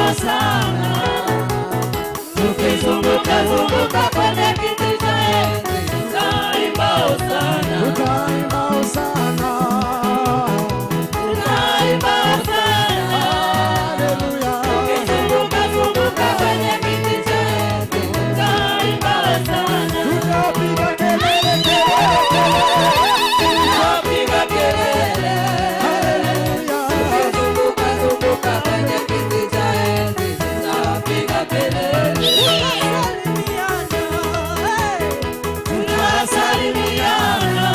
hosana. Tukizunguka zunguka kwenye kiti cha enzi, tutaimba hosana. Tutaimba hosana. Tutaimba hosana. Haleluya. Tukizunguka zunguka kwenye kiti cha enzi, tutaimba hosana. Tutapiga kelele, kelele, kelele. Tutapiga kelele. Haleluya. Tukizunguka zunguka kwenye kiti cha enzi, tutapiga kelele. Tutasalimiana.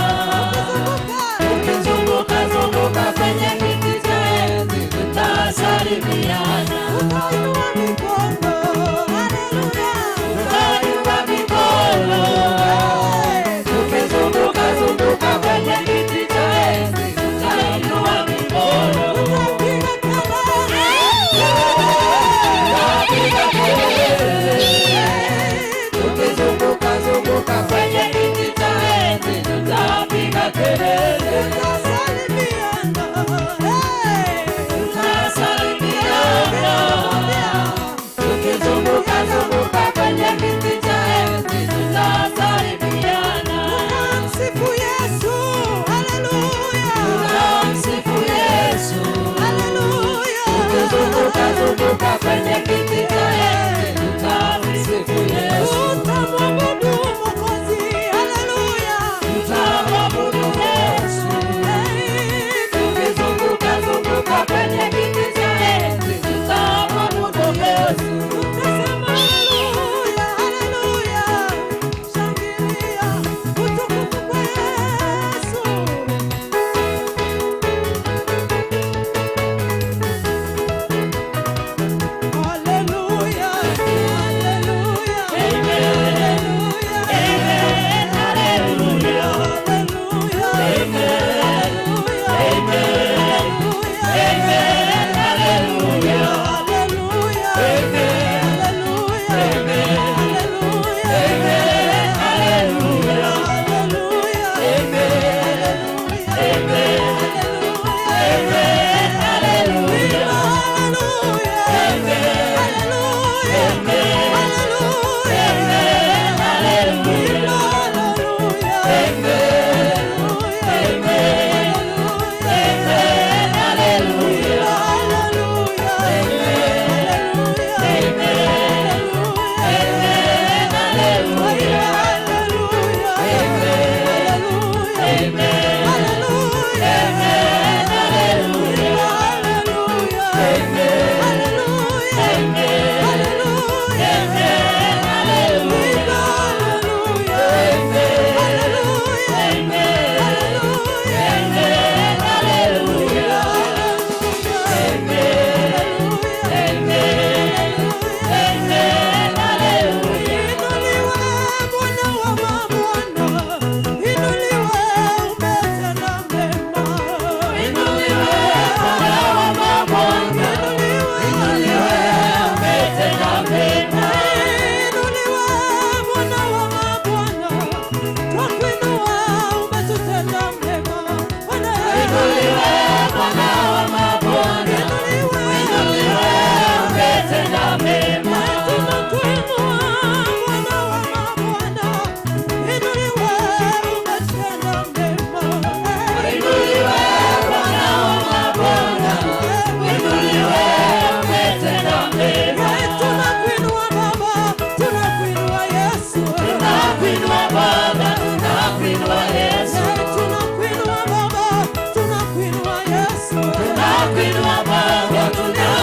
Tukizunguka zunguka kwenye kiti cha enzi, tutasalimiana. Tutainua mikono. Tukizunguka zunguka kwenye kiti cha enzi, tutainua mikono. Tutapiga kelele. Tukizunguka zunguka kwenye kiti cha enzi, tutapiga kelele. Tutasalimiana. Tukizunguka zunguka kwenye kiti cha enzi, tutasalimiana. Tutamsifu Yesu, haleluya. Tutamsifu Yesu. Haleluya. Tukizunguka zunguka kwenye kiti cha enzi, tutamsifu Yesu. Tutamwabudu Mwokozi, haleluya. Tutamwabudu Yesu. Tukizunguka zunguka kwenye kiti cha enzi, tutamwabudu Yesu. Tutasema haleluya, haleluya. Shangilia, utukufu kwa Yesu. Haleluya, haleluya. Amen. Amen. Hallelujah. Haleluya. Amen. Amen. Hallelujah. Haleluya. Amen. Haleluya. Amen. Haleluya. Hallelujah. Haleluya. Amen. Haleluya. Amen. Hallelujah. Haleluya. Amen. Amen. Hallelujah. Amen. Amen. Amen. Hallelujah. Amen. Amen. Hallelujah. Amen. Amen. Hallelujah. Amen. Amen. Amen. Hallelujah. Amen. Amen. Hallelujah. Amen. Amen. Amen. Hallelujah. Inuliwe Bwana wa mabwana, inuliwe umetenda mema. Inuliwe Bwana wa mabwana, inuliwe umetenda mema. Inuliwe Bwana wa mabwana, twakuinua umetutenda mema. Bwana Inuliwe Bwana wa mabwana, inuliwe umetenda mema. Tunakuinua Bwana wa mabwana, inuliwe umetenda mema. Inuliwe Bwana wa mabwana, inuliwe umetenda mema. Tunakuinua Baba, tunakuinua Yesu. Tunakuinua Baba, tunakuinua Yesu. Tunakuinua Baba, tunakuinua Yesu. Tunakuinua Baba,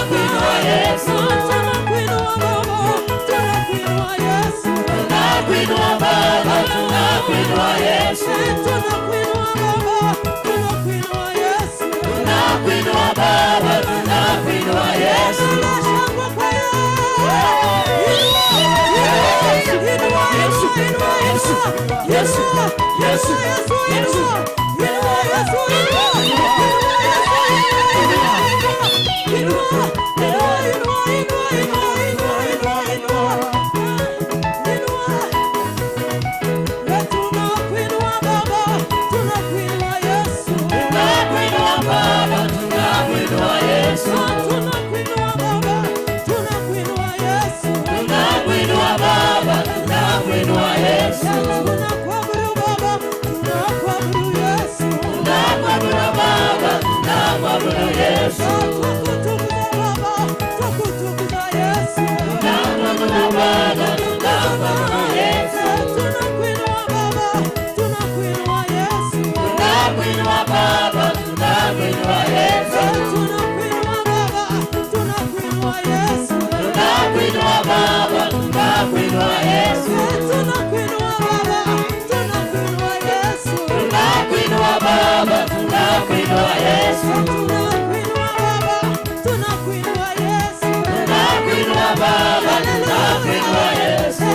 tunakuinua Yesu. Tunakuinua Baba, tunakuinua Yesu. Tunakuinua Baba, tunakuinua Yesu. Tunakuinua Baba, tunakuinua Yesu. Tunakuinua Baba, tunakuinua Yesu. Shangwe kwa Yesu. Inua, inua, inua, Yesu, Yesu, inua, Yesu. inua, Yesu, inua, inua, inua, inua, inua, inua, inua, inua, inua, inua. Tunakuinua Baba, tunakuinua Yesu. Tunakuinua Baba, tunakuinua Yesu. Tunakuinua Baba, Yesu. Tunakuinua Baba, tunakuinua Yesu. Tunakuinua Baba, tunakuinua Yesu.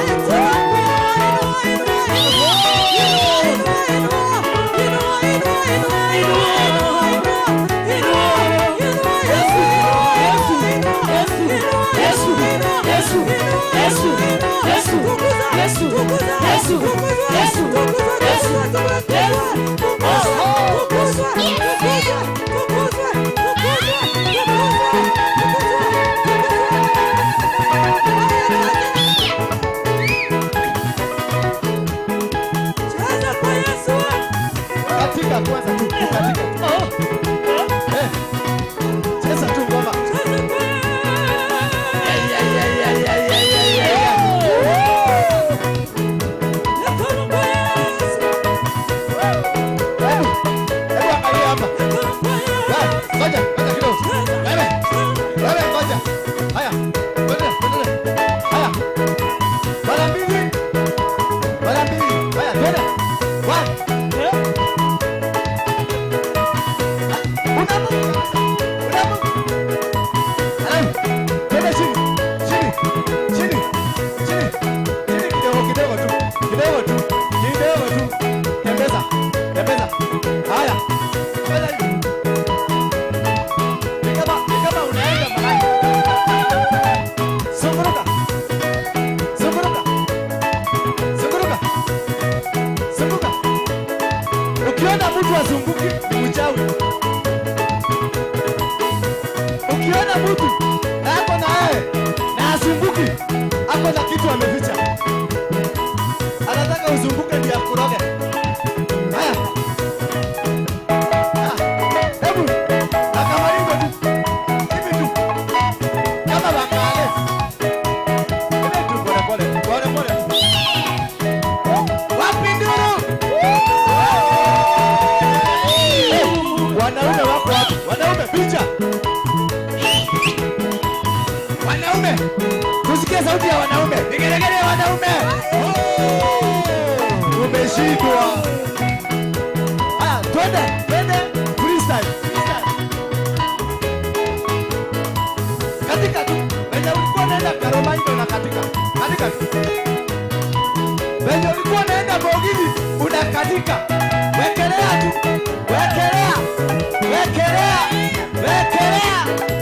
Cheza kwa Yesu. Katika kwanza tu, katika. Eh. Cheza tu ngoma. Cheza kwa Mikono kwa Yesu. Hebu. Hebu angalia hapa. Mikono kwa Yesu. Ngoja, ngoja kidogo. Wewe. Wewe ngoja. Haya. Ngoja, ngoja. Haya. Mara mbili. Mara mbili. Haya, twende. One. Unapo. Unapo. Alafu, twende chini. Chini. Chini. Chini. Chini kidogo kidogo tu. Kidogo tu. Kidogo tu. Tembeza. Tembeza. Haya. Twende hivi. Ni kama unaenda mahali. Zunguruka. Zunguruka. Zunguruka. Zunguka. Ukiona mtu azunguki ni mchawi. Ukiona mtu na ako na yeye na azunguki, ako na kitu ameficha. Anataka uzunguke ndio akuroge. Haya. Ah, hebu akamaliza tu. Hivi tu. Kama bakale. Ile tu pole pole, pole pole. Wapi nduru? Wanaume wako wapi? Wanaume picha. Wanaume. Tusikie sauti ya wanaume. Vigelegele ya wanaume. Umeshindwa. Haya, twende, twende freestyle. Freestyle. Katika tu. Venye ulikuwa unaenda Karomaindo na katika. Katika tu. Venye ulikuwa unaenda Bogini unakatika. Wekelea tu. Wekelea. Wekelea. Wekelea.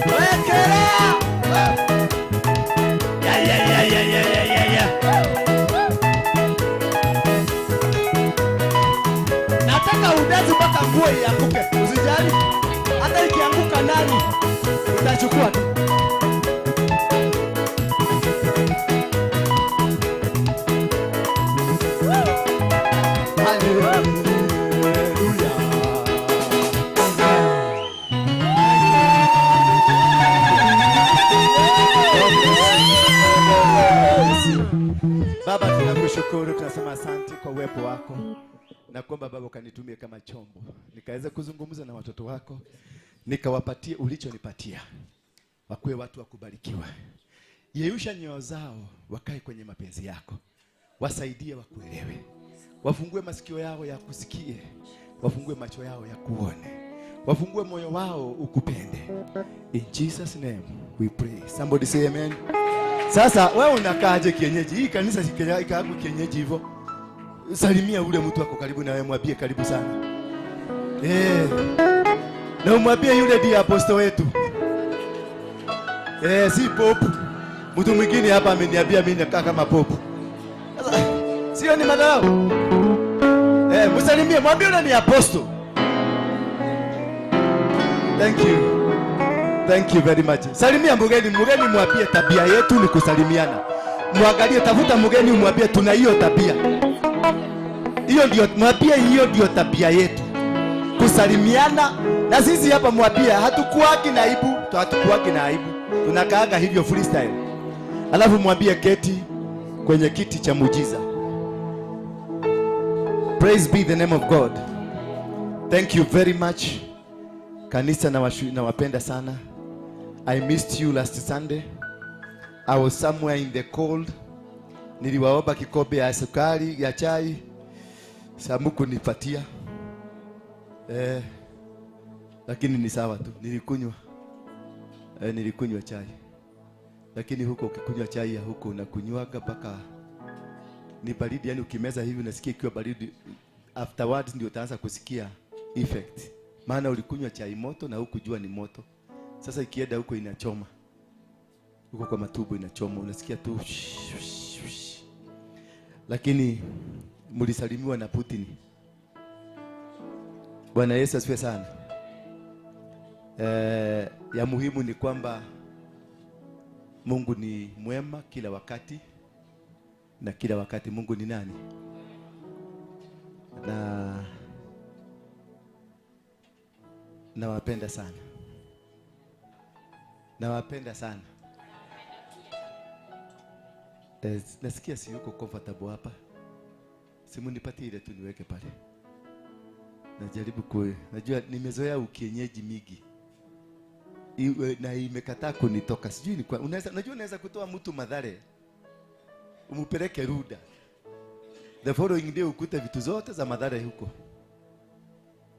Wekelea. Ya ya ya ya ya ya ya ya. Nataka udazi mpaka nguo ianguke. Usijali. Hata ikianguka ndani utachukua tu. Hallelujah. Baba, tunakushukuru, tunasema asante kwa uwepo wako na kuomba Baba ukanitumie kama chombo nikaweze kuzungumza na watoto wako, nikawapatie ulichonipatia, wakuwe watu wa kubarikiwa. Yeyusha nyoyo zao wakae kwenye mapenzi yako, wasaidie wakuelewe, wafungue masikio yao ya kusikie, wafungue macho yao ya kuone, wafungue moyo wao ukupende. In Jesus name we pray. Somebody say amen. Sasa wewe unakaaje kienyeji? Hii kanisa ikaagu kienyeji hivyo. Salimia ule mtu wako karibu na wewe, mwambie karibu sana. Eh. Na umwambie yule ndiye apostle wetu. Eh, si pope. Mtu mwingine hapa ameniambia mimi nakaa kama pope. Sasa sio ni madharau? Eh, msalimie, mwambie yule ni apostle. Thank you. Thank you very much. Salimia mgeni, mgeni mwambie tabia yetu ni kusalimiana. Mwangalie, tafuta mgeni umwambie tuna hiyo tabia. Hiyo ndio mwambie, hiyo ndio tabia yetu. Kusalimiana. Na sisi hapa mwambie hatukuwaki na aibu, hatukuwaki na aibu. Tunakaaga hivyo freestyle. Alafu mwambie keti kwenye kiti cha muujiza. Praise be the name of God. Thank you very much. Kanisa nawapenda sana. I missed you last Sunday. I was somewhere in the cold. Niliwaomba kikombe ya sukari ya chai. Samuku nipatia. Lakini ni sawa tu, nilikunywa. Nilikunywa chai. Lakini huko ukikunywa chai ya huko unakunywaga mpaka ni baridi, yani ukimeza hivi unasikia ikiwa baridi. Afterwards ndio utaanza kusikia effect. Maana ulikunywa chai moto na hukujua ni moto. Sasa ikienda huko inachoma. Huko kwa matumbo inachoma, unasikia tu. Lakini mlisalimiwa na Putin. Bwana Yesu asifiwe sana. Ya muhimu ni kwamba Mungu ni mwema kila wakati, na kila wakati Mungu ni nani? Na nawapenda sana. Nawapenda sana. Nasikia si yuko comfortable hapa. Simu nipatie ile tu niweke pale. Najaribu najua nimezoea ukienyeji migi. Iwe, na imekataa kunitoka. Sijui ni kwa unaweza, najua unaweza kutoa mtu Mathare umupeleke Ruda. The following day ukute vitu zote za Mathare huko.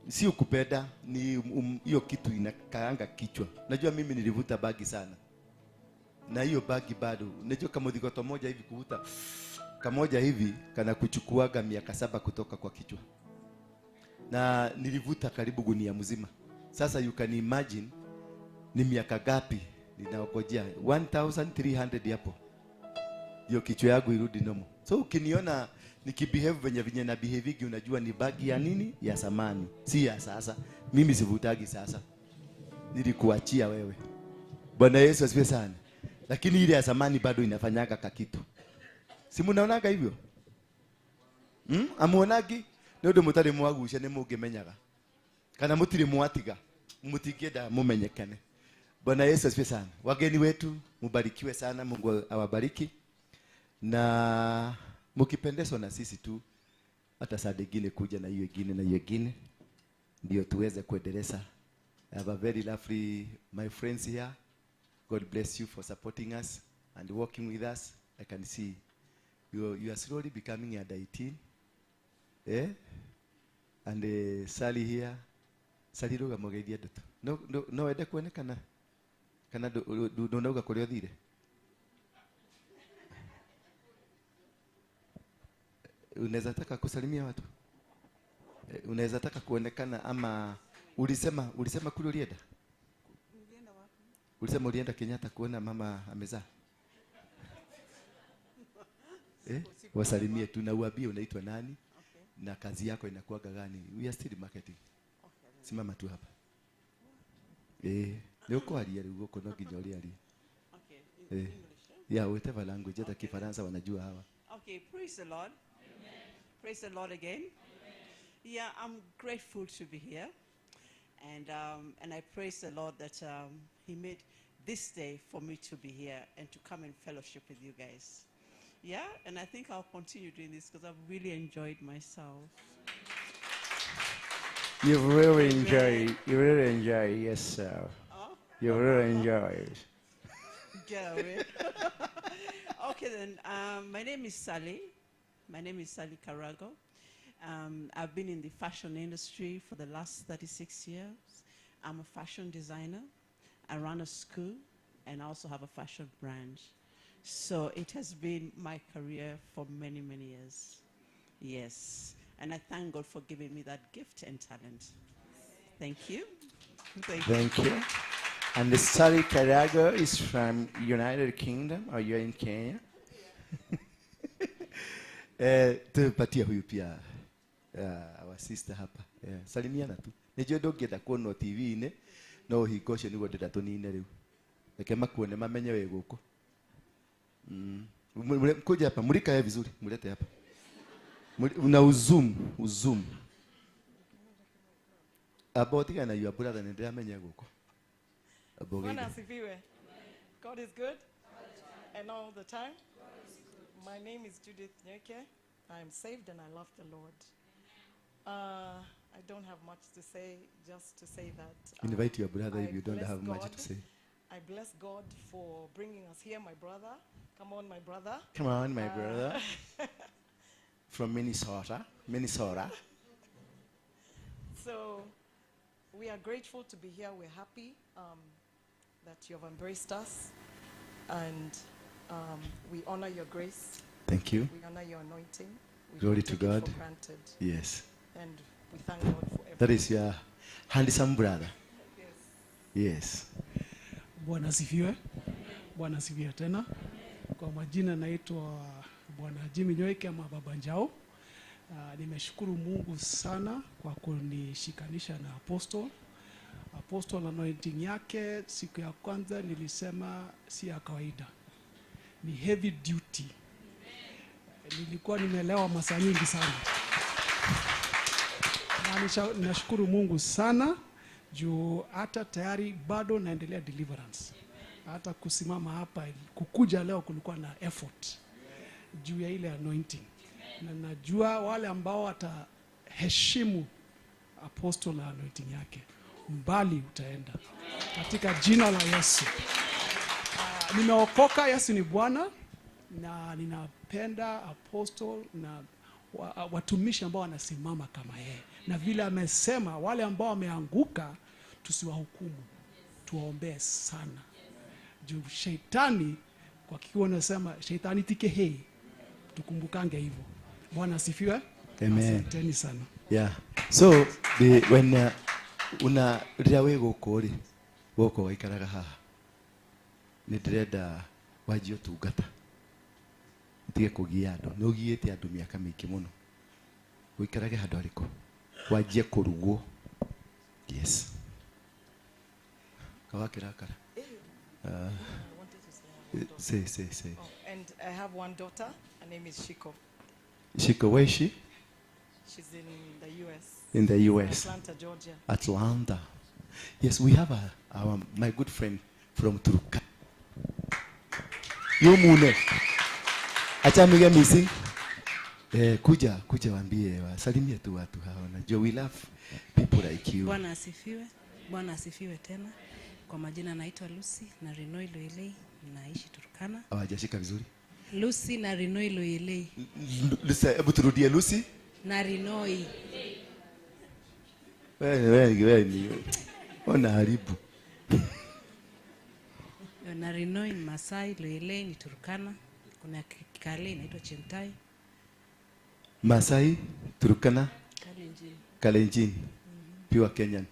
Sio kupenda, ni hiyo kitu inakaanga kichwa. Najua mimi nilivuta bagi sana. Na hiyo bagi bado, unajua kama mzigo moja hivi kuvuta kamoja hivi kana kuchukuaga miaka 7 kutoka kwa kichwa. Na nilivuta karibu gunia mzima. Sasa you can imagine ni miaka gapi ninaongojea 1300 hapo. Hiyo kichwa yangu irudi normal. So ukiniona nikibehave venye venye na behavigi, unajua ni bagi ya nini? Ya zamani, si ya sasa. Mimi sivutagi sasa. Nilikuachia wewe. Bwana Yesu asifiwe sana. Lakini ile ya zamani bado inafanyaga kakitu. Si mnaonaga hivyo? Amuonagi? Ni undu mutari mwagucia ni mungimenyaga. Kana mutiri mwatiga, mutingĩenda mumenyekane. Bwana Yesu asifiwe sana. Wageni wetu mubarikiwe sana, Mungu awabariki. Na mkipendezwa na sisi tu, hata saa nyingine kuja na hiyo nyingine na hiyo nyingine, ndio tuweze kuendeleza. I have a very lovely my friends here. God bless you for supporting us and working with us. I can see you are slowly becoming under 18. Eh? And Sally here. Sally ruga mugeithia ndutu. No no no wende kuonekana kana ndunauga kuria uthire. Unaweza taka kusalimia watu? Unaweza taka kuonekana ama ulisema kule ulienda? Nilienda wapi? Ulisema ulienda Kenyatta kuona mama amezaa. Wasalimie tu na uambie unaitwa nani? Okay. Na kazi yako inakuwa gani? We are still marketing. Okay. Simama tu hapa. Ni uko alia rĩu gũkũ no nginya ũrĩarie. Okay. In English. Eh? Yeah, whatever language, hata Kifaransa wanajua hawa. Okay, praise the Lord. Amen. Praise the Lord again. Amen. Yeah, I'm grateful to be here. And I praise the Lord that he made this day for me to be here and to come and fellowship with you guys. Yeah, and I think I'll continue doing this because I've really enjoyed myself. You really enjoy, you really enjoy yourself. Oh? You really enjoy it. Get away. Okay then, my name is Sally. My name is Sally Karago. I've been in the fashion industry for the last 36 years. I'm a fashion designer. I run a school and I also have a fashion brand. So it has been my career for many, many years. Yes. And I thank God for giving me that gift and talent. Thank you. Thank you. Thank you. And the Sally Karago is from United Kingdom, or you're in Kenya? Tupatie huyu pia our sister hapa. Salimiana tu. Nijue ndũngĩenda kuonwo TV-inĩ, no ũhingo ũcio nĩguo ndĩrenda tũnine rĩu. Reke makuone mamenye wĩ gũkũ. Kuja hapa, mulika yeye vizuri, mulete hapa. Una uzoom, uzoom. Abo tiga na your brother nĩ ndĩramenya gũkũ. Abo Bwana geithia. asifiwe. God is good and all the time. My name is Judith Nyeke. I am saved and I love the Lord. I don't have much to say, just to say that Invite your brother if I you don't bless have much God. to say. I bless God for bringing us here, my brother. Come on, my brother. Come on, my brother. From Minnesota. Minnesota. So We are grateful to be here. We're happy that you have embraced us, and we honor your grace. Thank you. We honor your anointing. We Glory don't to take it God. for granted. Yes. And we thank God for everything. That is your handsome brother. Yes. Yes. Bwana asifiwe. Bwana asifiwe tena. Kwa majina naitwa Bwana Jimmy Nyoike ama Baba Njao. Nimeshukuru Mungu sana kwa kunishikanisha na Apostle. Apostle anointing yake siku ya kwanza nilisema si ya kawaida. Ni heavy duty. Nilikuwa nimelewa masaa nyingi sana. Na nashukuru Mungu sana juu hata tayari bado naendelea deliverance. Hata kusimama hapa kukuja leo kulikuwa na effort juu ya ile anointing. Na najua wale ambao wataheshimu apostle na anointing yake, mbali utaenda katika jina la Yesu. Nimeokoka, Yesu ni Bwana, na ninapenda apostle na watumishi ambao wanasimama kama yeye. Na vile amesema wale ambao wameanguka tusiwahukumu, tuwaombee sana. Juu shetani kwa kiwa nasema shetani tike hei, tukumbukange hivyo. Bwana asifiwe. Amen. Asanteni sana. Yeah. So the when una rĩrĩa wĩ gũkũ rĩ, gũkũ waikaraga haha, nĩ ndĩrenda wanjie ũtungata, ũtige kũgia andũ. Nĩ ũgiĩte andũ mĩaka mĩingĩ mũno. Ũikarage handũ harĩkũ? Wanjie kũrugwo. Yes. Kawakĩrakara. Say, say, say. Oh, and I have one daughter. Her name is Shiko. Shiko, where is she? She's in the U.S. In the U.S. Atlanta, Georgia. Atlanta. Yes, we have our my good friend from Turkana. Yomune. Acha mige missing. Kuja, kuja waambie, wasalimie tu watu hao. Najua we love people like you. Bwana asifiwe. Bwana asifiwe tena. Kwa majina naitwa Lucy na Rinoi Loilei, naishi Turkana. Hawajashika vizuri. Lucy na Rinoi Loilei. Lucy, hebu turudie Lucy. Na Rinoi. Wewe ni ona haribu. Na Rinoi ni Masai, Loilei ni Turkana. Kuna Kale inaitwa Chentai. Masai, Turkana, Kalenjin. Kalenjin. Pure Kenyan.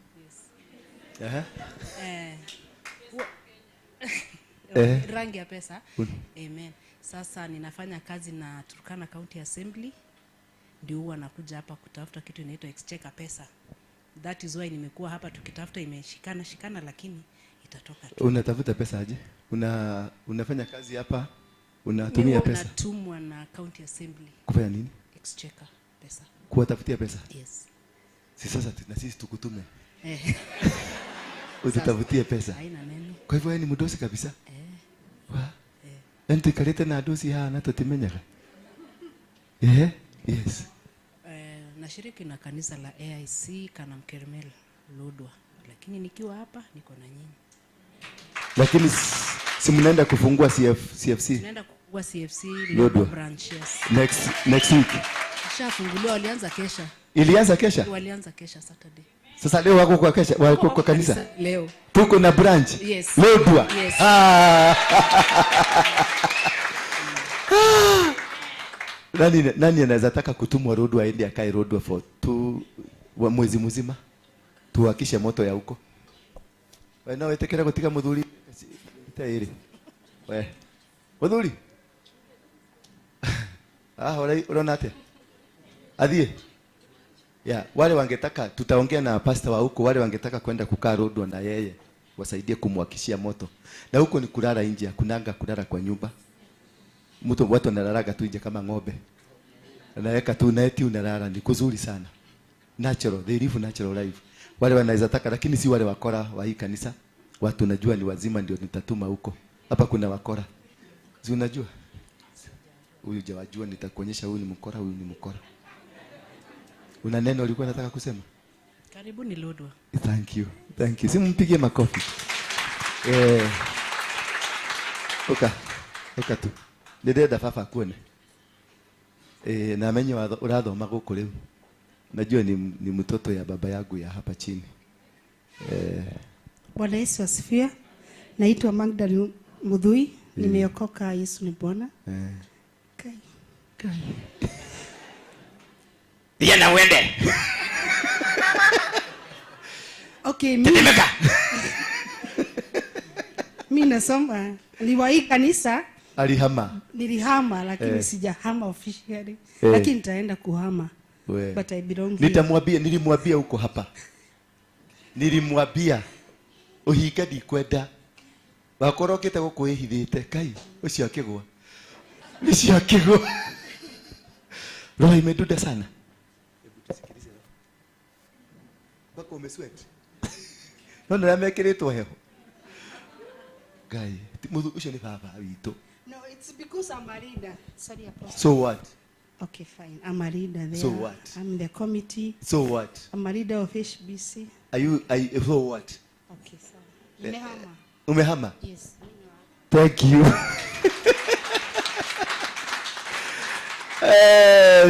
Yes. Rangi ya pesa. Amen. Sasa ninafanya kazi na Turkana County Assembly. Ndio huwa nakuja hapa kutafuta kitu inaitwa exchequer pesa. That is why nimekuwa hapa tukitafuta, imeshikana shikana lakini itatoka tu. Unatafuta pesa aje? Unafanya kazi hapa, unatumia pesa? Natumwa na County Assembly. Kufanya nini? Exchequer pesa. Kuwatafutia pesa? Yes. Si sasa na sisi tukutume. Utatafutie pesa. Haina neno. Kwa hivyo wewe ni mdosi kabisa? Wa? Yaani tuikalete na dosi haha na tutimenyaga. Yes. Nashiriki na kanisa la AIC Kanamkermel Lodwa. Lakini nikiwa hapa niko na nyinyi. Lakini si mnaenda kufungua CFC? Tunaenda kufungua CFC Lodwa branch, yes. Next week. Ishafunguliwa, walianza kesha. Ilianza kesha? Walianza kesha Saturday. Sasa leo wako kwa kesha, wako kwa kanisa. Leo. Tuko na branch. Yes. Lodwa. Yes. Nani anaweza taka kutumwa Lodwa aende akae Lodwa for mwezi mzima? Tuhakishe moto ya huko. Wewe nawe tekera kutika muthuri tairi. We. Muthuri. Unaona atia? Adhie. Yeah, wale wangetaka tutaongea na pastor wa huko, wale wangetaka kwenda kukaa Lodwa na yeye wasaidie kumwakishia moto. Na huko ni kulala nje, hakunanga kulala kwa nyumba. Mtu watu wanalalaga tu nje kama ng'ombe. Anaweka tu neti unalala, ni kuzuri sana. Natural, they live natural life. Wale wanaweza taka, lakini si wale wakora wa hii kanisa. Watu najua ni wazima ndio nitatuma huko. Hapa kuna wakora. Si unajua? Huyu hujawajua, nitakuonyesha huyu ni mkora, huyu ni mkora. Una neno ulikuwa unataka kusema? Karibuni Lodwa. Thank you. Thank you. Simpigie makofi. Oka tu. Ndĩrenda baba kuone. Na menye urathoma gũkũ rĩu. Najua ni mtoto ya baba yangu ya hapa chini. Bwana Yesu asifiwe. Naitwa Magdalene Mudhui, nimeokoka, Yesu ni Bwana. Kai. Kai. Yana uende. Okay, mimi nasoma niliwahi kanisa. Alihama. Nilihama lakini sijahama officially. Lakini nitaenda kuhama. We. But I belong here. Nitamwambia, nilimwambia huko hapa. Nilimwambia uhinga ndikwenda. Wakorokete guku wihithite kai ucio akigwa. Ucio akigwa. Roho imeduda sana. Hebu tusikilize. Bako umesweat. No no amekiritwo heho. Ngai, muthu ucio ni baba witũ. No, it's because I'm a leader. Sorry, Apostle. So what? Okay, fine. I'm a leader there. So what? I'm in the committee. So what? I'm a leader of HBC. Are you, so what? Okay, sorry. Nimehama. Umehama? Yes. Thank you.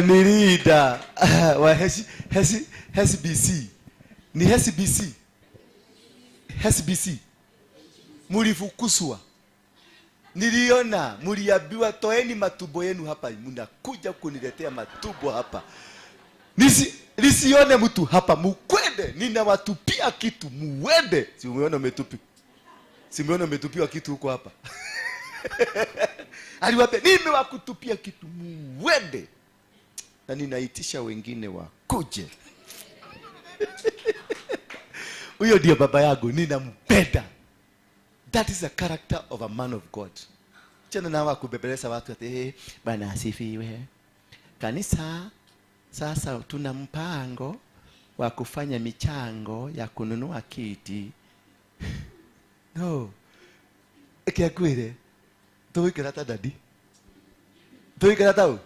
Ni leader wa HBC. Ni HBC. HBC. Mulifukuswa. Niliona muliambiwa toeni matumbo yenu hapa, mnakuja kuniletea matumbo hapa. Nisione mtu hapa, mukwende, ninawatupia kitu, muende. Si umeona umetupi? Si umeona umetupiwa kitu huko hapa? Aliwaambia nimewakutupia kitu, muende. Na ninaitisha wengine wakuje. Huyo ndio baba yangu, ninampenda. That is the character of a man of God. Chana na wakubebeleza watu ati hey, bana asifiwe. Kanisa sasa tuna mpango wa kufanya michango ya kununua kiti. No. Ekiakwire. Tuwikira ta dadi. Tuwikira tau.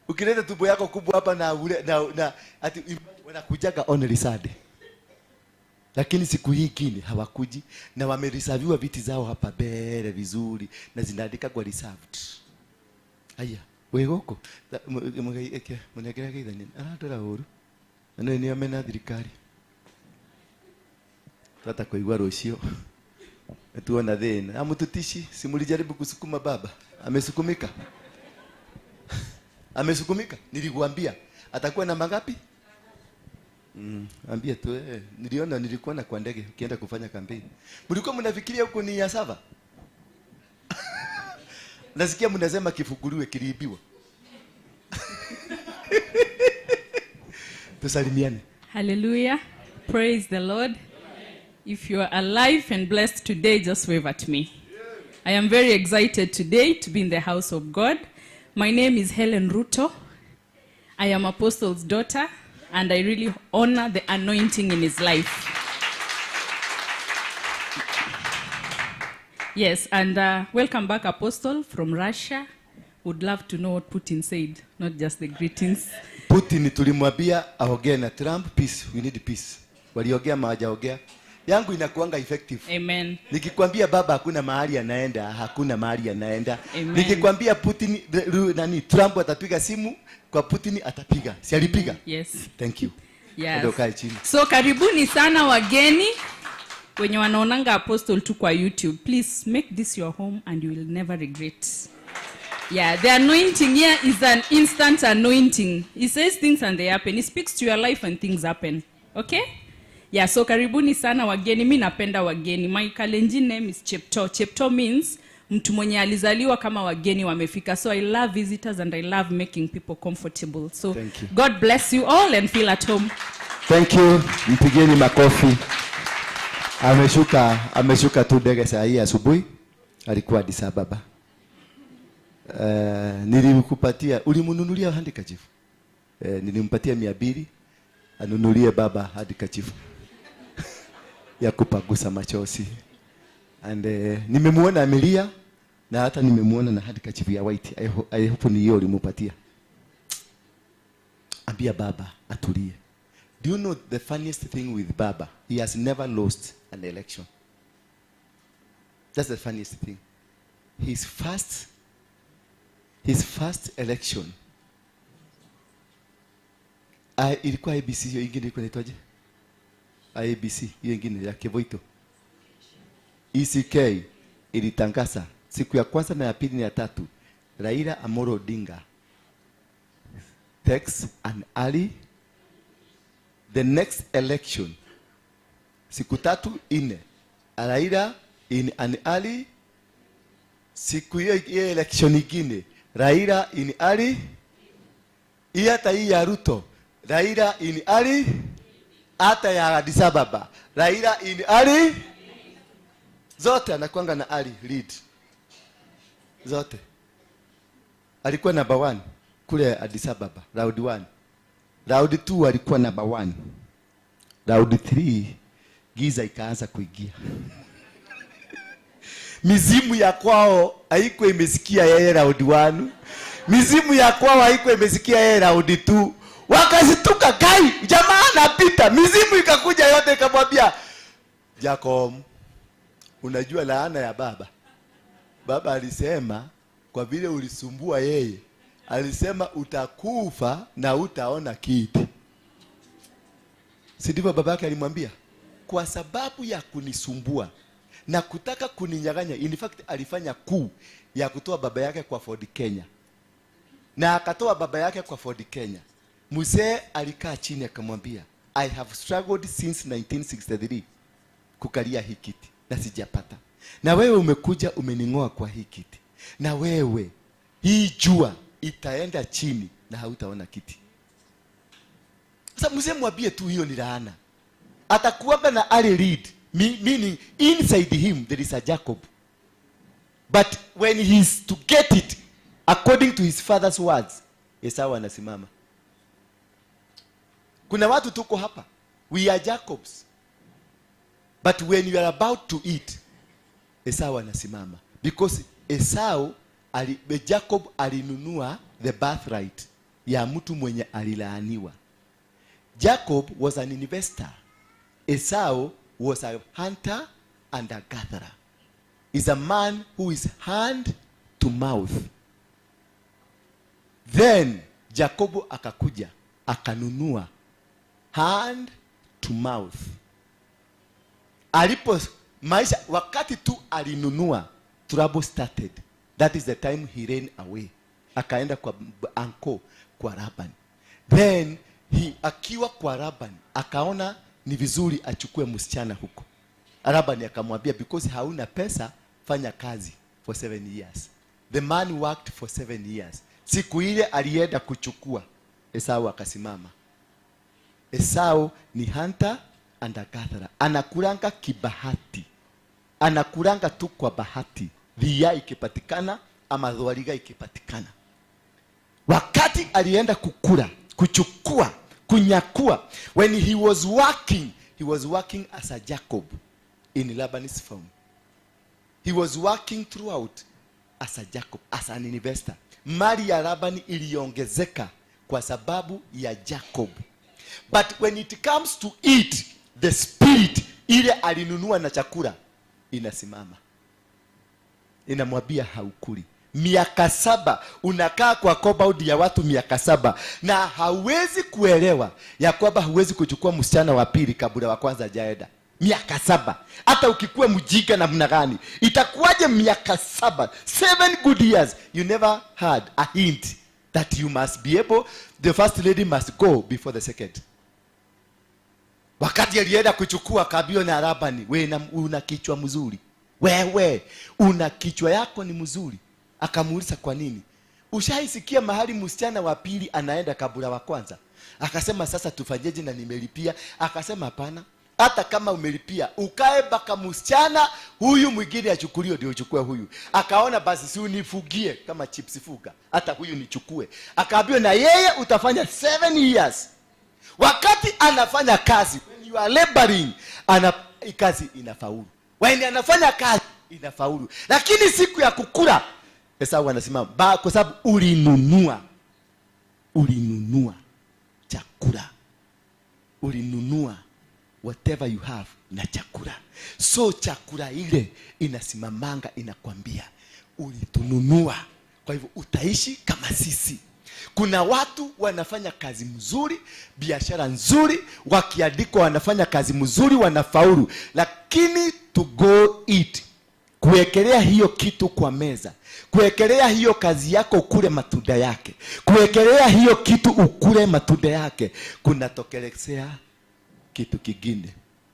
Ukileta tumbo yako kubwa hapa na ule na ati wanakujaga only Sunday. Lakini siku hii ingine hawakuji na wamereserviwa viti zao hapa mbele vizuri na zinaandika kwa reserved. Aya, we goko mugai munegera geithania aradora uru. Na ni amena thirikari. Tata kuigua rucio. Tuona thina. Amututishi, si mulijaribu kusukuma baba. Amesukumika. Amesukumika. Nilikuambia atakuwa na mangapi? Ambia tu niliona nilikuwa na kwa ndege ukienda kufanya kampeni. Mlikuwa mnafikiria huko ni ya sava? Nasikia mnasema kifunguliwe kiliibiwa. Tusalimiane. Hallelujah. Praise the Lord. If you are alive and blessed today, just wave at me. I am very excited today to be in the house of God. My name is Helen Ruto. I am Apostle's daughter. And I really honor the anointing in his life. Yes, and welcome back, Apostle, from Russia. Would love to know what Putin said, not just the greetings. Putin tulimwambia aongee na Trump, peace, we need peace. Waliongea mawajaongea. Yangu inakuanga effective. Amen. Nikikwambia baba hakuna mahali anaenda, hakuna mahali anaenda. Amen. Nikikwambia Putin nani Trump atapiga simu kwa Putin atapiga. Si alipiga? Yes. Thank you. Yes. Ndio kae chini. So karibuni sana wageni wenye wanaonanga Apostle tu kwa YouTube. Please make this your home and you will never regret. Yeah, the anointing here is an instant anointing. He says things and they happen. He speaks to your life and things happen. Okay? Yeah, so karibuni sana wageni. Mimi napenda wageni. My Kalenjin name is Chepto. Chepto means mtu mwenye alizaliwa kama wageni wamefika. So I love visitors and I love making people comfortable. So thank you. God bless you all and feel at home. Thank you. Mpigeni makofi. Ameshuka tu ndege saa hii asubuhi. Alikuwa Addis Ababa. Nilimkupatia, ulimnunulia handkerchief? Nilimpatia 200 anunulie baba handkerchief ya kupagusa machozi. And nimemuona amelia na hata nimemuona na handkerchief ya white. I hope ni hiyo ulimpatia. Ambia baba atulie. Do you know the funniest thing with baba? He has never lost an election. That's the funniest thing. His first election. Ilikuwa ABC hiyo ingine ilikuwa inaitwaje? IEBC, hiyo ingine ya Kivoito, ECK ilitangaza siku ya kwanza na ya pili na ya tatu, Raila Amolo Odinga takes an early the next election. Siku 3 4 Raila in an early, siku hiyo election nyingine Raila in early, hii hata hii ya Ruto Raila in early, hata ya Addis Ababa Raila in early, zote anakuanga na early lead zote. Alikuwa number 1 kule Addis Ababa round 1, round 2 alikuwa number 1, round 3 giza ikaanza kuingia. Mizimu ya kwao haikuwa imesikia yeye round 1, mizimu ya kwao haikuwa imesikia yeye round 2. Wakashtuka, kai jamaa anapita. Mizimu ikakuja yote ikamwambia, Jacob, unajua laana ya baba. Baba alisema kwa vile ulisumbua yeye, alisema utakufa na utaona kiti. Si ndivyo babake alimwambia? Kwa sababu ya kunisumbua na kutaka kuninyang'anya. In fact alifanya kuu ya kutoa baba yake kwa Ford Kenya. Na akatoa baba yake kwa Ford Kenya. Mzee alikaa chini akamwambia, I have struggled since 1963 kukalia hii kiti na sijapata. Na wewe umekuja umeningoa kwa hii kiti. Na wewe hii jua itaenda chini na hautaona kiti. Sasa mzee mwambie tu hiyo ni laana. Atakuwa na early lead, meaning inside him there is a Jacob. But when he is to get it according to his father's words, Esau anasimama. Kuna watu tuko hapa, we are Jacobs. But when you are about to eat, Esau anasimama. Because Esau, Jacob alinunua the birthright ya mtu mwenye alilaaniwa. Jacob was an investor. Esau was a hunter and a gatherer. Is a man who is hand to mouth. Then Jacob akakuja akanunua hand to mouth. Alipo maisha, wakati tu alinunua, trouble started. That is the time he ran away. Akaenda kwa uncle, kwa Laban. Then he akiwa kwa Laban akaona ni vizuri achukue msichana huko. Laban akamwambia, because hauna pesa, fanya kazi for 7 years. The man worked for 7 years. Siku ile alienda kuchukua, Esau akasimama. Esau ni hunter and a gatherer. Anakulanga kibahati. Anakulanga tu kwa bahati. Dhia ikipatikana ama dhwariga ikipatikana. Wakati alienda kukula, kuchukua, kunyakua, when he was working, he was working as a Jacob in Laban's farm. He was working throughout as a Jacob, as an investor. Mali ya Laban iliongezeka kwa sababu ya Jacob. But when it comes to eat, the spirit ile alinunua na chakula inasimama. Inamwambia haukuli. Miaka 7 unakaa kwa compound ya watu miaka 7 na hauwezi kuelewa ya kwamba huwezi kuchukua msichana wa pili kabla wa kwanza hajaenda. Miaka 7. Hata ukikuwa mjinga namna gani, itakuwaje miaka 7? 7 good years you never had a hint that you must be able, the first lady must go before the second. Wakati alienda kuchukua kabio na Labani, wewe una kichwa mzuri. Wewe una kichwa yako ni mzuri. Akamuuliza kwa nini? Ushaisikia mahali msichana wa pili anaenda kabla wa kwanza? Akasema sasa tufanyeje na nimelipia? Akasema hapana. Hata kama umelipia, ukae baka msichana huyu mwingine achukuliwe ndio uchukue huyu. Akaona basi si unifugie kama chips fuga, hata huyu nichukue. Akaambiwa na yeye utafanya 7 years. Wakati anafanya kazi, when you are laboring, kazi inafaulu. When anafanya kazi inafaulu. Lakini siku ya kukula, Esau anasimama kwa sababu ulinunua. Ulinunua chakula. Ulinunua whatever you have na chakula. So chakula ile inasimamanga inakwambia ulitununua, kwa hivyo utaishi kama sisi. Kuna watu wanafanya kazi mzuri, biashara nzuri, wakiandikwa wanafanya kazi mzuri, wanafaulu. Lakini to go eat, kuwekelea hiyo kitu kwa meza, kuwekelea hiyo kazi yako ukule matunda yake, kuwekelea hiyo kitu ukule matunda yake, kunatokelezea kitu kingine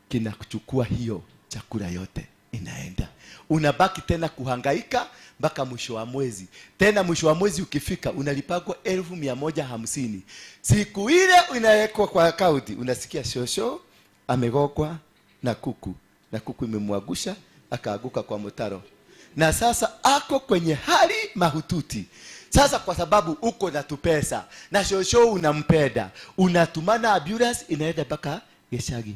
kinakuchukua hiyo chakula yote, inaenda. Unabaki tena kuhangaika mpaka mwisho wa mwezi. Tena mwisho wa mwezi ukifika unalipagwa 150,000. Siku ile inawekwa kwa akaunti, unasikia shosho amegokwa na kuku, na kuku imemwagusha akaaguka kwa mtaro. Na sasa ako kwenye hali mahututi. Sasa kwa sababu uko na tupesa na shosho unampenda, unatumana ambulance inaenda mpaka Geshagi.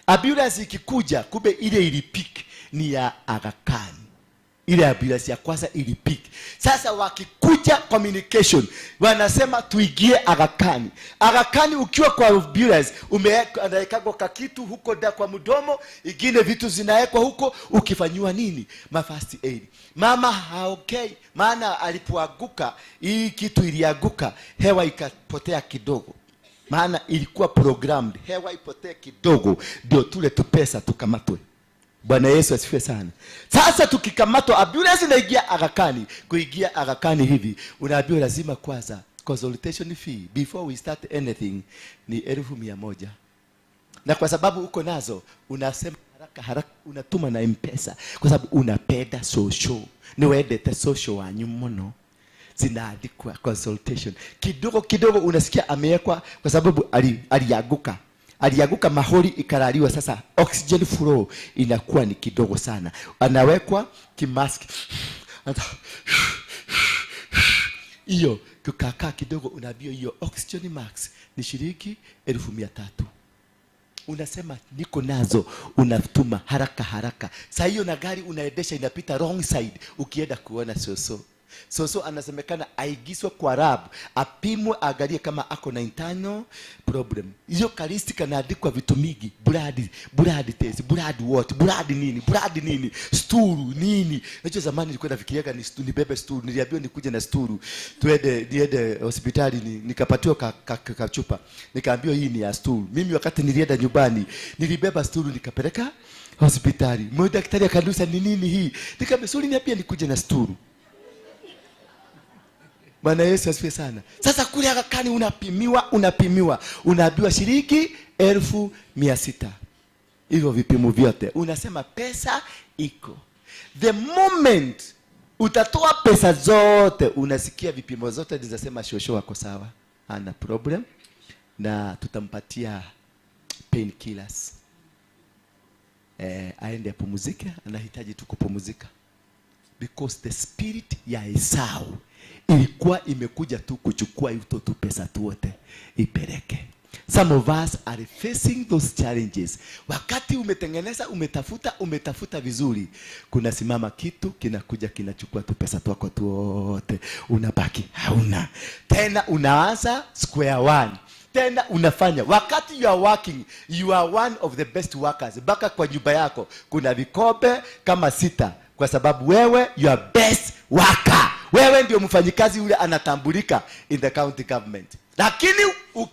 Ambulance ikikuja, kumbe ile ilipik ni ya Aga Khan. Ile ambulance ya kwanza ilipik. Sasa wakikuja communication, wanasema tuingie Aga Khan. Aga Khan ukiwa kwa ambulance, umeweka kakitu huko da kwa mdomo, ingine vitu zinawekwa huko, ukifanywa nini? Ma first aid. Mama haokei, maana alipoanguka, hii kitu ilianguka, hewa ikapotea kidogo. Maana ilikuwa programmed, hewa ipotee kidogo ndio tule tupesa tukamatwe. Bwana Yesu asifiwe sana. Sasa tukikamatwa, ambulance inaingia Aga Khan. Kuingia Aga Khan hivi, unaambiwa lazima kwanza consultation fee before we start anything ni 100,000. Na kwa sababu uko nazo, unasema haraka haraka, unatuma na M-Pesa kwa sababu unapenda social. Ni wendete social wanyu muno. Zinaandikwa consultation. Kidogo kidogo unasikia amewekwa kwa sababu alianguka. Alianguka mahori ikaraliwa, sasa oxygen flow inakuwa ni kidogo sana. Anawekwa kimask. Hiyo kukakaa kidogo unaambiwa hiyo oxygen max ni shilingi 300,000. Unasema niko nazo, unatuma haraka haraka. Saa hiyo na gari unaendesha inapita wrong side ukienda kuona soso. Soso anasemekana aigizwe kwa lab, apimwe, angalie kama ako na internal problem. Hiyo kalisti kanaandikwa vitu mingi, blood test, blood what, blood nini, stool nini. Unajua zamani nilikuwa nafikiriaga ni stool, nibebe stool, niliambiwa nikuje na stool, tuende niende hospitali nikapatiwa kachupa. Nikaambiwa hii ni ya stool. Mimi wakati nilienda nyumbani, nilibeba stool nikapeleka hospitali. Mmoja daktari akaniuliza ni nini hii? Nikamwambia stool niambia nikuje na stool. Bwana Yesu asifiwe sana. Sasa kule Aga Khan unapimiwa, unaambiwa shilingi 600,000. Hivyo vipimo vyote. Unasema pesa iko. The moment utatoa pesa zote, unasikia vipimo zote zinasema shosho wako sawa, hana problem, na tutampatia painkillers. Aende apumzike, anahitaji tu kupumzika. Because the spirit ya Esau ilikuwa imekuja tu kuchukua hizo tu pesa tu wote ipeleke. Some of us are facing those challenges. Wakati umetengeneza, umetafuta vizuri, kuna simama kitu kinakuja kinachukua tu pesa twako tu wote, unabaki hauna. Tena unaanza square one. Tena unafanya. Wakati you are working, you are one of the best workers. Baka kwa nyumba yako kuna vikombe kama 6 kwa sababu wewe you are best worker. Wewe ndio mfanyikazi yule anatambulika in the county government. Lakini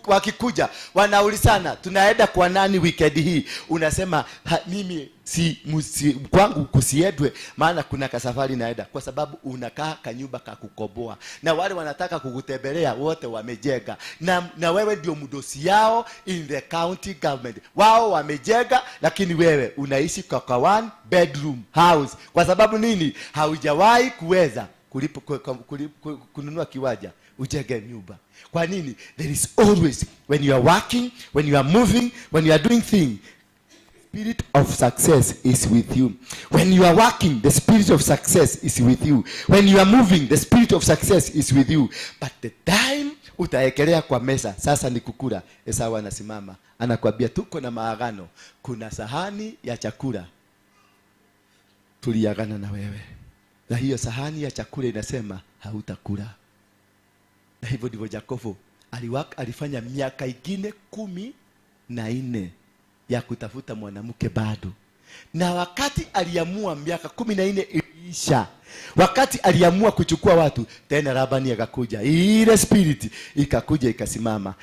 wakikuja wanaulizana tunaenda kwa nani weekend hii? Unasema mimi si kwangu kusiedwe, maana kuna kasafari naenda. Kwa sababu unakaa kanyumba ka kukoboa, na wale wanataka kukutembelea wote wamejenga, na wewe ndio mdosi yao in the county government. Wao wamejenga, lakini wewe unaishi kwa one bedroom house. Kwa sababu nini? Haujawahi kuweza kununua kiwanja ujenge nyumba. Kwa nini? There is always, when you are working, when you are moving, when you are doing things, spirit of success is with you. When you are working, the spirit of success is with you. When you are moving, the spirit of success is with you. But the time utaekelea kwa meza, sasa ni kukula, Esau anasimama, anakuambia tuko na maagano, kuna sahani ya chakula tuliagana na wewe, na hiyo sahani ya chakula inasema hautakula. Na hivyo ndivyo Yakobo alifanya miaka ingine 14 ya kutafuta mwanamke bado. Na wakati aliamua miaka 14 Isha. Wakati aliamua kuchukua watu tena, Labani akakuja, ile spirit ikakuja ikasimama,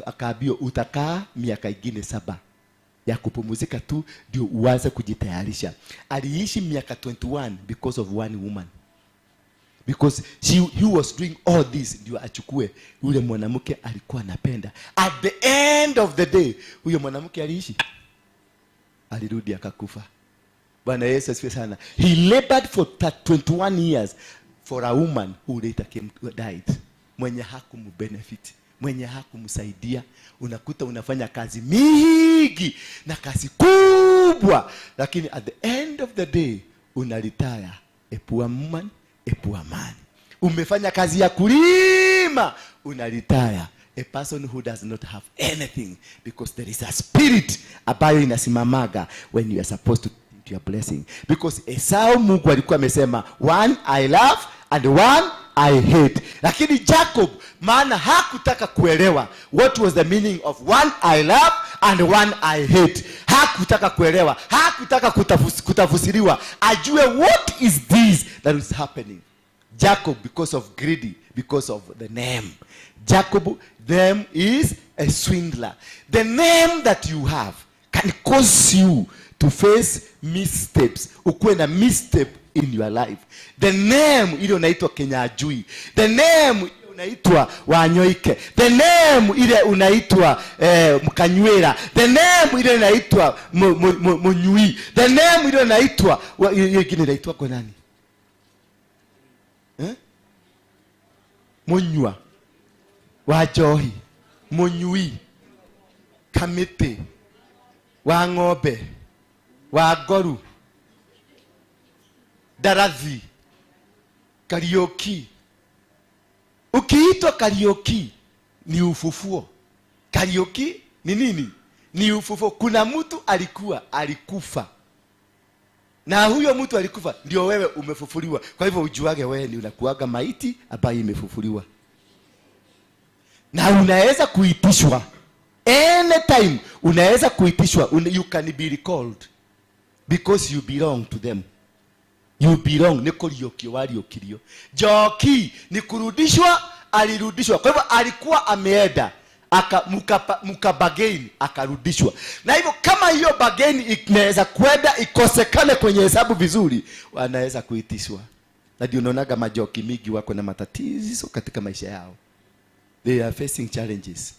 akaambiwa utakaa miaka ingine 7 ya kupumzika tu ndio uanze kujitayarisha. Aliishi miaka 21 because of one woman, because he was doing all this ndio achukue yule mwanamke alikuwa anapenda. At the end of the day huyo mwanamke aliishi, alirudi akakufa. Bwana Yesu asifiwe sana. He labored for 21 years for a woman who later came to died. Mwenye hakumbenefit, mwenye hakumsaidia. Unakuta unafanya kazi mingi na kazi kubwa, lakini at the end of the day una retire a poor woman, a poor man. Umefanya kazi ya kulima, una retire a person who does not have anything, because there is a spirit ambayo inasimamaga when you are supposed to your blessing. Because Esau, Mungu alikuwa amesema one I love and one I hate. Lakini Jacob, maana hakutaka kuelewa what was the meaning of one I love and one I hate. Hakutaka kuelewa, hakutaka kutafusiriwa, ajue what is this that is happening. Jacob, because of greedy, because of the name. Jacob, name is a swindler. The name that you have can cause you to face missteps. Ukuwe na misstep in your life. The name ile unaitwa Kenyajui, the name ile unaitwa Wanyoike, the name ile unaitwa Mkanywera, the name ile unaitwa Munyui, the name ile unaitwa ile ingine inaitwa kwa nani? Munywa wa njohi, Munyui, Kamiti, wa ng'ombe, wa ngoru, Darathi, Kariuki. Ukiitwa Kariuki ni ufufuo. Kariuki ni nini? Ni ufufuo. Kuna mtu alikuwa alikufa, na huyo mtu alikufa ndio wewe umefufuliwa. Kwa hivyo ujuage wewe ni unakuaga maiti ambayo imefufuliwa. Na unaweza kuitishwa anytime, unaweza kuitishwa, you can be recalled because you belong to them. You belong. Ni kuriũkio wariũkirio. Njoki ni kurudishwa, alirudishwa. Kwa hivyo alikuwa ameenda mukabagain, akarudishwa. Na hivyo kama hiyo bargain inaweza kwenda ikosekane kwenye hesabu vizuri, wanaweza kuitishwa. Na ndio unaonaga majoki mingi wako na matatizo katika maisha yao. They are facing challenges.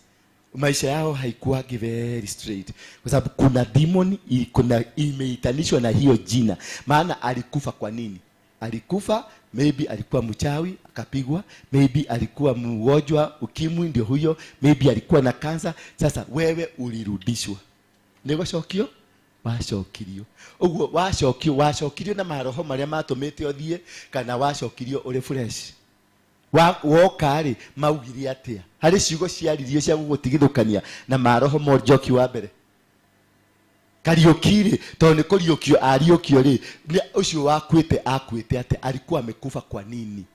Maisha yao haikuwagi very straight, kwa sababu kuna demon kuna imeitanishwa na hiyo jina. Maana alikufa kwa nini? Alikufa maybe alikuwa mchawi akapigwa, maybe alikuwa mgonjwa ukimwi ndio huyo, maybe alikuwa na kansa. Sasa wewe ulirudishwa. Nĩgũcokio wacokirio. Ũguo wacokio, wacokirio na maroho marĩa matũmĩte ũthiĩ, kana wacokirio ũrĩ fresh. Woka rĩ, maugire atĩa? Harĩ ciugo ciaririo cia gũgũtigithũkania na maroho mo njoki wa mbere. Kariũki rĩ, tondũ nĩ kũriũkio ariũkio rĩ, ũcio wakuĩte akuĩte atĩa? Alikuwa amekufa kwa nini?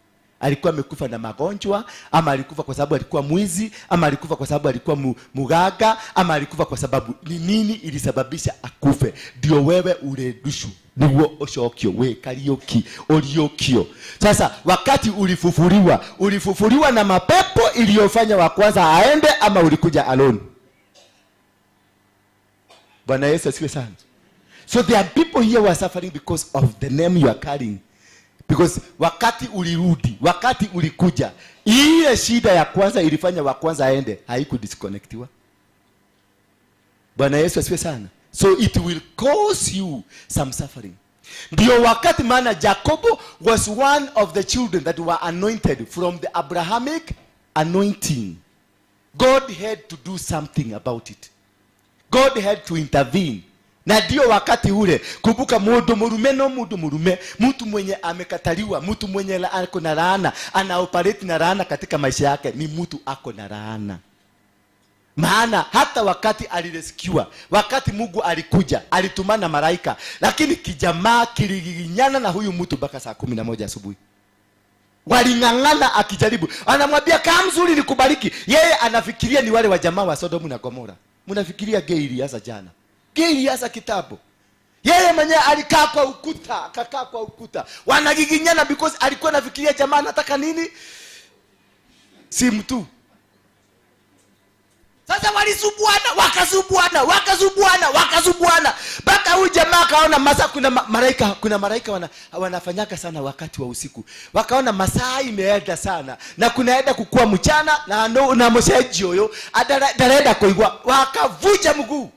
Alikuwa amekufa na magonjwa, ama alikufa kwa sababu alikuwa mwizi, ama alikufa kwa sababu alikuwa muganga, ama alikufa kwa sababu ni nini ilisababisha akufe? Ndio wewe uredushwo, niguo ucokio, we Kariũki, ũriũkio. Sasa wakati ulifufuliwa, ulifufuliwa na mapepo iliyofanya wa kwanza aende, ama ulikuja alone? Bwana Yesu asifiwe sana. So there are people here who are suffering because of the name you are carrying. Because wakati ulirudi, wakati ulikuja, ile shida ya kwanza ilifanya wa kwanza aende, haikudisconnectiwa. Bwana Yesu asifiwe sana. So it will cause you some suffering. Ndio wakati maana Jacobo was one of the children that were anointed from the Abrahamic anointing. God had to do something about it. God had to intervene. Na ndio wakati ule, kumbuka mundu murume no mundu murume, mtu mwenye amekataliwa, mtu mwenye ako na laana, ana operate na laana katika maisha yake, ni mtu ako na laana. Maana hata wakati alireskiwa, wakati Mungu alikuja, alitumana malaika, lakini kijamaa kiligiginyana na huyu mtu mpaka saa 11 asubuhi. Waling'ang'ana akijaribu. Anamwambia kama mzuri nikubariki. Yeye anafikiria ni wale wa jamaa wa Sodomu na Gomora. Mnafikiria gei ilianza jana. Gei ilianza kitambo. Yeye mwenyewe alikaa kwa ukuta, akakaa kwa ukuta. Wanagiginyana because alikuwa anafikiria jamaa anataka nini? Simu tu. Sasa walisubuana, wakasubuana, wakasubuana, wakasubuana. Mpaka huyu jamaa akaona masaa, kuna malaika, kuna malaika wanafanyaka sana wakati wa usiku. Wakaona masaa imeenda sana na kunaenda kukua mchana na no, na mshaji huyo adarenda kuigwa, wakavuja mguu.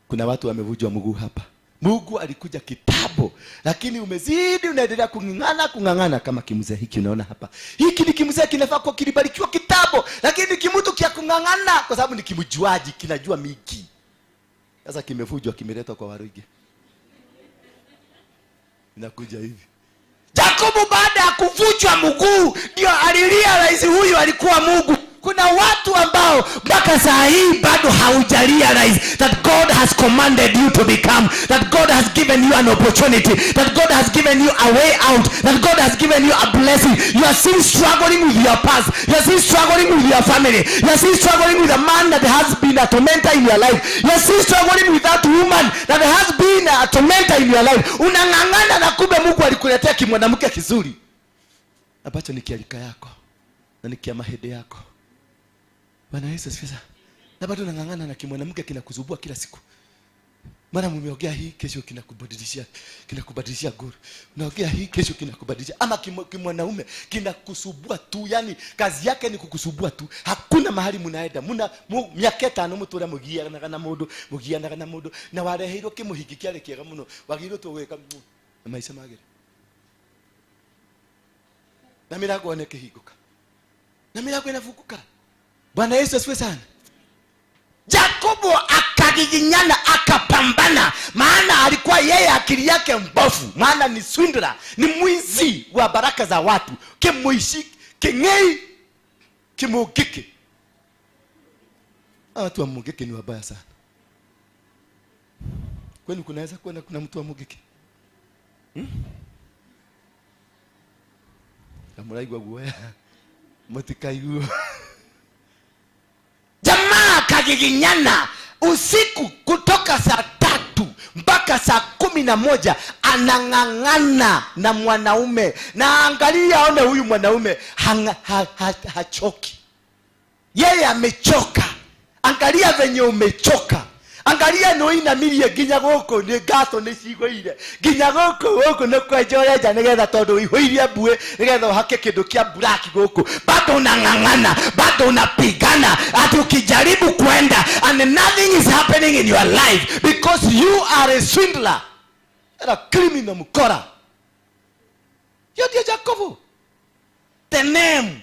Kuna watu wamevujwa mguu hapa. Mungu alikuja kitambo, lakini umezidi, unaendelea kung'ang'ana, kung'ang'ana kama kimzee hiki unaona hapa. Hiki ni kimzee kinafaa kuwa kilibarikiwa kitambo, lakini ni kimutu kia kung'ang'ana kwa sababu ni kimjuaji, kinajua mingi. Sasa kimevujwa, kimeletwa kwa Waruige. Inakuja hivi. Jakobo baada ya kuvunjwa mguu ndio alilia, rais huyu alikuwa Mungu. Kuna watu ambao mpaka saa hii bado haujarealize that God has commanded you to become, that God has given you an opportunity, that God has given you a way out, that God has given you a blessing. You are still struggling with your past. You are still struggling with your family. You are still struggling with a man that has been a tormentor in your life. You are still struggling with that woman that has been a tormentor in your life. Unang'ang'ana na kumbe Mungu alikuletea kimwanamke kizuri ambacho ni kialika yako na ni kia mahede yako. Bwana Yesu asifiwe sana. Na bado unang'ang'ana na kimwanamke kinakuzubua kila siku. Mara mumeongea hii, kesho kinakubadilishia, kinakubadilishia guru. Unaongea hii, kesho kinakubadilishia. Ama kimwanaume kinakusubua tu, yani kazi yake ni kukusubua tu. Hakuna mahali mnaenda. Muna miaka 5 mutura mugianaga na mundu, mugianaga na mundu. Na wareheirwo kimuhiki kiarĩ kiega muno. Wagĩrĩirwo tu gwĩka na maica magĩre. Na milango one kĩhingũka. Na milango inafunguka. Bwana Yesu asifiwe sana. Jakobo akagiginyana, akapambana, maana alikuwa yeye akili yake mbovu, maana ni swindler, ni mwizi wa baraka za watu. Kimuishi, kingei, kimugike. Watu wa mugike ni wabaya sana. Kwani kunaweza kuwa kuna mtu wa mugike? Kamuraigwa guoya. Mutikaigua. Jamaa kagiginyana usiku kutoka saa 3 mpaka saa 11 anang'ang'ana na mwanaume. Na angalia aone huyu mwanaume hachoki. Yeye amechoka. Angalia venye umechoka. Angalia no inamirie nginya guku ni ngato ni cigoire. Nginya guku guku ni kwenja urenja nigetha tondu ihuirie mbue nigetha uhake kindu kia black guku. Bado unang'ang'ana, bado unapigana, ati ukijaribu kwenda and nothing is happening in your life because you are a swindler. A criminal mkora. Hiyo ndio Jakobo. The name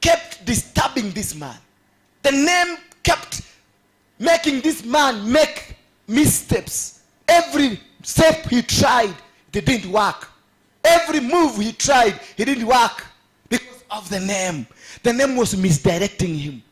kept disturbing this man. The name kept making this man make missteps. Every step he tried, it didn't work. Every move he tried, it didn't work because of the name. The name was misdirecting him.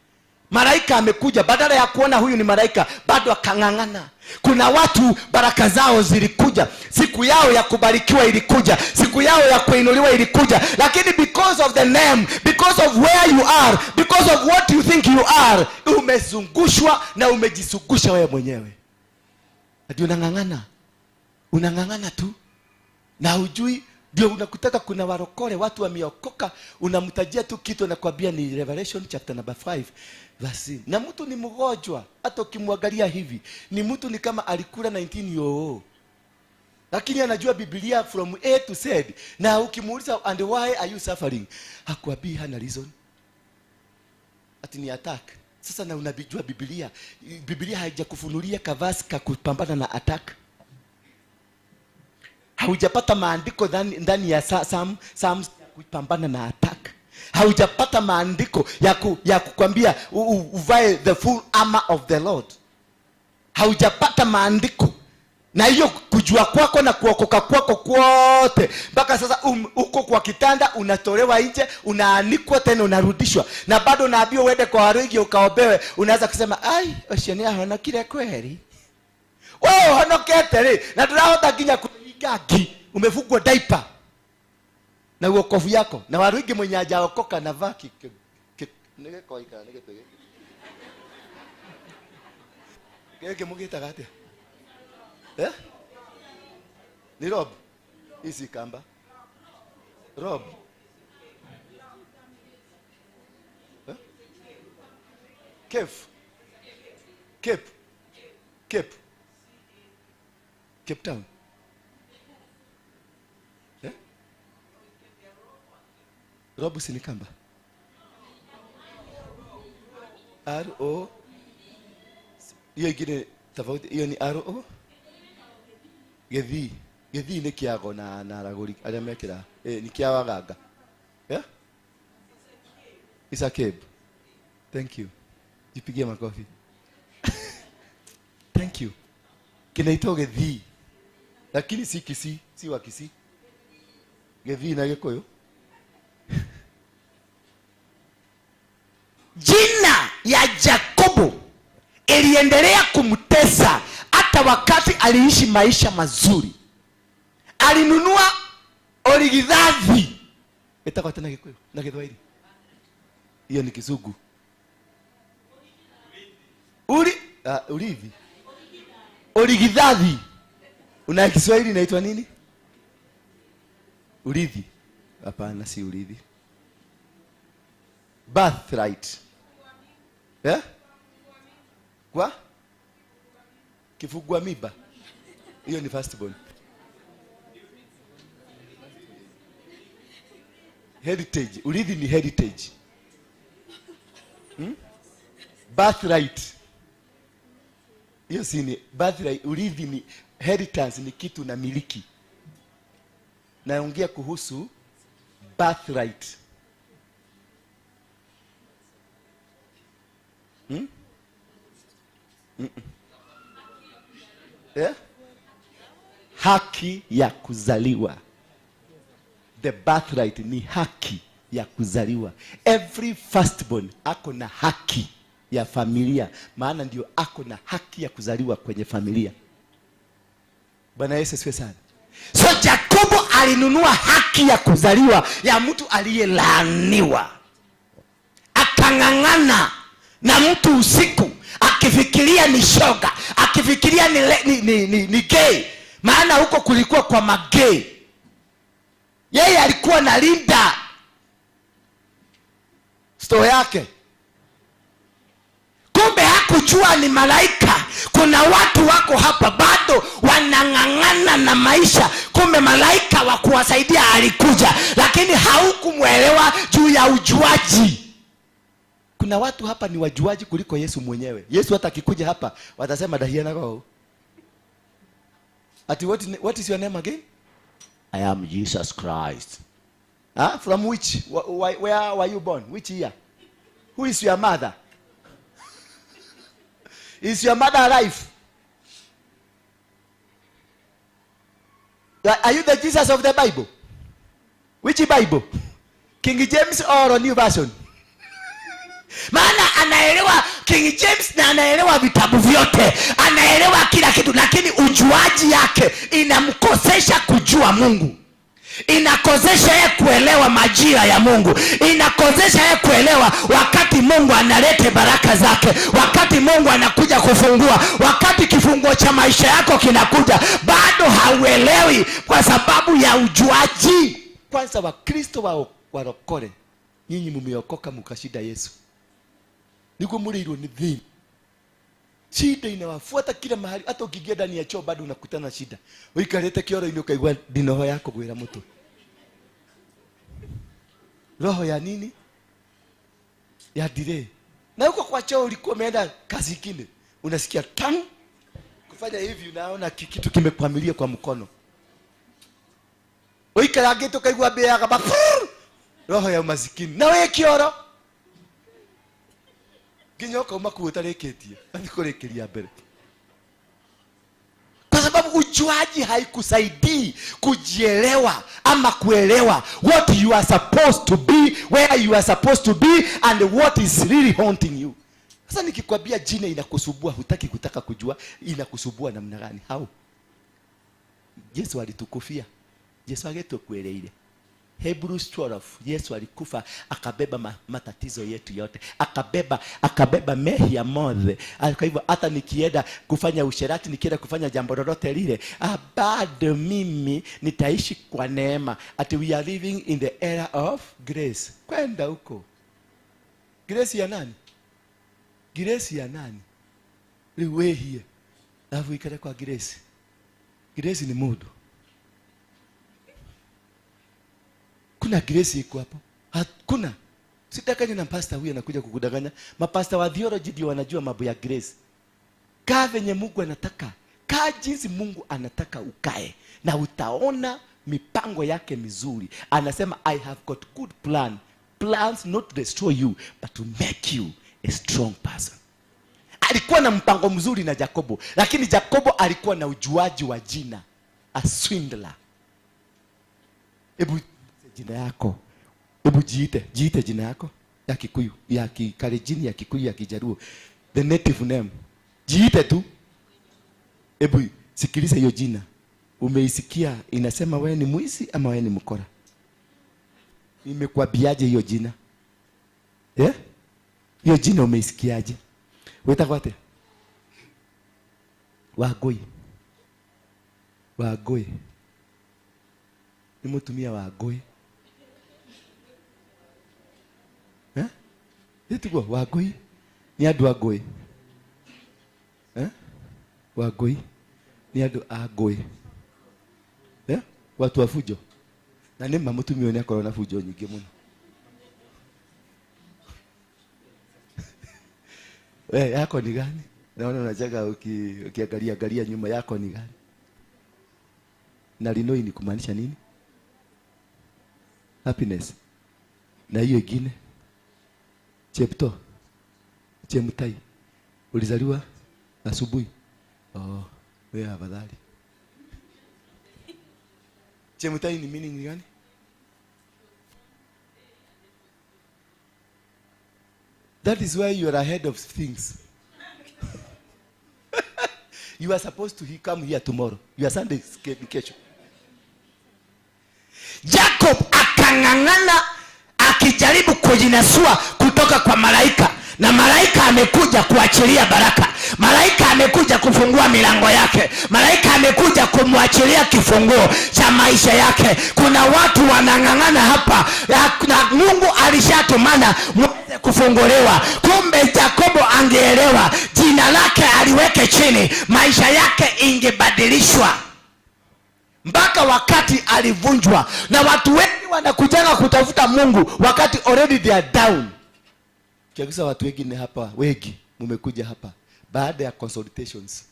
Malaika amekuja, badala ya kuona huyu ni malaika, bado akang'ang'ana. Kuna watu baraka zao zilikuja, siku yao ya kubarikiwa ilikuja, siku yao ya kuinuliwa ilikuja, lakini because of the name, because of where you are, because of what you think you are, umezungushwa na umejizungusha wewe mwenyewe. Hadi unang'ang'ana. Unang'ang'ana tu. Na hujui, ndio unakutaka kuna warokore, watu wameokoka, unamtajia tu kitu anakuambia ni Revelation chapter number 5 verse. Na mtu ni mgonjwa, hata ukimwangalia hivi, ni mtu ni kama alikula 1900. Lakini anajua Biblia from A to Z. Na ukimuuliza and why are you suffering, hakuambii, hana reason. Ati ni attack. Sasa na unabijua Biblia, Biblia haijakufunulia kavasi ka kupambana na attack. Haujapata maandiko ndani ya Psalms ya kupambana na attack. Haujapata maandiko ya kukwambia uvae the full armor of the Lord. Haujapata maandiko. Na hiyo kujua kwako na kuokoka kwako kwote mpaka sasa uko kwa kitanda, unatolewa nje, unaanikwa tena, unarudishwa, na bado unaambiwa uende kwa Waruigi ukaombewe. Unaanza kusema ai, ucio ni ahonokire kweli. Wewe uhonokete ri na ndurahota nginya kuiga ngi, umefungwa diaper na uokovu yako. Na Waruigi mwenye hajaokoka na vaki nigikoika nigitege giki mugitaga atia? Eh? Ni rob. Hizi kamba. Rob. Eh? Cape. Cape. Cape. Cape Town. Eh? Rob si ni kamba. R O. Hiyo ingine tofauti, hiyo ni R O. Githii. Githii nĩ kĩago na aragũri arĩa mekĩra nĩ kĩa waganga. Yeah? It's a cape. Thank you. Jipigie makofi. Thank you. Kinaitwa Githii. Lakini si Kisii, si wa Kisii. Githii na Gikuyu. Jina ya Jakobo iliendelea kumtesa hata wakati aliishi maisha mazuri. Alinunua origidhathi. Itakuwa tena Gikuyu na Kiswahili. Hiyo ni Kizungu. Urithi. Origidhathi. Una Kiswahili inaitwa nini? Urithi. Hapana, si urithi. Birthright. Eh? Kwa? Kifungua mimba. Hiyo ni firstborn. Heritage. Urithi ni heritage. Birthright. Hiyo si ni birthright. Urithi ni inheritance, ni kitu na miliki. Naongea kuhusu birthright. Yeah? Haki ya kuzaliwa. The birthright ni haki ya kuzaliwa. Every firstborn ako na haki ya familia, maana ndio ako na haki ya kuzaliwa kwenye familia. Bwana Yesu asifiwe sana. So Jakobo alinunua haki ya kuzaliwa ya mtu aliyelaaniwa. Akang'ang'ana na mtu usiku, akifikiria ni shoga, akifikiria ni gay. Maana huko kulikuwa kwa magay. Yeye alikuwa na linda store yake. Kumbe hakujua ni malaika. Kuna watu wako hapa bado wanang'ang'ana na maisha. Kumbe malaika wa kuwasaidia alikuja, lakini haukumuelewa juu ya ujuaji. Kuna watu hapa ni wajuaji kuliko Yesu mwenyewe. Yesu hata akikuja hapa watasema dahiana go. Ati what is your name again? I am Jesus Christ. Huh? From which? Where were you born? Which year? Who is your mother? Is your mother alive? Are you the Jesus of the Bible? Which Bible? King James or New Version? Maana anaelewa King James na anaelewa vitabu vyote, anaelewa kila kitu, lakini ujuaji yake inamkosesha kujua Mungu. Inakosesha yeye kuelewa majira ya Mungu. Inakosesha yeye kuelewa wakati Mungu analete baraka zake, wakati Mungu anakuja kufungua, wakati kifunguo cha maisha yako kinakuja, bado hauelewi kwa sababu ya ujuaji. Kwanza Wakristo warokore, nyinyi mumeokoka mukashinda Yesu. Niko muliro ni dhini. Shida inawafuata kila mahali. Hata ukiingia ndani ya choo bado unakutana na shida. Uikalete kioro ini ukaigua dinoho yako gwira mtu. Roho ya nini? Ya delay. Na huko kwa choo ulikuwa umeenda kazi nyingine. Unasikia tang kufanya hivi, unaona kitu kimekwamilia kwa mkono. Uikalage ukaigua bea kama roho ya umasikini. Na wewe kioro nginya ukauma kuu utarĩkĩtie, athiĩ kũrĩkĩria mbere. Kwa sababu ujuaji haikusaidii kujielewa ama kuelewa what you are supposed to be, where you are supposed to be, and what is really haunting you. Sasa nikikwambia jina inakusumbua, hutaki kutaka kujua inakusumbua namna gani? How? Yesu alitukufia. Yesu agetukueleire. Hebrews 12, Yesu alikufa akabeba matatizo yetu yote, akabeba mehia mothe. Kwa hivyo hata nikienda kufanya usherati, nikienda kufanya jambo lolote lile, bado mimi nitaishi kwa neema. Ati we are living in the era of grace. Kwenda huko. Grace ya nani? Grace ya nani? Liwe hie. Alafu ikare kwa grace. Grace ni mudu. Kuna grace iko hapo? Hakuna. Sitakanya na pastor huyu anakuja kukudanganya. Mapasta wa theology ndio wanajua mambo ya grace. Kaa venye Mungu anataka. Kaa jinsi Mungu anataka ukae. Na utaona mipango yake mizuri. Anasema I have got good plan. Plans not to destroy you but to make you a strong person. Alikuwa na mpango mzuri na Jakobo, lakini Jakobo alikuwa na ujuaji wa jina, a swindler. Hebu jina yako. Hebu jiite jina yako ya Kikuyu, ya Kikalenjin, ya Kikuyu, ya Kijaluo. The native name. Jiite tu. Hebu sikiliza hiyo jina. Umeisikia inasema wewe ni mwizi ama wewe ni mkora? Nimekuambiaje hiyo jina? Eh? Hiyo jina umeisikiaje? Wetagwo atia? Wangui. Wangui. Ni mutumia Wangui. Eh? Ĩtiguo Wangui. Ni andũ a ngũĩ. Eh? Wangui. Ni andũ a ngũĩ. Eh? Watu wa fujo. Na nĩ ma mũtumia ũyũ nĩ akoragwo na fujo nyingĩ mũno. We, yako ni gani? Naona unacheka ukiangalia angalia nyuma, yako ni gani? Na Linoi ni kumaanisha nini? Happiness. Na hiyo ingine? Chepto. Chemutai. Ulizaliwa asubuhi. Oh, wewe afadhali. Chemutai ni meaning gani? That is why you are ahead of things. You are supposed to come here tomorrow. Your Sunday is kesho. Jacob akang'ang'ana akijaribu kujinasua kutoka kwa malaika. Na malaika amekuja kuachilia baraka. Malaika amekuja kufungua milango yake. Malaika amekuja kumwachilia kifunguo cha maisha yake. Kuna watu wanang'ang'ana hapa na Mungu alishatumana muweze kufunguliwa. Kumbe Jakobo angeelewa jina lake aliweke chini, maisha yake ingebadilishwa. Mpaka wakati alivunjwa. Na watu wengi wanakujaga kutafuta Mungu wakati already they are down. Kiagusa watu wengine hapa, wengi mmekuja hapa baada ya consultations.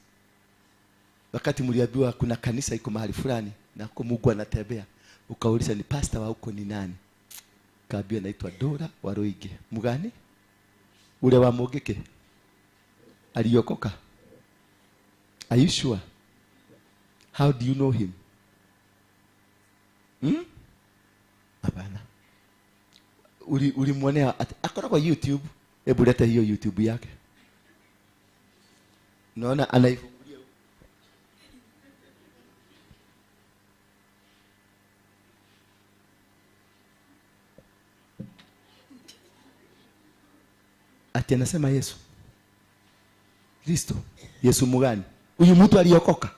Wakati mliambiwa kuna kanisa iko mahali fulani na huko Mungu anatembea, ukauliza ni pastor wa huko ni nani? Kaambia naitwa Dora Waruinge. Mugani? Ule wa Mugike. Aliokoka. Are you sure? How do you know him? Hapana. Ulimwonea akora kwa YouTube. Hebu leta hiyo YouTube yake. Naona anaifungulia. Ati anasema Yesu Kristo. Yesu mgani? Huyu mtu aliokoka.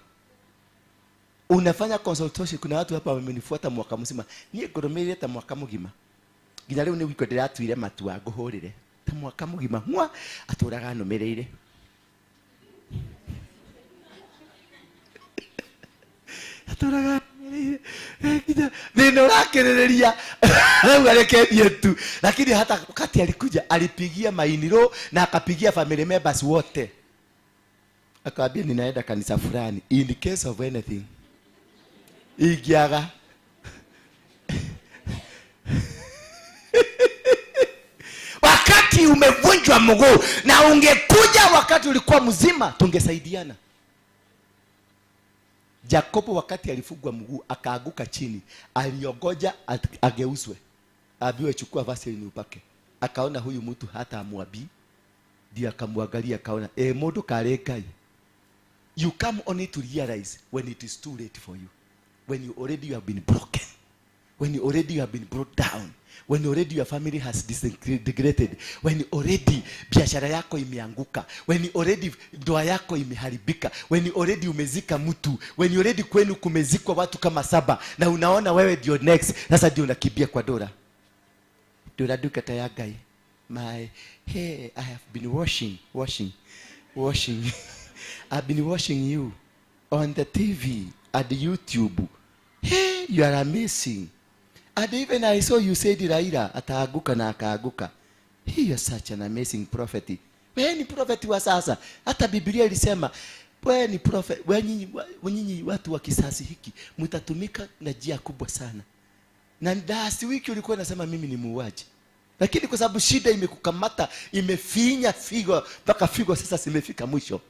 Unafanya consultation. Kuna watu hapa wamenifuata mwaka mzima. Niĩ ngũrũmĩrĩre ta mwaka mũgima. Nginya rĩu nĩ wiko ndĩratuire matua ngũhũrĩre. Ta mwaka mũgima mwa atũraga nũmĩrĩire. Atũraga nũmĩrĩire. Nginya thĩna ũrakĩrĩrĩria. Rĩu arekerie tu. Lakini hata wakati alikuja alipigia mainiro na akapigia family members wote. Akawaambia ninaenda kanisa fulani in case of anything. Igiaga. Wakati umevunjwa mguu na ungekuja wakati ulikuwa mzima tungesaidiana. Jakobo wakati alifungwa mguu akaanguka chini, aliongoja ageuzwe. Aambiwe chukua vaseline upake. Akaona huyu mtu hata amwabii. Ndiye akamwangalia akaona mundu kare Ngai. You come only to realize when it is too late for you. When you already have been broken. When already you have been brought down, when already your family has disintegrated, when already biashara yako imeanguka, when already ndoa yako imeharibika, when already umezika mtu, when already kwenu kumezikwa watu kama 7, na unaona wewe ndio next. Sasa ndio unakimbia kwa Dora. Dora duka tayagai. My hey, I have been washing. I've been watching you on the TV, at the YouTube. Hey, you are amazing. And even I saw you said Raila ataaguka na akaaguka. He is such an amazing prophet. Wewe ni prophet wa sasa. Hata Biblia ilisema wewe ni prophet, wewe nyinyi watu wa kisasi hiki mtatumika na njia kubwa sana. Na last wiki ulikuwa unasema mimi ni muuaji. Lakini kwa sababu shida imekukamata, imefinya figo mpaka figo sasa zimefika mwisho.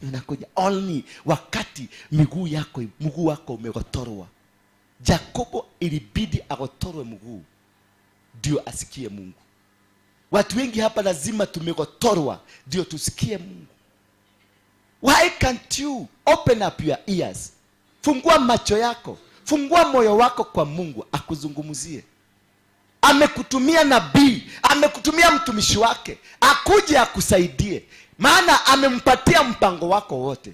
Unakuja only wakati miguu yako, mguu wako umegotorwa. Jakobo ilibidi agotorwe mguu ndio asikie Mungu. Watu wengi hapa lazima tumegotorwa ndio tusikie Mungu. Why can't you open up your ears? Fungua macho yako, fungua moyo wako kwa Mungu akuzungumzie. Amekutumia nabii, amekutumia mtumishi wake akuje akusaidie, maana amempatia mpango wako wote.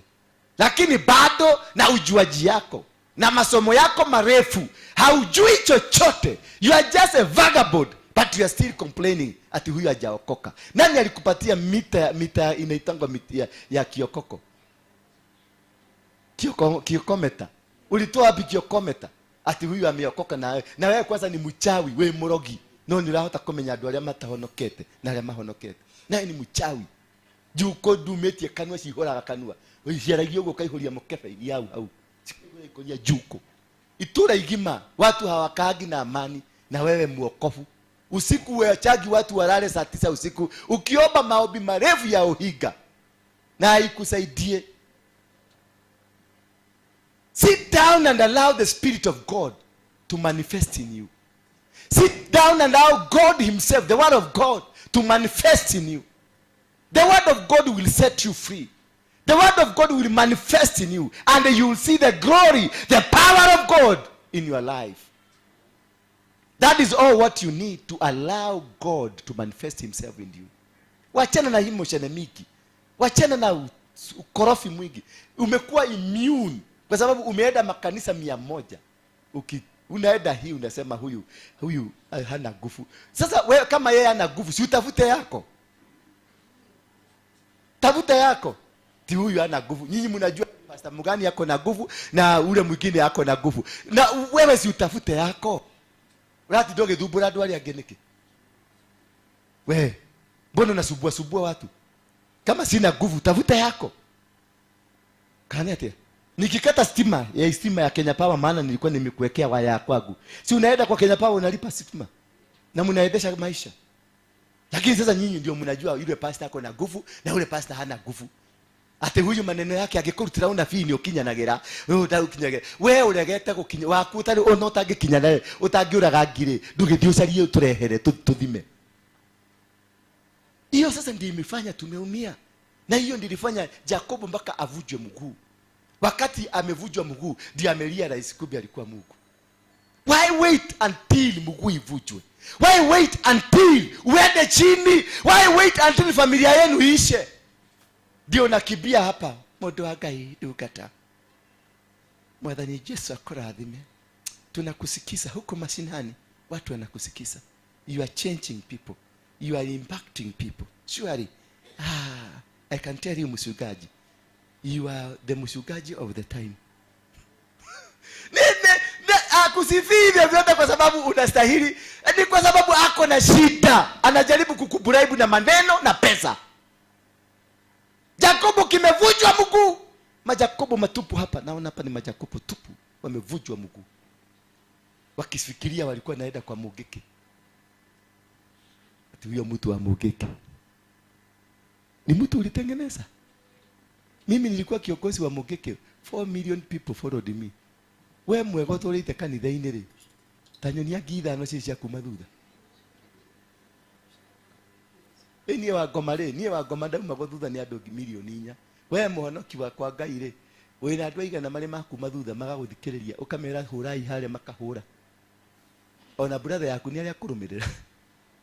Lakini bado na ujuaji yako na masomo yako marefu haujui chochote. You are just a vagabond, but you are still complaining ati huyu hajaokoka. Nani alikupatia mita inaitangwa mita ya kiokoko? Kiokometa. Ulitoa wapi kiokometa? Ati huyu ameokoka na wewe kwanza ni mchawi, wewe murogi. No ni urahota kumenya andu aria matahonokete na aria mahonokete. Nawe ni mchawi. Juko ndumitie kanua cihoraga kanua. Uciaragia uguo kaihuria mukebe yau hau. Ikonia juko. Itura igima watu hawakaagi na amani, na wewe muokofu. Usiku weachagi watu walale saa 9 usiku ukiomba maombi marefu ya uhiga na haikusaidie. Sit down and allow the Spirit of God to manifest in you. Sit down and allow God himself, the word of God, to manifest in you. The word of God will set you free. The word of God will manifest in you, and you will see the glory, the power of God in your life. That is all what you need to allow God to manifest himself in you. Wachana na emotion mingi. Wachana na ukorofi mwingi. Umekuwa immune kwa sababu umeenda makanisa 100. Unaenda hii unasema huyu hana nguvu. Sasa wewe kama yeye hana nguvu, si utafute yako. Tafuta yako. Ti huyu hana nguvu. Nyinyi mnajua pastor mgani yako na nguvu na ule mwingine yako na nguvu. Na wewe si utafute yako. Urati doge thumbura andu aria angi niki? We, mbona unasubua subua watu? Kama sina nguvu, tafuta yako. Kani atia? Nikikata stima ya Kenya Power, maana nilikuwa nimekuwekea waya kwangu. Si unaenda kwa Kenya Power unalipa stima na mnaendesha maisha. Lakini sasa nyinyi ndio mnajua yule pastor ako na nguvu na yule pastor hana nguvu. Ate huyu maneno yake angĩkũrutĩra unabii nĩ ũkinyanagĩra. Wewe ũtagũkinyagĩra. Wewe ũregete gũkinya waku ũtarĩ ona ũtangĩkinyana ũtangĩũraga ngiri ndũgĩthiĩ ũcarie ũtũrehere tũthime. Hiyo sasa ndiyo imefanya tumeumia. Na hiyo ndiyo ilifanya Jakobo mpaka avujwe mguu. Wakati amevujwa mguu ndiye amelia rais kumbe alikuwa Mungu. Why wait until mguu ivujwe? Why wait until uende chini? Why wait until familia yenu iishe? Ndio nakibia hapa mundu wa Ngai ndungata. Mwathani Yesu akurathime. Tunakusikiza huko mashinani, watu wanakusikiza. You are changing people. You are impacting people. Surely, I can tell you msugaji. You are the msugaji of the time. Akusifii vyote kwa sababu unastahili, ni kwa sababu ako na shida. Anajaribu kukubribe na maneno na pesa. Jakobo kimevunjwa mguu. Majakobo matupu hapa. Naona hapa ni majakobo tupu. Wamevunjwa mguu. Wakifikiria walikuwa naenda kwa Mugeke. Ati huyo mtu wa Mugeke ni mtu ulitengeneza. Mimi nilikuwa kiongozi wa Mugeke. 4 million people followed me. We mwego tũrĩte kanitha-inĩ rĩ, ta nyonia ngiri 5 cia kuma thutha. Niĩ wa ngoma rĩ, niĩ wa ngoma ndaumagwo thutha nĩ andũ milioni 4. We mũhonoki wakwa Ngai rĩ, wĩna andũ aigana marĩ makuma thutha magagũthikĩrĩria, ũkamera hũrai harĩa makahũra. Ona brother yaku ni aria kurumirira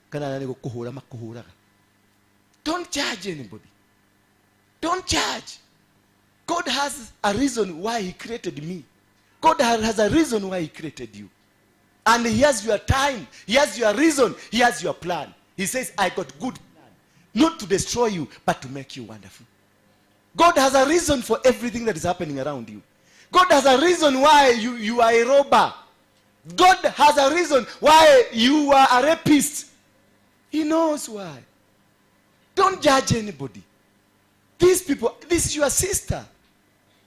kana ni gukuhura makuhuraga. Don't judge anybody. Don't judge. God has a reason why he created me. God has a reason why he created you. And he has your time. He has your reason. He has your plan. He says, I got good plan. Not to destroy you, but to make you wonderful. God has a reason for everything that is happening around you. God has a reason why you are a robber. God has a reason why you are a rapist. He knows why. Don't judge anybody. These people, this is your sister.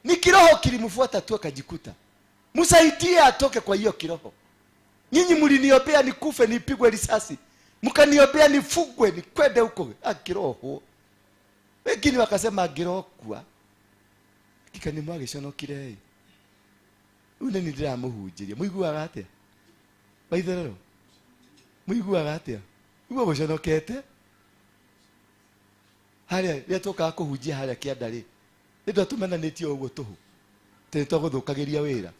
Ni kiroho kilimfuata tu akajikuta. Msaidie atoke kwa hiyo kiroho. Nyinyi mliniombea nikufe nipigwe risasi. Mkaniombea nifugwe nikwende huko. Kiroho. Wengine wakasema angirokua. Hakika ni mwagiconokire. Une ni ndiramuhunjiria. Muiguaga atia? Maitherero. Muiguaga atia? Igua guconokete. Haria rĩrĩa tũkaga kũhunjia harĩa kĩanda rĩ, nĩ twatũmenanĩtie ũguo tũhũ, tĩ nĩ twagũthũkagĩria wĩra.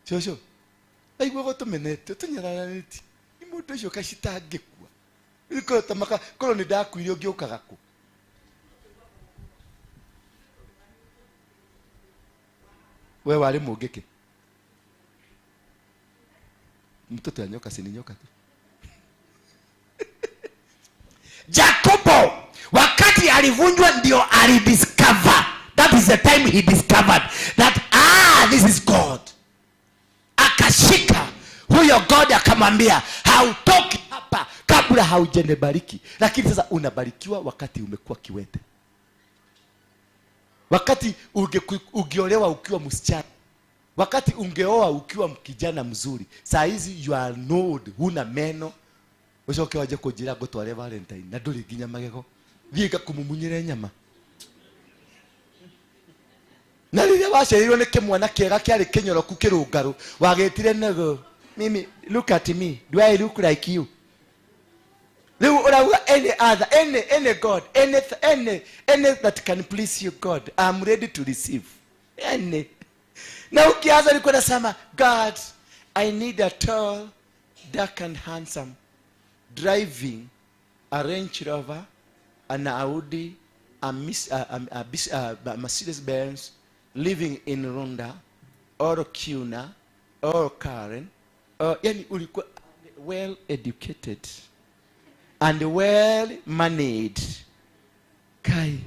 Cũcũ, aigua gũtũmenete, tũnyararanĩtie. Nĩ mũndũ ũcio kacitangĩkua. Korwo nĩ ndakuire ũngĩũkaga kũ? We warĩ mũngĩkĩ? Mtoto ya nyoka si ni nyoka tu. Jacobo wakati alivunjwa ndio alidiscover. That is the time he discovered that this is God. Akashika huyo God akamwambia hautoki hapa kabla haujanibariki. Lakini sasa unabarikiwa wakati umekuwa kiwete. Wakati ungeolewa ukiwa msichana. Wakati ungeoa ukiwa kijana mzuri. Saa hizi you are old, huna meno. Ucoke waje kunjira ngutware Valentine na nduri nginya magego. Thiĩ ngakumumunyĩre nyama. Na rĩrĩa wacereirwo nĩ kĩmwana kĩega kĩarĩ kĩnyoroku kĩrũngarũ, wagĩtire nego. Mimi, look at me. Do I look like you? Rĩu ũrauga any other, any God, any that can please you God, I'm ready to receive. Any. Na ukianza ulikuwa unasema, God, I need a tall, dark and handsome, driving a Range Rover, an Audi, a Mercedes Benz, living in Rwanda, or Kuna, or Karen, or yani ulikuwa well educated and well managed. Kai.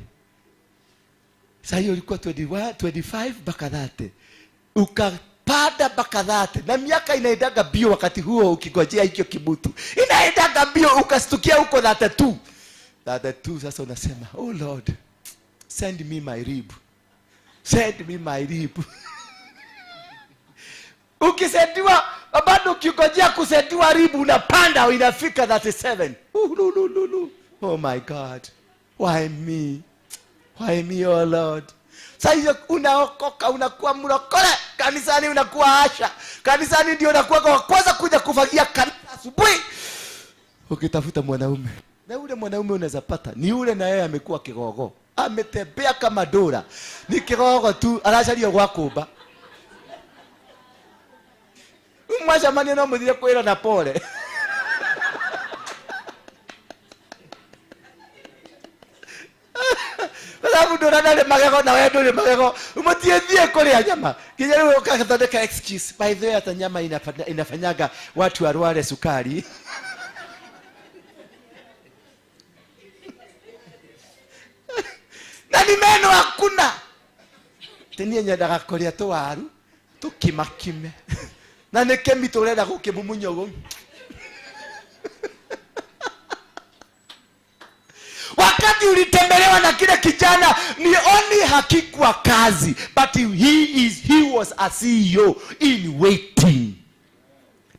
Sasa ulikuwa 21, 25 mpaka 30. Ukapanda mpaka 30. Na miaka inaendaga bio wakati huo ukigojea hicho kibutu. Inaendaga bio ukastukia huko 32. 32 sasa unasema, oh Lord, send me my rib. Send me my rib. Ukisendiwa bado ukigojea kusendiwa rib unapanda inafika 37. Oh my God. Why me? Why me, oh Lord? Sasa unaokoka unakuwa mlokole, kanisani unakuwa asha. Kanisani ndio unakuwa kwa kwanza kuja kufagia kanisa asubuhi. Ukitafuta mwanaume. Na yule mwanaume unaweza pata ni yule na yeye amekuwa kigogo. Ametembea kama dora. Ni kigogo tu aracaria gwa kumba. Mwacemania no muthire kwira na pole. Sababu ndora ndari magego na we nduri magego. Mutiethie kuria nyama. Kinya riu ukathondeka excuse. By the way hata nyama inafanyaga watu warware sukari. Na ni meno hakuna. Tenie nyendaga kuria tuwaru tukimakime. Na nĩ kĩmi tũrenda gũkĩmumunya ũguo. Wakati ulitembelewa na kile kijana ni only hakikuwa kazi, but he was a CEO in waiting.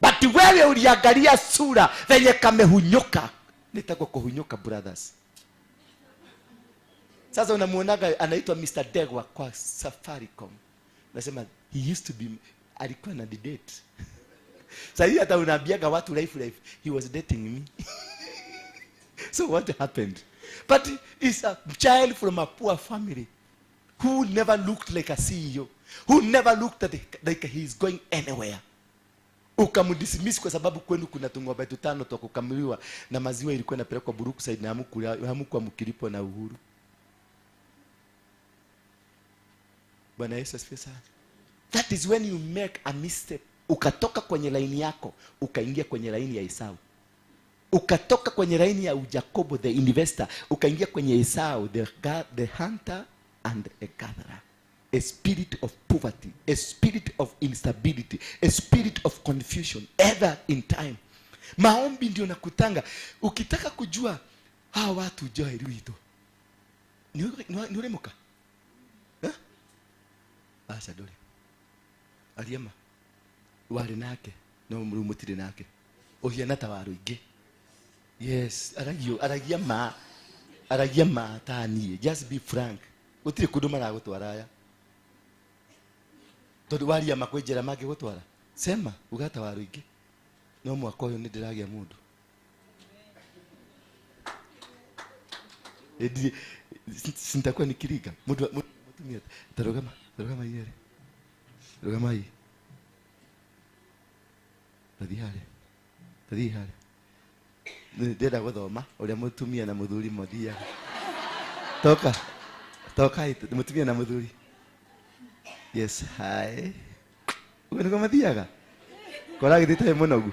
But wewe uliangalia sura venye kamehunyoka. Nitakuwa kuhunyoka brothers. Sasa unamuonaga anaitwa Mr. Degwa kwa Safaricom. Nasema he used to be, alikuwa na date. Sasa hii hata unaambiaga watu life he was dating me. So what happened? But he's a child from a poor family who never looked like a CEO, who never looked at like he is going anywhere. Ukamdismiss kwa sababu kwenu kuna tung'ombe tutano twa kukamuliwa na maziwa ilikuwa inapelekwa Brookside na hamukuwa mkilipwa na Uhuru. Bwana Yesu asifiwe sana. That is when you make a mistake. Ukatoka kwenye laini yako, ukaingia kwenye laini ya Esau. Ukatoka kwenye laini ya Jacobo the investor, ukaingia kwenye Esau the hunter and a gatherer. A spirit of poverty, a spirit of instability, a spirit of confusion, ever in time. Maombi ndio nakutanga. Ukitaka kujua hawa watu joe ruito. Ni uremoka? Eh? Acha dole. Aliema wale nake no murumutire nake. Ohiana ta waru ingi. Yes, aragia ma. Aragia ma tanie. Just be frank. Gutire kundu maragutwara aya. Tondu waria makwenjera mangigutwara. Sema ugata waru ingi. No mwaka uyu ni ndiragia mundu. Edi sintakuwa nikiriga. Mundu mutumia tarugama yere. Rugama hii. Tathi hare. Ndĩrenda gũthoma ũrĩa mũtumia na mũthuri mathiaga. Toka. Toka mũtumia na mũthuri. Yes, hi. Ũguo nĩguo mathiaga. Kora gĩthiĩte mũnogu.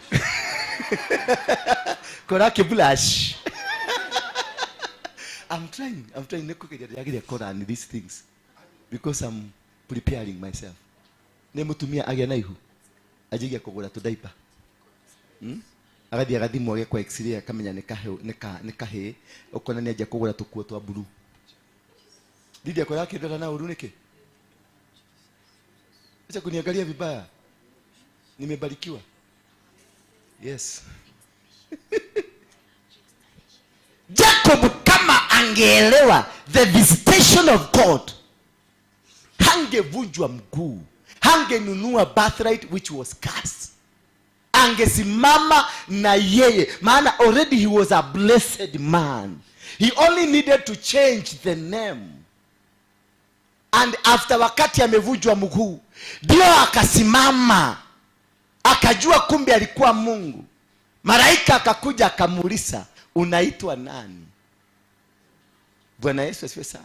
Kora kĩblash. I'm trying nĩkũgeria ndĩrageria kũrani these things because I'm preparing myself. Nĩ mũtumia agĩa na ihu anjagia kũgũra tũdaipa. Agathiĩ agathimwo agekwo x-ray akamenya nĩ kahĩĩ, ũkona nĩ anjia kũgũra tũkuo twa blue. Lydia kwa yake ndora na ũru nĩkĩ? Acha kuniangalia vibaya. Nimebarikiwa. Yes. Jacob kama angeelewa the visitation of God, hangevunjwa mguu, hangenunua birthright which was cursed. Angesimama na yeye, maana already he was a blessed man. He only needed to change the name. And after wakati amevunjwa mguu, ndio akasimama, akajua kumbe alikuwa Mungu. Malaika akakuja akamuuliza, unaitwa nani? Bwana Yesu asifiwe sana.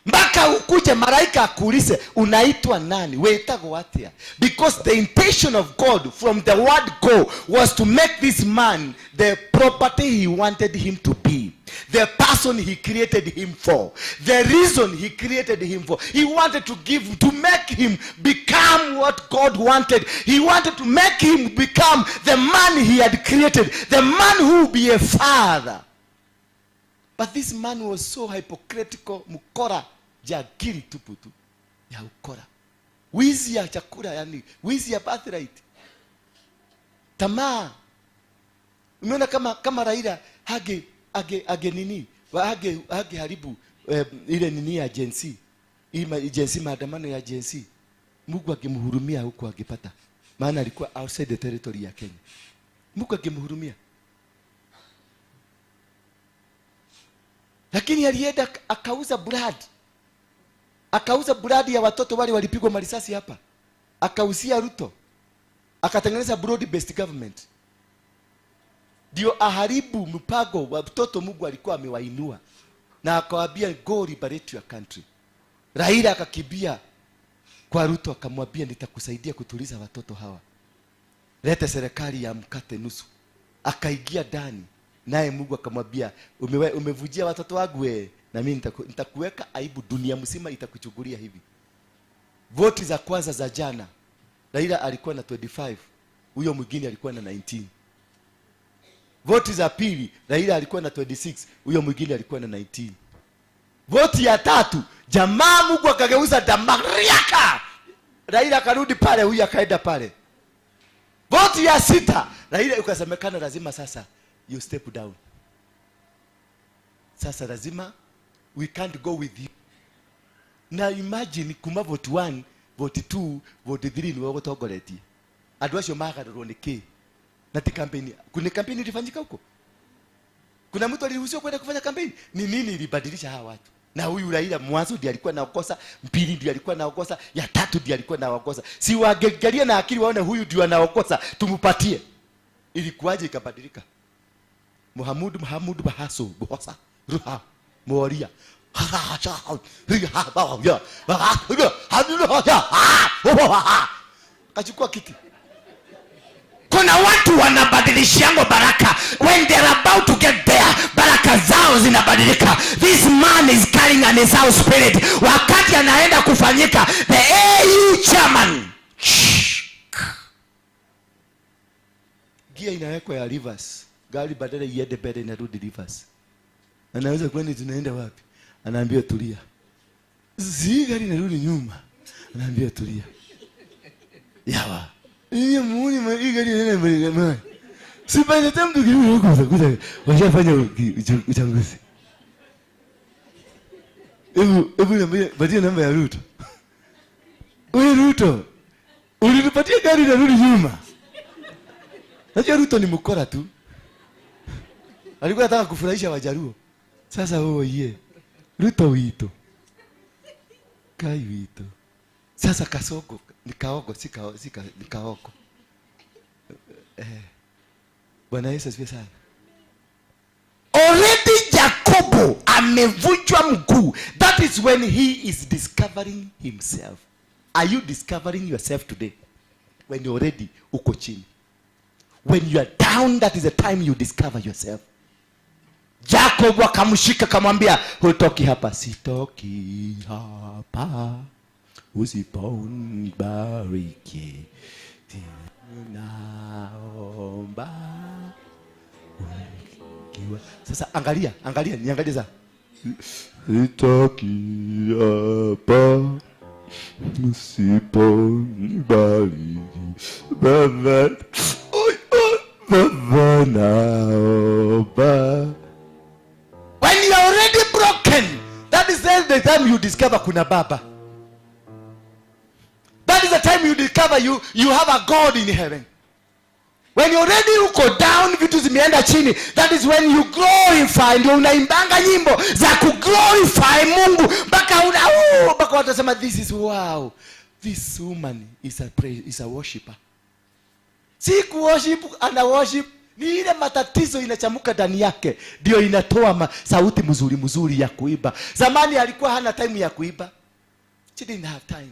Mpaka ukuje malaika akuulize unaitwa nani? Wetagwo atia? Because the intention of God from the word go was to make this man the property he wanted him to be. The person he created him for. The reason he created him for. He wanted to give, to make him become what God wanted. He wanted to make him become the man he had created. The man who would be a father. But this man was so hypocritical, mukora, jagiri tupu tu, ya ukora. Wizi ya chakula, yani, wizi ya birthright. Tamaa. Umeona kama Raila hage nini? Hage haribu ile nini ya Gen Z. Hii Gen Z, maandamano ya Gen Z. Mungu angemhurumia huko angepata. Maana alikuwa outside the territory ya Kenya. Mungu angemhurumia. Lakini alienda akauza blood. Akauza blood ya watoto wale walipigwa marisasi hapa. Akauzia Ruto. Akatengeneza broad based government. Ndio aharibu mpango wa mtoto Mungu alikuwa amewainua. Na akawaambia go liberate your country. Raila akakimbia kwa Ruto akamwambia nitakusaidia kutuliza watoto hawa. Lete serikali ya mkate nusu. Akaingia ndani. Naye Mungu akamwambia umevujia watoto wangu we, na mimi nitakuweka aibu, dunia mzima itakuchukulia hivi. Voti za kwanza za jana, Raila alikuwa na 25, huyo mwingine alikuwa na 19. Voti za pili, Raila alikuwa na 26, huyo mwingine alikuwa na 19. Voti ya tatu, jamaa Mungu akageuza damariaka. Raila akarudi pale, huyo akaenda pale. Voti ya sita, Raila ukasemekana lazima sasa you step down. Sasa lazima we can't go with you. Na imagine kuma vote 1, vote 2, vote 3 ni wagotongoretie. Andu acio magarũrwo nĩ kĩ? Na ti campaign. Kuna campaign ilifanyika huko? Kuna mtu aliruhusiwa kwenda kufanya campaign? Ni nini ilibadilisha hawa watu? Na huyu Raila mwanzo ndiye alikuwa anaongoza, mbili ndiye alikuwa anaongoza, ya tatu ndiye alikuwa anaongoza. Si wangeangalia na akili waone huyu ndiye anaongoza, tumupatie. Ilikuwaje ikabadilika? Muhammad Muhammad Bahaso Bosa Ruha Moria. Kachukua kiti. Kuna watu wanabadilishiango baraka. When they're about to get there, baraka zao zinabadilika. This man is carrying an Esau spirit. Wakati anaenda kufanyika the AU chairman, Gia inawekwa ya reverse. Gari badala iende mbele inarudi reverse. Anaweza kwenda, tunaenda wapi? Anaambia tulia. Si gari inarudi nyuma. Anaambia tulia. Yawa. Yeye muone hii gari inaenda mbele. Si by the time tukirudi huko utakuta washafanya uchaguzi. Hebu niambie, patie namba ya Ruto. Wewe Ruto, ulitupatia gari inarudi nyuma. Najua Ruto ni mkora tu. Alikuwa anataka kufurahisha Wajaluo. Sasa wewe ye. Ruto wito. Kai wito. Sasa Kasongo ni kaogo, si kao, si ka, ni kaogo. Bwana Yesu asifiwe sana. Already Jacobo amevunjwa mguu. That is when he is discovering himself. Are you discovering yourself today? When you already uko chini. When you are down, that is the time you discover yourself. Jacob akamshika akamwambia, hutoki hapa. Sitoki hapa usiponibariki. Naomba ukiwa. Sasa angalia, angalia, niangalie sasa. Sitoki hapa usiponibariki. Baba, oi, oi, Baba naomba. When you are already broken, that is the time you discover kuna baba. That is the time you discover you have a God in heaven. When you already uko down, vitu zimeenda chini, that is when you glorify. Ndio unaimbanga nyimbo za kuglorify Mungu mpaka mpaka watu wasema this is wow. This woman is a praise, is a worshipper. Si kuworship, ana worship. Ni ile matatizo inachamuka ndani yake ndio inatoa sauti mzuri mzuri ya kuiba. Zamani alikuwa hana time ya kuiba. She didn't have time.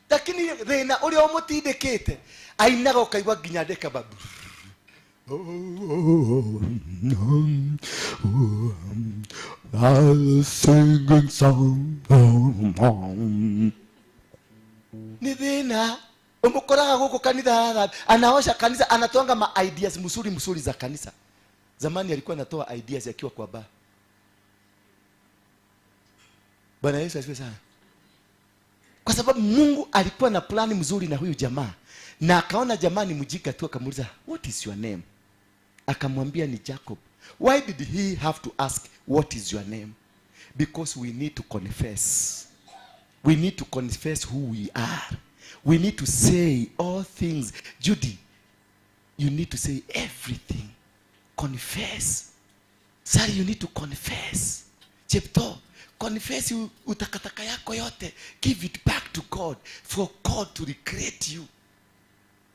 Lakini thina uria umutindikite ainaga ukaigua nginya ndeka babu. I singing song. Ni thina umukoraga guku kanitha, anaosha kanisa, anatoanga ma ideas mzuri mzuri za kanisa. Zamani alikuwa anatoa ideas akiwa kwa bar. Bwana Yesu asifiwe sana. Kwa sababu Mungu alikuwa na plani mzuri na huyu jamaa. Na akaona jamaa ni mjinga tu, akamuuliza what is your name? Akamwambia ni Jacob. Why did he have to ask what is your name? Because we need to confess. We need to confess who we are. We need to say all things. Judy, you need to say everything. Confess. Sari, you need to confess. Chepto, confess utakataka yako yote. Give it back to God for God to recreate you.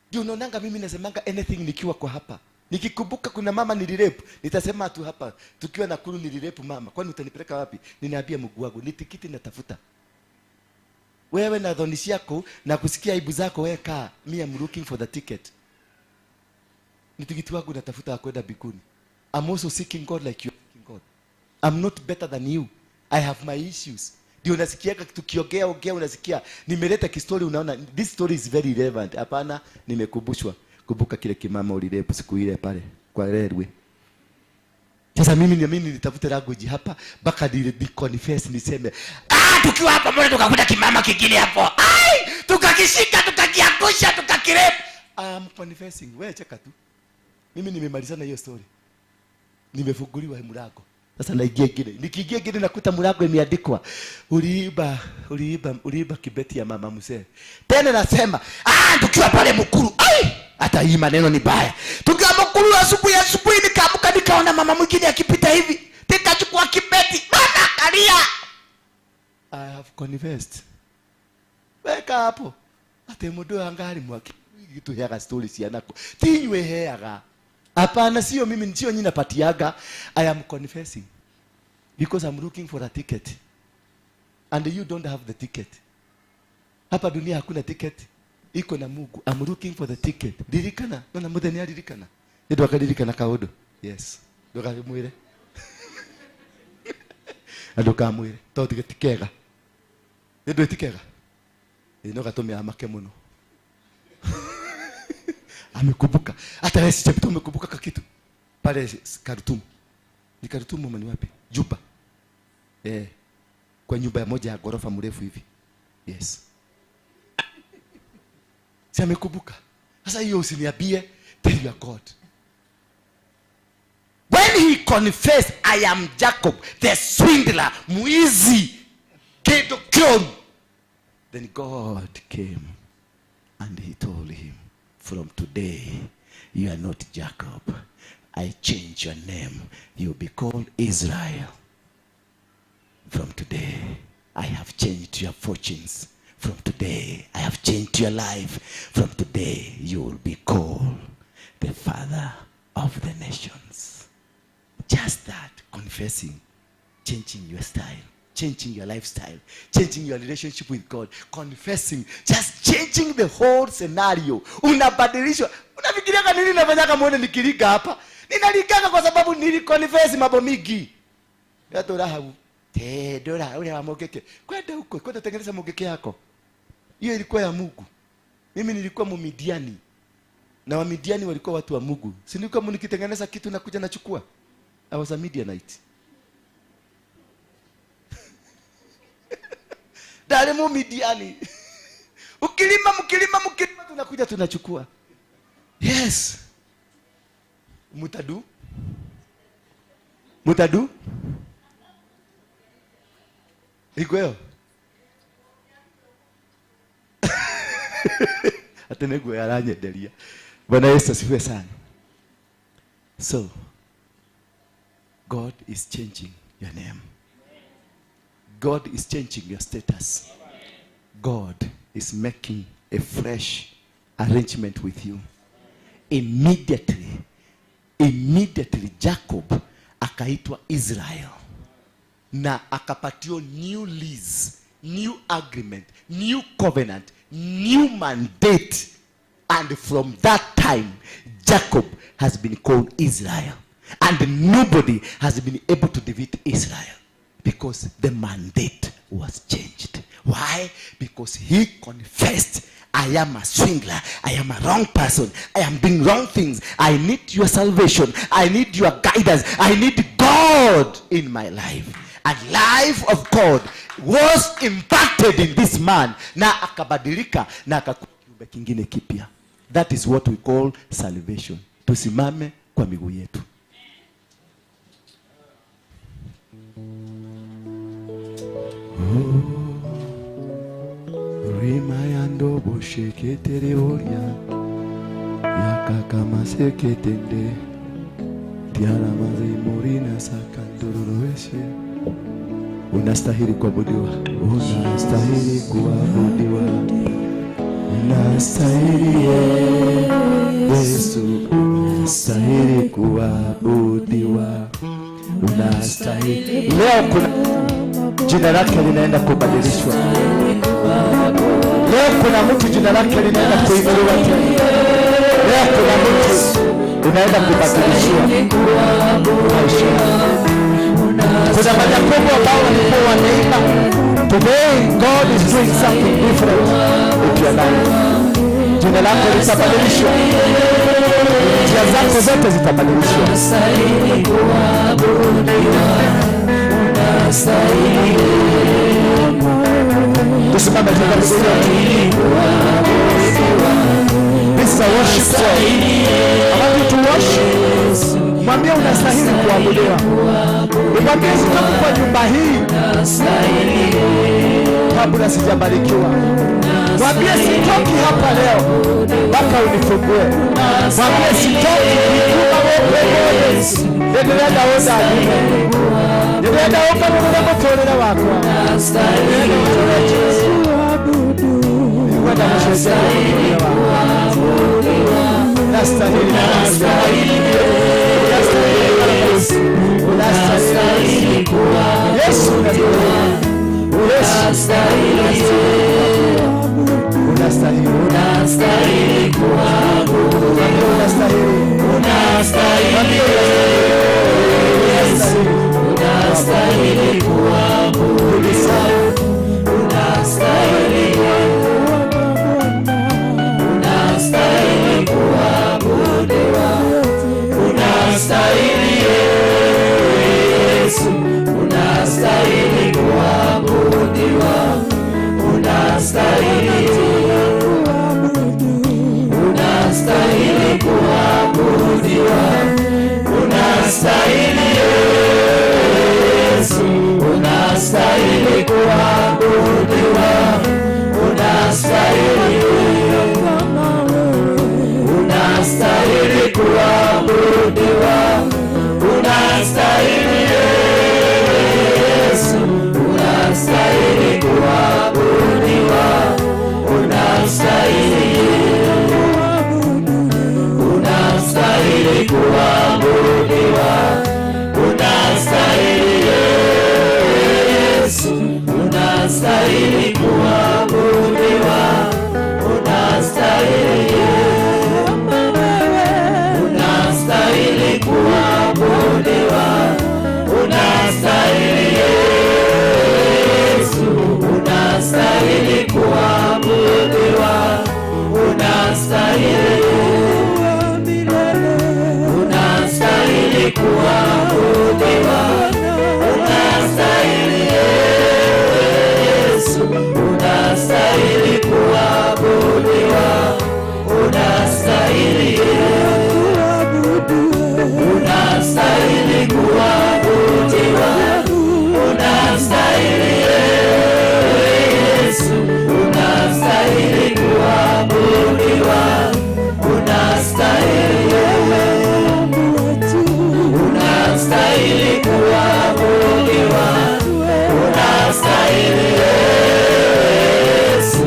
Ndio unaonanga mimi nasemanga anything nikiwa kwa hapa. Nikikumbuka kuna mama nilirepu, nitasema tu hapa. Tukiwa Nakuru nilirepu mama. Kwani utanipeleka wapi? Ninaambia Mungu wangu, ni tikiti natafuta. Wewe na dhonishi yako na kusikia aibu zako, wewe kaa. Me, I'm looking for the ticket. Ni tikiti wangu natafuta ya kwenda mbinguni. I'm also seeking God like you are seeking God. I'm not better than you. I have my issues. Ndio unasikiaga tukiongea ongea, unasikia nimeleta kistori, unaona this story is very relevant. Hapana, nimekumbushwa. Kumbuka kile kimama ulirepu siku ile pale kwa railway. Sasa mimi niamini nitafute language hapa mpaka ni confess niseme, tukiwa hapa mbona tukakuta kimama kingine hapo? Ai, tukakishika, tukakiangusha, tukakirepu. I'm confessing. Wewe cheka tu. Mimi nimemalizana hiyo story. Nimefunguliwa mlango. Sasa naingia ingine. Nikiingia ingine nakuta mlango imeandikwa uliiba, uliiba, uliiba kibeti ya mama mzee. Tena nasema, tukiwa pale Mukuru, ai, hata hii maneno ni baya. Tukiwa Mukuru asubuhi asubuhi nikaamka nikaona mama mwingine akipita hivi. Nikachukua kibeti, mama Analia. I have confessed. Weka hapo. Ate mundu angari mwaki gituheaga story cianako. Ti inywe heaga. Hapana, sio mimi, sio nyinyi napatiaga. I am confessing because I'm looking for a ticket. And you don't have the ticket. Hapa dunia hakuna ticket. Iko na Mungu. I'm looking for the ticket. Ririkana. Nona muthenya aririkana. Nĩ ndwakaririkana kaũndũ. Yes. Ndũkamwĩre. Ndũkamwĩre. Tondũ ti kega. Nĩ ndũĩ ti kega. Ĩ no gatũme amake mũno. Amekumbuka. Hata wewe si chapter umekumbuka kakitu. Pale Khartoum. Ni Khartoum ama ni wapi? Juba. Eh. Kwa nyumba ya moja ya ghorofa mrefu hivi. Yes. Si amekumbuka. Sasa hiyo usiniambie, tell your God. When he confessed, I am Jacob, the swindler, mwizi, kindu kĩũru. Then God came and he told him, from today, you are not Jacob. I change your name. You be called Israel. From today, I have changed your fortunes. From today, I have changed your life. From today, you will be called the father of the nations. Just that, confessing, changing your style, changing your lifestyle, changing your relationship with God, confessing, just changing the whole scenario. Unabadilishwa. Unafikiriaga nini nafanyaka muone nikiriga hapa? Ninaligaga kwa sababu niliconfess mambo mingi. Yatora hau. Te dora ule wa mogeke. Kwenda huko, kwenda tengeneza mogeke yako. Hiyo ilikuwa ya Mungu. Mimi nilikuwa Mumidiani. Na Wamidiani walikuwa watu wa Mungu. Si nilikuwa nikitengeneza kitu na kuja nachukua. I was a Midianite. Dale Mumidiani. Ukilima mkilima mkilima tunakuja tunachukua. Yes. Mutadu. Mutadu. Igweo. Ate nĩguo aranyenderia. Bwana Yesu asifiwe sana. So God is changing your name. God is changing your status. God is making a fresh arrangement with you. Immediately, immediately Jacob akaitwa Israel. Na akapatiwa new lease, new agreement, new covenant, new mandate. And from that time, Jacob has been called Israel. And nobody has been able to defeat Israel because the mandate was changed. Why? Because he confessed, I am a swindler, I am a wrong person, I am doing wrong things, I need your salvation, I need your guidance, I need God in my life. And life of God was impacted in this man. Na akabadilika na akakuwa kiumbe kingine kipya. That is what we call salvation. Tusimame kwa miguu yetu. Rimayando bosheketere boria yakakamaseketende tiaramazimorina sakandororoeshe. Unastahili kuabudiwa, unastahili kuabudiwa, unastahili Yesu, unastahili kuabudiwa, unastahili. Leo kuna jina lake linaenda kubadilishwa. Leo kuna mtu jina lake linaenda kuinuliwa tena. Leo kuna mtu unaenda kubadilishiwa maisha. Kuna majakobo ambao walikuwa wanaimba. Today God is doing something different with your life. Jina lako litabadilishwa. Njia zako zote zitabadilishwa. Tusimame tukae. This is a worship song. I want you to worship. Mwambie unastahili kuabudiwa. Mwambie sitoki kwa nyumba hii kabla sijabarikiwa. Mwambie sitoki hapa leo mpaka unifungue. Mwambie sitoki. Yesu, nĩndĩrenda ũndathime, nĩndĩrenda ũngarũrũre mũtũrĩre wakwa. Nĩngwenda gũcenjia mũtũrĩre wakwa. Unastahili, unastahili, unastahili, Yesu, unastahili, unastahili kuabudiwa, unastahili, Yesu, unastahili kuabudiwa, unastahili, unastahili kuabudiwa, unastahili Yesu, unastahili kuabudiwa, unastahili, unastahili kuabudiwa, unastahili Yesu, unastahili kuabudiwa, unastahili, unastahili kuabudiwa, unastahili Yesu, unastahili kuabudiwa, unastahili, unastahili kuabudiwa, unastahili Yesu, unastahili kuabudiwa, unastahili, unastahili kuabudiwa, unastahili Yesu, unastahili kuabudiwa, unastahili, unastahili kuabudiwa, unastahili Yesu, unastahili kuabudiwa, unastahili, unastahili kuabudiwa, unastahili Yesu, unastahili kuabudiwa, unastahili, unastahili kuabudiwa, unastahili Yesu,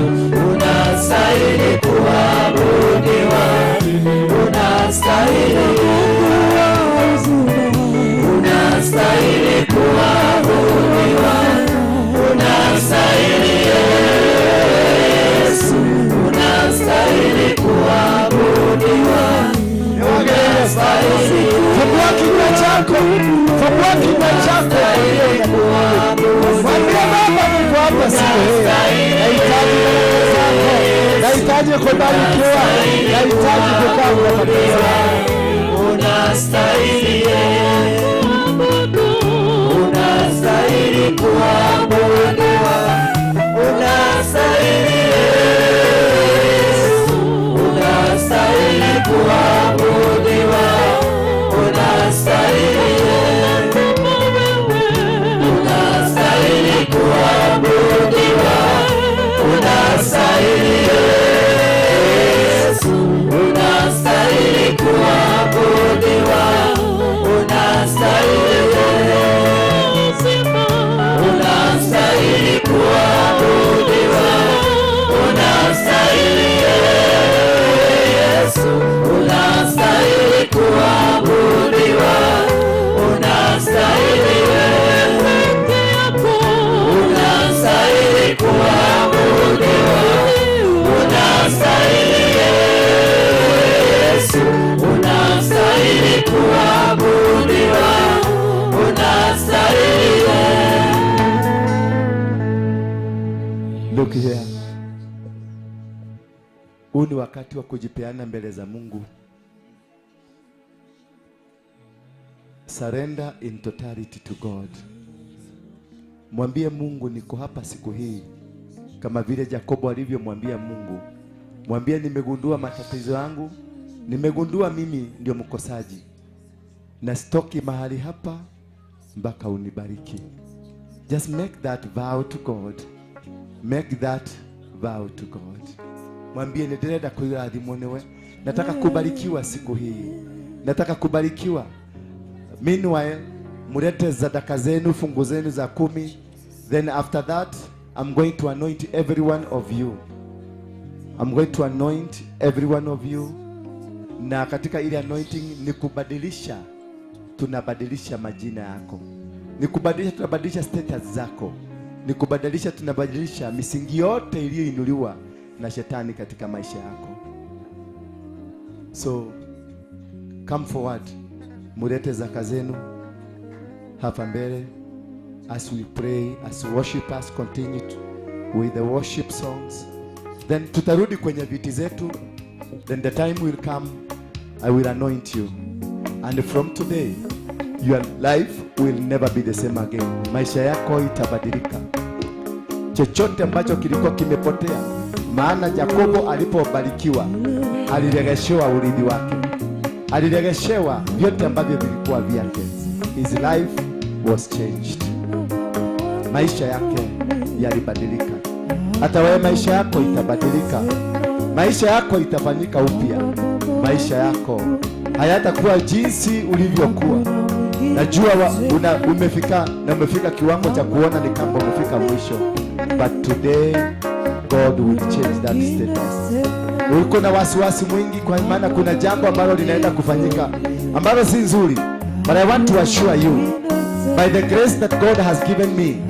unastahili kuabudiwa, unastahili, unastahili kuabudiwa, unastahili Yesu, unastahili kuabudiwa, unastahili. Fungua kinywa chako, fungua kinywa chako, mwambie Baba, niko hapa siku hii, nahitaji baraka zako, nahitaji kubarikiwa, nahitaji kukaa kwa kabisa. Unastahili, unastahili kuabudiwa, unastahili Yesu, unastahili kuabudiwa, unastahili, unastahili kuabudiwa, unastahili Yesu, unastahili kuabudiwa, unastahili, unastahili kuabudiwa, unastahili Yesu, unastahili kuabudiwa, unastahili, unastahili kuabudiwa, unastahili Yesu, unastahili kuabudiwa, unastahili. Look here. Huu ni wakati wa kujipeana mbele za Mungu. Surrender in totality to God. Mwambie Mungu, niko hapa siku hii kama vile Yakobo alivyomwambia Mungu. Mwambie, nimegundua matatizo yangu, nimegundua mimi ndio mkosaji, na sitoki mahali hapa mpaka unibariki. Just make that vow to God. Make that vow to God. Mwambie, nĩndĩrenda kũrathimwo nĩwe, nataka kubarikiwa siku hii. Nataka kubarikiwa. Meanwhile, mulete sadaka zenu, fungu zenu za 10. Then after that, I'm going to anoint every one of you. I'm going to anoint every one of you. Na katika ile anointing ni kubadilisha, tunabadilisha majina yako. Ni kubadilisha, tunabadilisha status zako. Ni kubadilisha, tunabadilisha misingi yote iliyoinuliwa na shetani katika maisha yako. So come forward, mulete zaka zenu hapa mbele as we pray, as worshipers continue with the worship songs. Then tutarudi kwenye viti zetu. Then the time will come, I will anoint you. And from today, your life will never be the same again. Maisha yako itabadilika. Chochote ambacho kilikuwa kimepotea, maana Yakobo alipobarikiwa, aliregeshewa urithi wake. Aliregeshewa vyote ambavyo vilikuwa vyake. His life was changed. Maisha yake yalibadilika. Hata wewe maisha yako itabadilika. Maisha yako itafanyika upya. Maisha yako hayatakuwa jinsi ulivyokuwa. Najua umefika na umefika kiwango cha kuona ni kama umefika mwisho. But today God will change that status. Uko na wasiwasi mwingi kwa maana kuna jambo ambalo linaenda kufanyika ambalo si nzuri. But I want to assure you, by the grace that God has given me,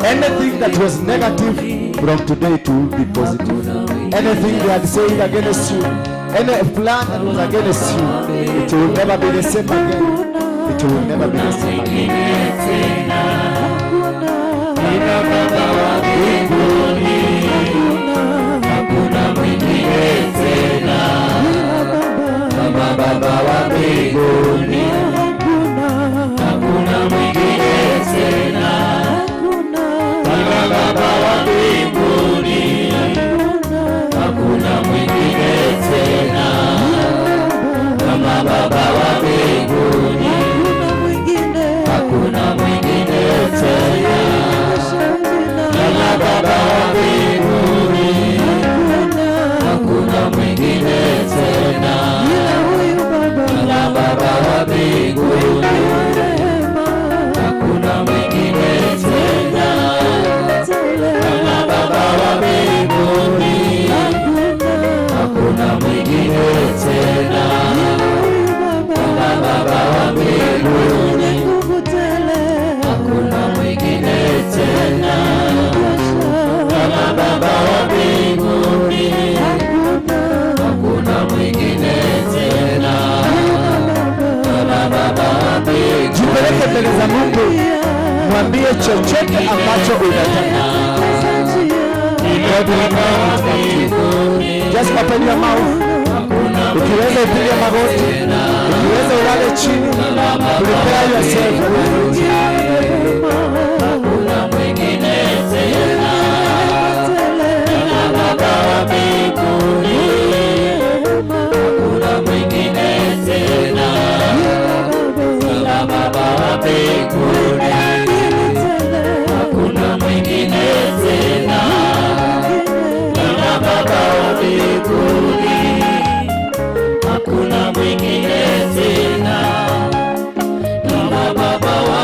anything that was negative from today it will be positive. Anything they had said against you, any plan that was against you, it will never be the same again. It will never be the same again. Hakuna mwingine tena kama Baba wa mbinguni. Hakuna mwingine tena kama Baba wa mbinguni. Hakuna mwingine tena kama Baba wa mbinguni. Hakuna mwingine tena kama Baba wa mbinguni. Hakuna mwingine tena kama Baba wa mbinguni. Hakuna mwingine tena kama Baba wa mbinguni. Hakuna mwingine tena kama Baba wa mbinguni. Hakuna mwingine tena kama Baba wa mbinguni. Hakuna mwingine tena kama Baba wa mbinguni. Jipeleke mbele za Mungu, mwambie chochote ambacho unataka. God will make it back to you. Just open your mouth. Ukiweza upige magoti, ukiweza ulale chini. Prepare yourself. Hakuna mwingine tena kama Baba wa mbinguni. Hakuna mwingine tena kama Baba wa mbinguni. Hakuna mwingine tena kama Baba wa mbinguni. Hakuna mwingine tena kama Baba wa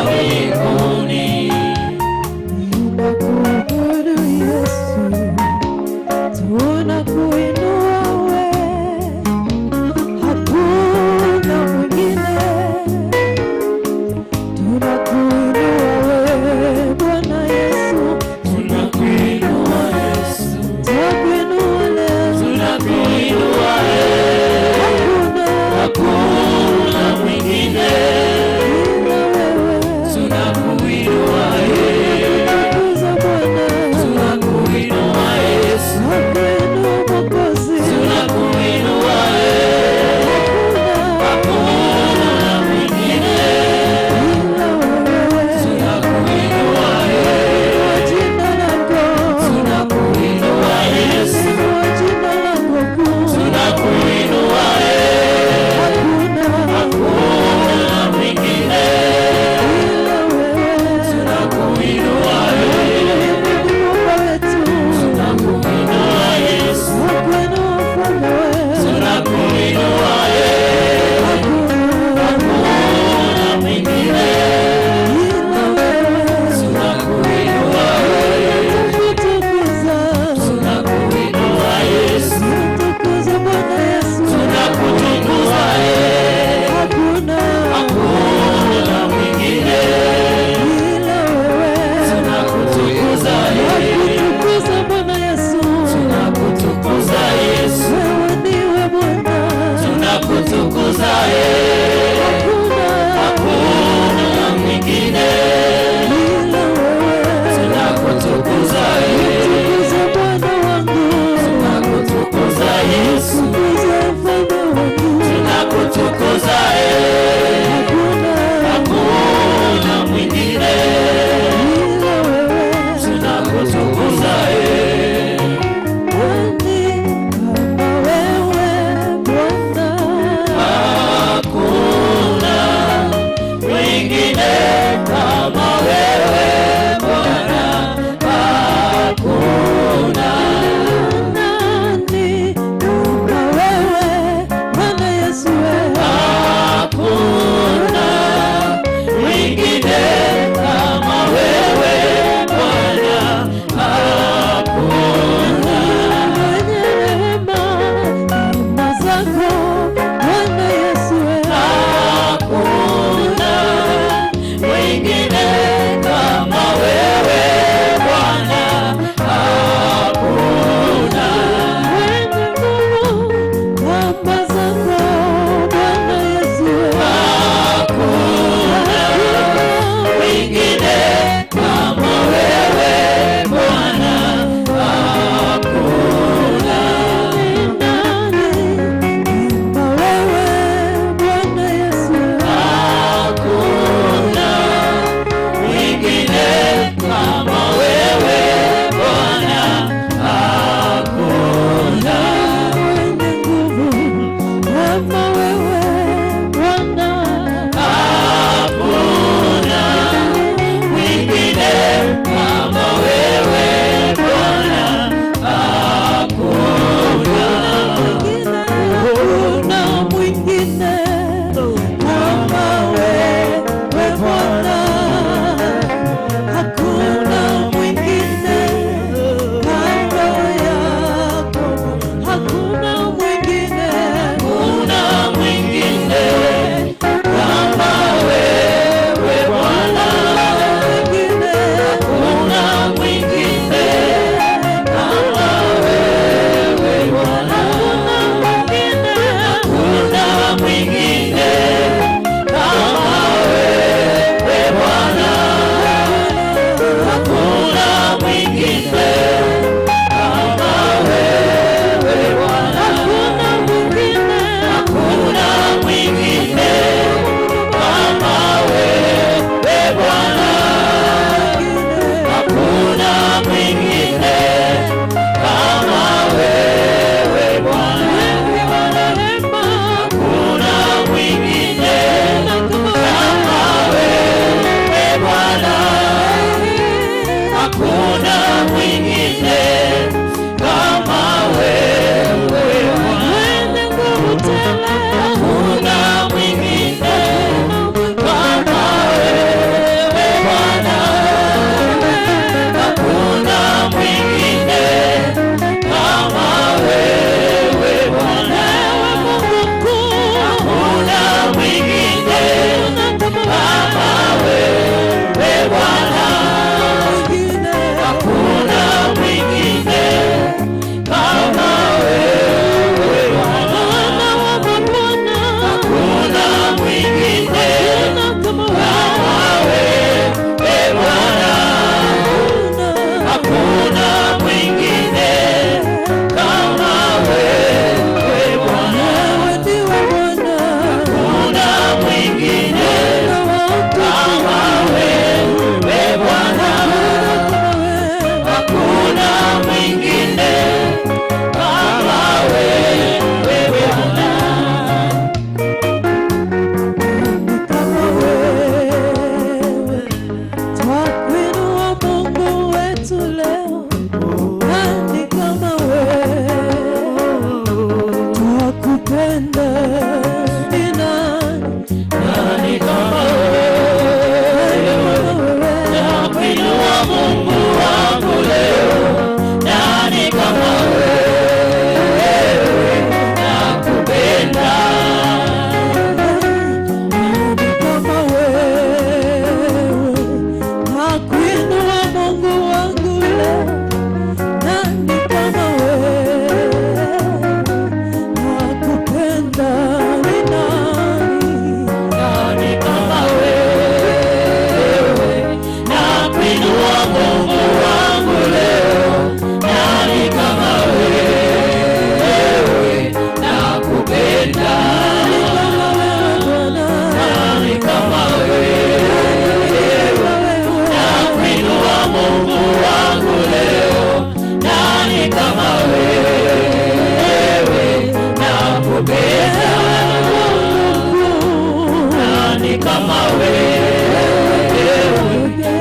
kama wewe,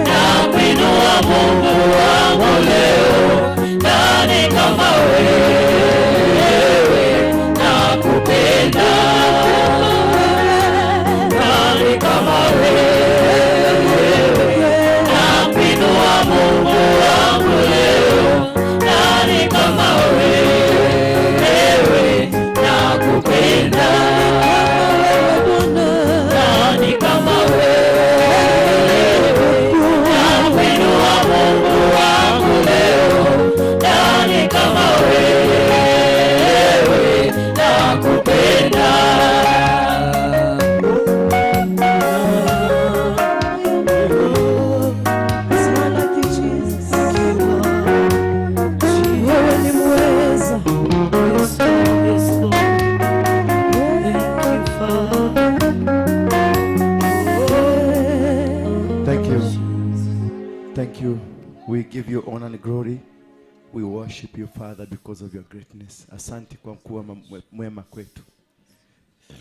nakuinua Mungu wangu leo. Nani kama wewe, nakupenda. Nani kama wewe, nakuinua Mungu wangu leo. Nani kama wewe, nakupenda. Nani kama wewe, nakuinua Mungu wangu leo. Nani kama wewe, nakupenda. Wewe ni mweza. Yes, yes, Lord. Thank you, Father. Thank you. Thank you. We give you honor and glory. We worship you, Father, because of your greatness. Asante kwa kuwa mwema kwetu.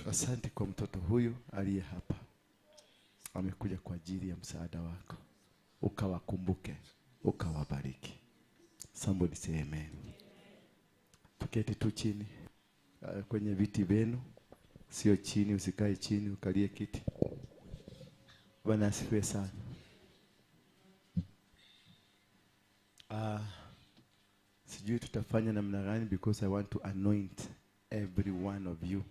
Asante kwa mtoto huyu aliye hapa. Amekuja kwa ajili ya msaada wako. Ukawakumbuke, ukawabariki. Somebody say amen. Tuketi tu chini kwenye viti vyenu, sio chini, usikae chini, ukalie kiti. Bwana asifiwe sana. Sijui tutafanya namna gani because I want to anoint every one of you.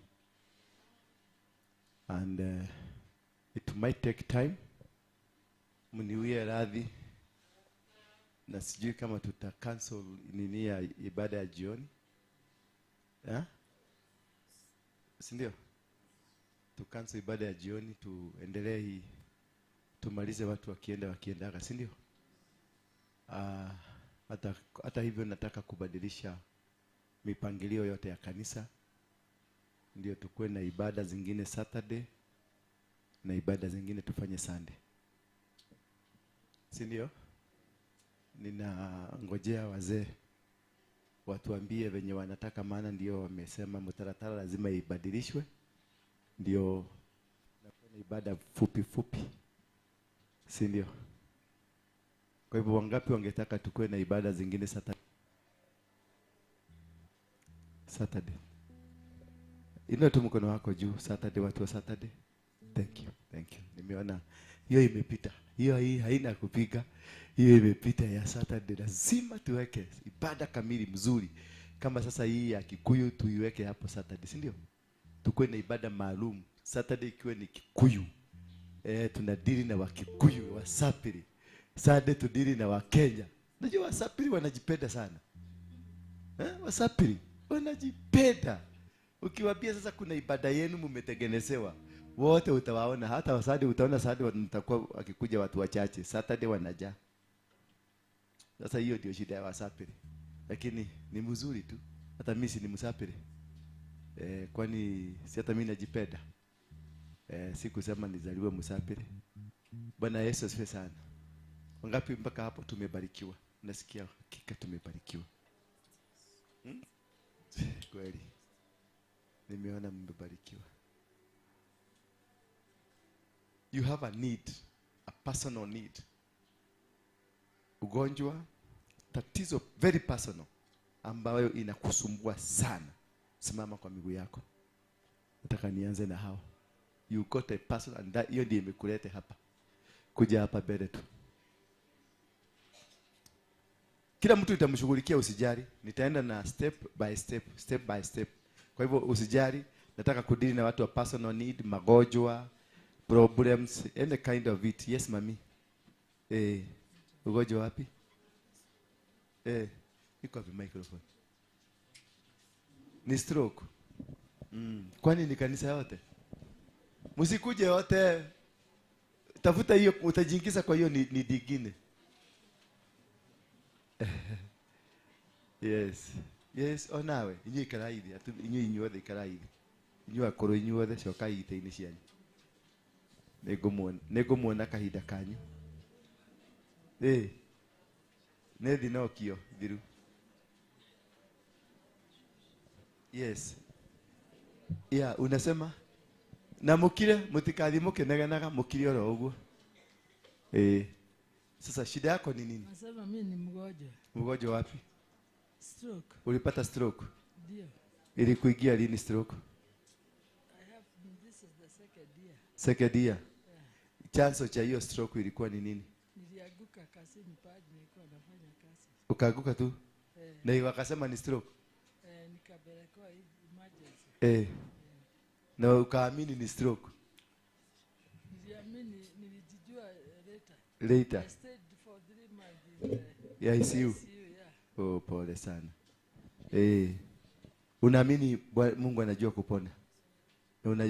And it might take time. Mniwie radhi. Na sijui kama tuta cancel nini ya ibada ya jioni. Yeah? Si ndio? Tu cancel ibada ya jioni, tuendelee hii, tumalize watu wakienda wakiendaga, si ndio? Hata hivyo nataka kubadilisha mipangilio yote ya kanisa, ndio tukue na ibada zingine Saturday na ibada zingine tufanye Sunday, si ndio? Ninangojea wazee watuambie venye wanataka, maana ndio wamesema mtaratara lazima ibadilishwe, ndio na ibada fupi fupi, si ndio? Kwa hivyo wangapi wangetaka tukue na ibada zingine Saturday? Saturday. Inua tu mkono wako juu. Saturday, watu wa Saturday. Thank you, thank you. Nimeona hiyo imepita. Hiyo hii haina kupiga. Hiyo imepita ya Saturday. Lazima tuweke ibada kamili mzuri. Kama sasa hii ya Kikuyu tuiweke hapo Saturday, si ndio? Tukue na ibada maalum. Saturday ikiwe ni Kikuyu. Tunadili na Wakikuyu, Wasapiri. Sunday tudili na Wakenya. Unajua Wasapiri wanajipenda sana. Wasapiri wanajipenda. Ukiwaambia sasa kuna ibada yenu mmetengenezewa, wote utawaona. Hata Sunday utaona Sunday mtakuwa akikuja watu wachache. Saturday wanajaa. Sasa hiyo ndio shida ya Wasapiri. Lakini ni mzuri tu. Hata mimi si ni Msapiri. Kwani si hata mimi najipenda. Sikusema nizaliwe Msapiri. Bwana Yesu asifiwe sana. Wangapi mpaka hapo tumebarikiwa? Nasikia hakika tumebarikiwa. Kweli. Nimeona mmebarikiwa. You have a need, a personal need. Ugonjwa, tatizo very personal ambayo inakusumbua sana. Simama kwa miguu yako. Nataka nianze na hao. You got a person and that hiyo ndiyo imekuleta hapa. Kuja hapa mbele tu. Kila mtu itamshughulikia, usijali. Nitaenda na step by step, step by step. Kwa hivyo usijali, nataka kudili na watu wa personal need, magonjwa, problems, any kind of it. Yes, mami. Ugonjwa wapi? Iko wapi microphone? Ni stroke. Kwani ni kanisa yote? Msikuje wote. Tafuta hiyo, utajiingiza kwa hiyo ni digine. Yes. Yes, onawe. Inyuĩ ikarai thĩ, inyuĩ inyuothe ikarai thĩ. Inyuĩ akũrũ inyuothe cokai itĩ-inĩ cianyu. Nĩngũmuona kahinda kanyu. Nĩ thinokio thiru. Yes. Yeah, unasema? Na mukire mutikathi mukinegenaga mukire oro uguo. Sasa shida yako ni nini? Nasema mimi ni mgonjwa. Mgonjwa wapi? Stroke. Ulipata stroke? Ndio. Ilikuingia lini stroke? This is the second year. Second year. Yeah. Chanzo cha hiyo stroke ilikuwa ni nini? Nilianguka kazini pale nilikuwa nafanya kazi. Ukaanguka tu? Na wakasema ni stroke? Nikapelekwa emergency. Na ukaamini ni stroke? Niliamini, nilijijua later. Later. I stayed for 3 months in the ICU. Yeah. Oh, pole sana. Unaamini Mungu anajua kupona?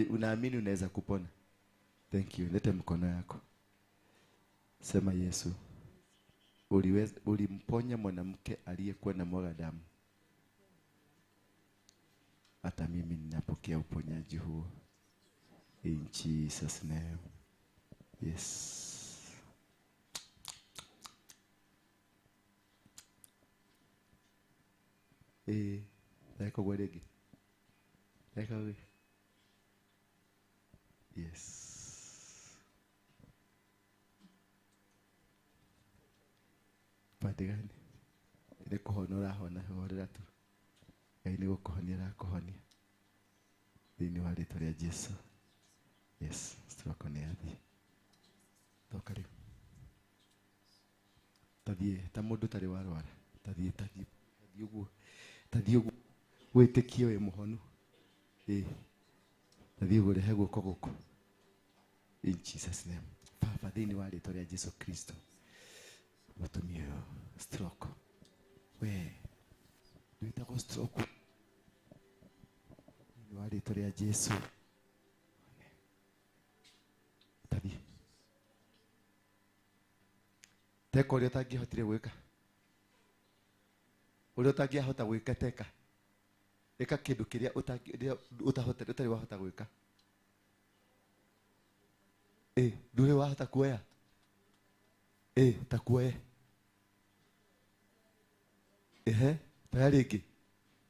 Unaamini unaweza kupona? Thank you. Leta mkono yako. Sema Yesu, ulimponya mwanamke aliyekuwa na mwaga damu. Hata mimi ninapokea uponyaji huo. In Jesus name. Yes. Like a like a yes. Pande gani? Ni kuhona urahona horera tu. Ngai ni gukuhonia arakuhonia. Thĩinĩ wa rĩĩtwa rĩa Jesu. Yes, stroke nĩ yathiĩ. Toka rĩu. Tathiĩ ta mũndũ ũtarĩ warwara. Tathiĩ tathiĩ ũguo. Tathiĩ ũguo. Wĩtĩkie wĩ mũhonu. Tathiĩ ũguo rehe guoko gũkũ. In Jesus name. Baba, thĩinĩ wa rĩĩtwa rĩa Jesu Kristo. Mũtumia ũyũ stroke. We ndwĩtagwo stroke. Thĩinĩ wa rĩĩtwa rĩa Jesu. Tathiĩ. Teka ũrĩa ũtangĩahotire gwĩka. Ũrĩa ũtangĩahota gwĩka teka. Ĩka kĩndũ kĩrĩa ũtarĩ wahota gwĩka. Ndũrĩ wahota kuoya. Ta kuoye. Toya rĩngĩ.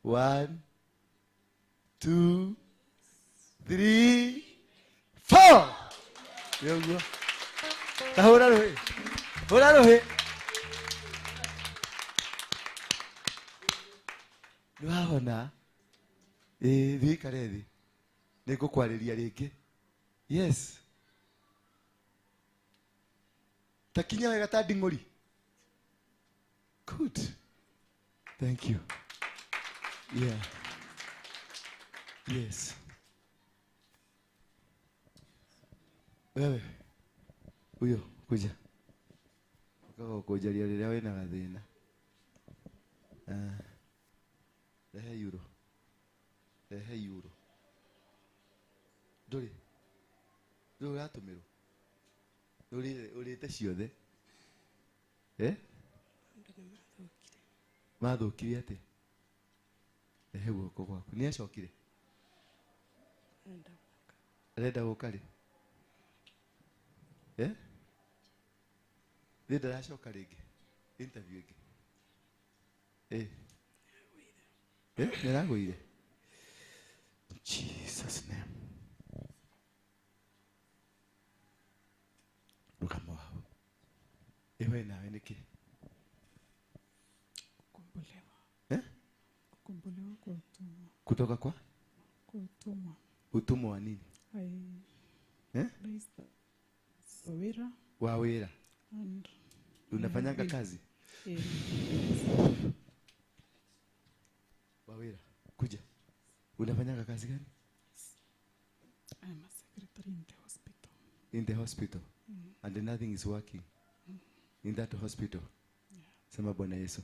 1 2 3 4. Nĩ ũguo. Ta hũra rũhĩ. Hũra rũhĩ. Nĩ wahona. Thiĩ ũikare thĩ. Nĩ ngũkwarĩria rĩngĩ. Yes. Ta kinya wega ta nding'ũri. Good. Thank you. Yeah. Yes. Wewe. Huyo kuja. Ukaga kujaria rĩrĩa wĩna gathĩna. Rehe euro. Rehe euro. Ndũrĩ. Ndũrĩ ũratũmĩrwo. Ũrĩte ciothe. Mathũkire atĩa? Rehe guoko gwaku. Nĩ acokire? Arenda gũka rĩ? Thiĩ ndaracoka rĩngĩ. Interview ĩngĩ. Nĩ aragũire? Jesus name. Rũgama hau. We nawe nĩkĩ? Kukombolewa. Kukombolewa kwa utumwa. Kutoka kwa? Kwa utumwa. Utumwa wa nini? Wawira. Wawira. Unafanyanga kazi? Wawira, kuja. Unafanyanga kazi gani? I'm a secretary in the hospital. In the hospital? And nothing is working in that hospital. Yeah. Sema Bwana Yesu,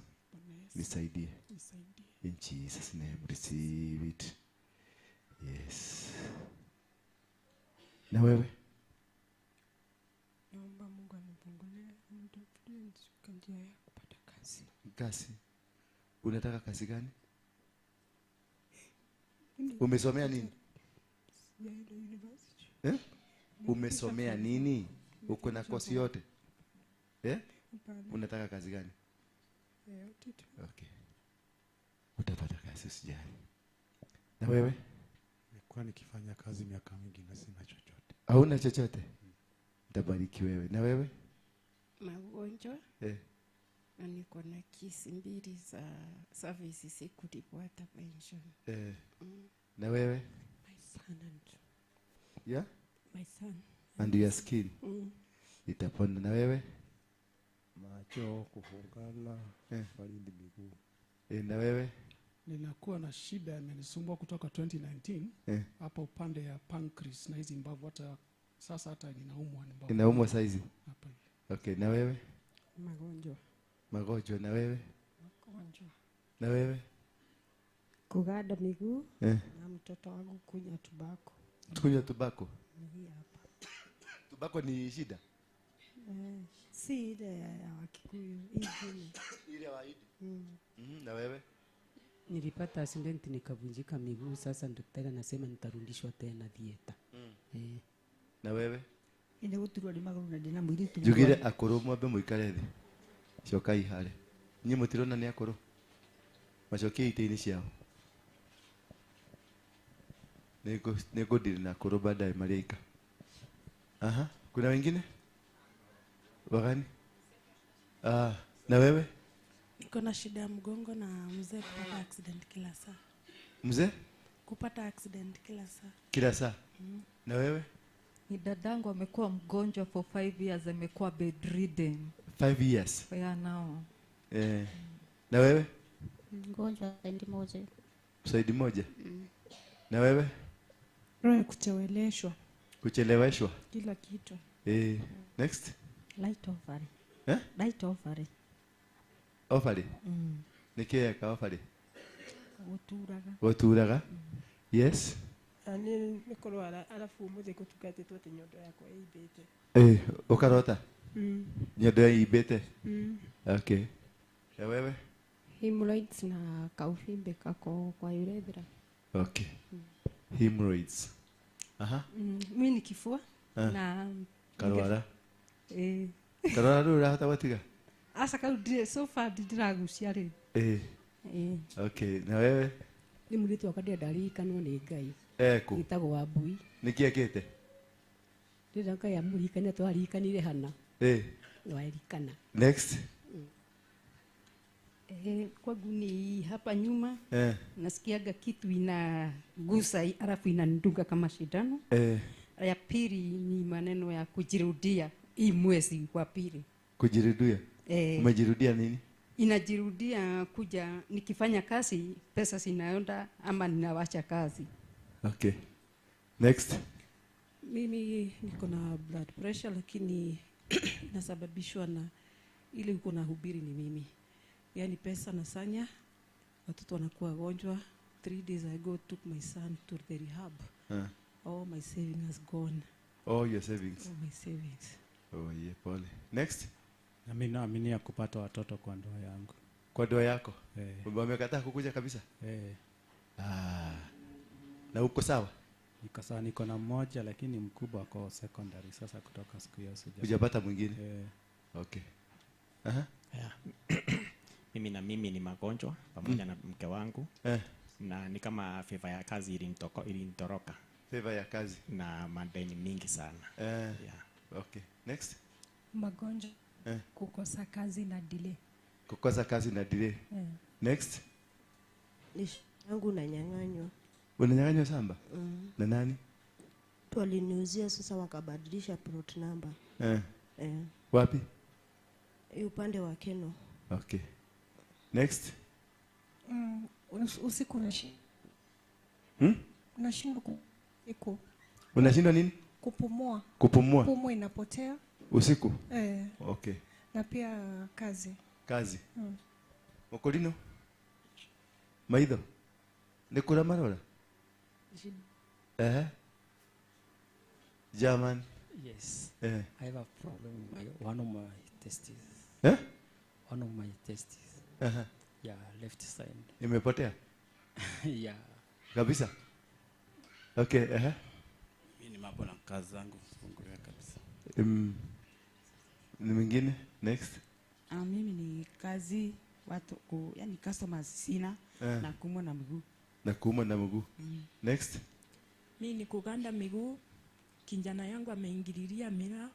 nisaidie. Nisaidie. In Jesus name, receive it. Yes. Na wewe? Naomba Mungu anifungulie, anitafutie njia ya kupata kazi. Kazi. Unataka kazi gani? Umesomea nini? Sijaenda university. Umesomea nini? Uko na kosi yote? Unataka kazi gani? Okay. Utapata kazi usijali. Na wewe? Nilikuwa nikifanya kazi miaka mingi na sina Hauna chochote? Nitabariki wewe. Na wewe? Magonjwa. Na niko na kesi 2 za service sikulipwa hata pension. Na wewe? My son and yeah? My son. And your skin. Itapona. Na wewe? Macho kufungana, baridi miguu. Na wewe? Ninakuwa na shida imenisumbua kutoka 2019 hapa upande ya pancreas na hizi mbavu, hata sasa hata ninaumwa ni mbavu. Inaumwa saizi? Hapa hivi. Okay, na wewe? Magonjwa. Magonjwa. Na wewe? Magonjwa. Na wewe? Kuganda miguu na mtoto wangu kunywa tobacco. Kunywa tobacco? Hii hapa. Tobacco ni shida? Si ile ya Wakikuyu, hii ile ya Wahindi. Na wewe? Nilipata accident nikavunjika miguu, sasa daktari anasema nitarudishwa tena theater. Na wewe? Ine guturwa ni maguru na ndina mwiritu. Njugire akuru mwambe muikare thi. Cokai hare. Nyi mutirona ni akuru. Macokie ite-inĩ ciao. Nĩngũndiri na akuru baadaye marĩika. Aha, kuna wengine? Wagani? Na wewe? Niko na shida ya mgongo na mzee kupata accident kila saa. Mzee? Kupata accident kila saa. Kila saa? Na wewe? Ni dadangu amekuwa mgonjwa for 5 years, amekuwa bedridden. 5 years? Yeah, now. Na wewe? Mgonjwa saidi moja. Saidi moja? Na wewe? Roho kucheleweshwa. Kucheleweshwa? Kila kitu. Next? Light ovary. Light ovary. Ovary? Niki ka ovary? Guturaga. Guturaga? Yes. Ani nikurwara alafu umuthi kutungatitwo ati nyondo yakwa iimbite. Ukarota? Nyondo iimbite? Okay. Na wewe? Hemorrhoids na kauvimbe kako kwa urethra. Okay. Hemorrhoids. Aha. Mimi ni kifua na karwara. Karwara ruru urahota gwatiga? Asa kau ndire so far ndiragucia ri. Okay, na wewe? Ni mũirĩtu wakwa ndĩrenda aririkanwo nĩ Ngai. Eku. Gĩtagwo Wambui. Nĩkĩ ekĩte? Ndĩrenda Ngai amũririkane twaririkanire Hana. Waririkana. Next. Kwangu ni hapa nyuma. Nasikiaga kitu inagusa alafu inanidunga kama shindano. Ya pili ni maneno ya kujirudia hii mwezi wa pili. Kujirudia? Umejirudia nini? Inajirudia kuja nikifanya kazi pesa zinaenda ama ninawacha kazi. Okay. Next. Mimi niko na blood pressure lakini inasababishwa na ile uko na hubiri ni mimi. Yaani pesa nasanya, watoto wanakuwa wagonjwa. 3 days ago took my son to the rehab. All my savings has gone. All your savings? All my savings. Oh yeah, pole. Next. Na mimi naaminia kupata watoto kwa ndoa yangu. Kwa ndoa yako? Wamekataa kukuja kabisa? Na uko sawa? Niko sawa, niko na mmoja lakini mkubwa kwa secondary sasa kutoka siku hiyo sijapata. Hujapata mwingine? Okay. Aha. Yeah. Mimi ni magonjwa pamoja na mke wangu. Na ni kama favor ya kazi ilinitoroka. Favor ya kazi na madeni mingi sana. Yeah. Okay. Next. Magonjwa. Kukosa kazi na delay. Kukosa kazi na delay. Next. Yangu nanyang'anywa. Unanyang'anywa shamba? Na nani? Tu aliniuzia sasa wakabadilisha plot number. Wapi? Upande wa Keno. Okay. Next. Usiku unashindwa. Unashindwa usiku. Unashindwa nini? Kupumua. Kupumua. Pumua inapotea. Usiku? Okay. Na pia kazi. Kazi. Mokorino? Maitho? Nikura marora? German. Yes. I have a problem with one of my testes. One of my testes. Yeah, left side. Imepotea? Yeah. Kabisa? Okay, Mimi ni mambo na kazi zangu kufungulia kabisa. Ni mwingine? Next. Mimi ni kazi watu yani customers sina na kuumwa na miguu. Na kuumwa na miguu. Next. Mimi ni kuganda miguu Kijana yangu ameingililia miraa.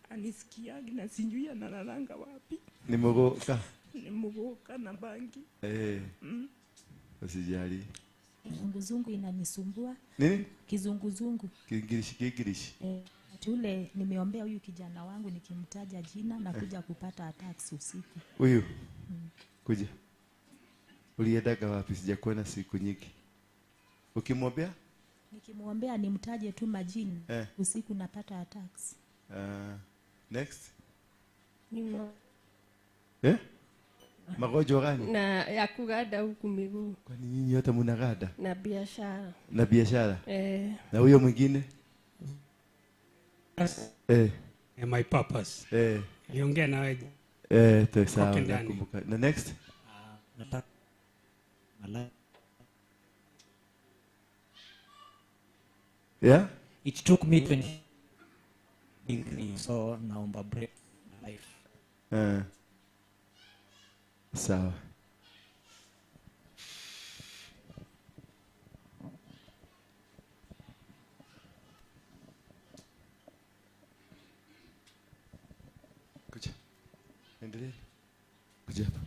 Anisikiagi na sijui analalanga wapi. Ni muguka. Ni muguka na bangi. Usijali. Kizunguzungu inanisumbua. Nini? Kizunguzungu. Kiingilishi. Tule nimeombea huyu kijana wangu nikimtaja jina na kuja kupata attacks usiku. Huyu. Kuja. Uliendaga wapi? Sijakuona siku nyingi. Ukimwombea? Nikimwombea nimtaje tu majina. Usiku napata attacks. Next. Magonjwa gani? Na ya kuganda huku miguu. Kwani nyinyi wote mnaganda? Na biashara. Na biashara? Na huyo mwingine? My purpose. Niongea na wewe. Sawa, nakumbuka. Na next? Yeah? It took me 20 degree, so naomba break life. Sawa. Kuja. Endelea. Kuja hapa.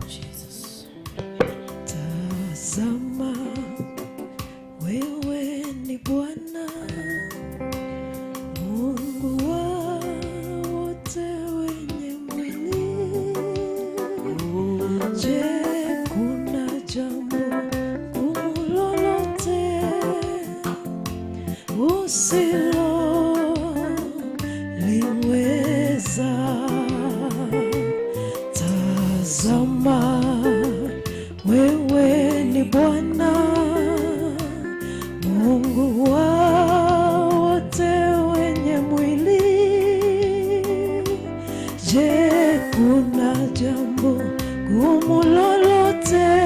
Jesus. Tazama, wewe ni Bwana Mungu wa wote wenye mwili. Je, kuna jambo gumu lolote usiloliweza? Tazama, wewe ni Bwana Mungu wa wote wenye mwili. Je, kuna jambo gumu lolote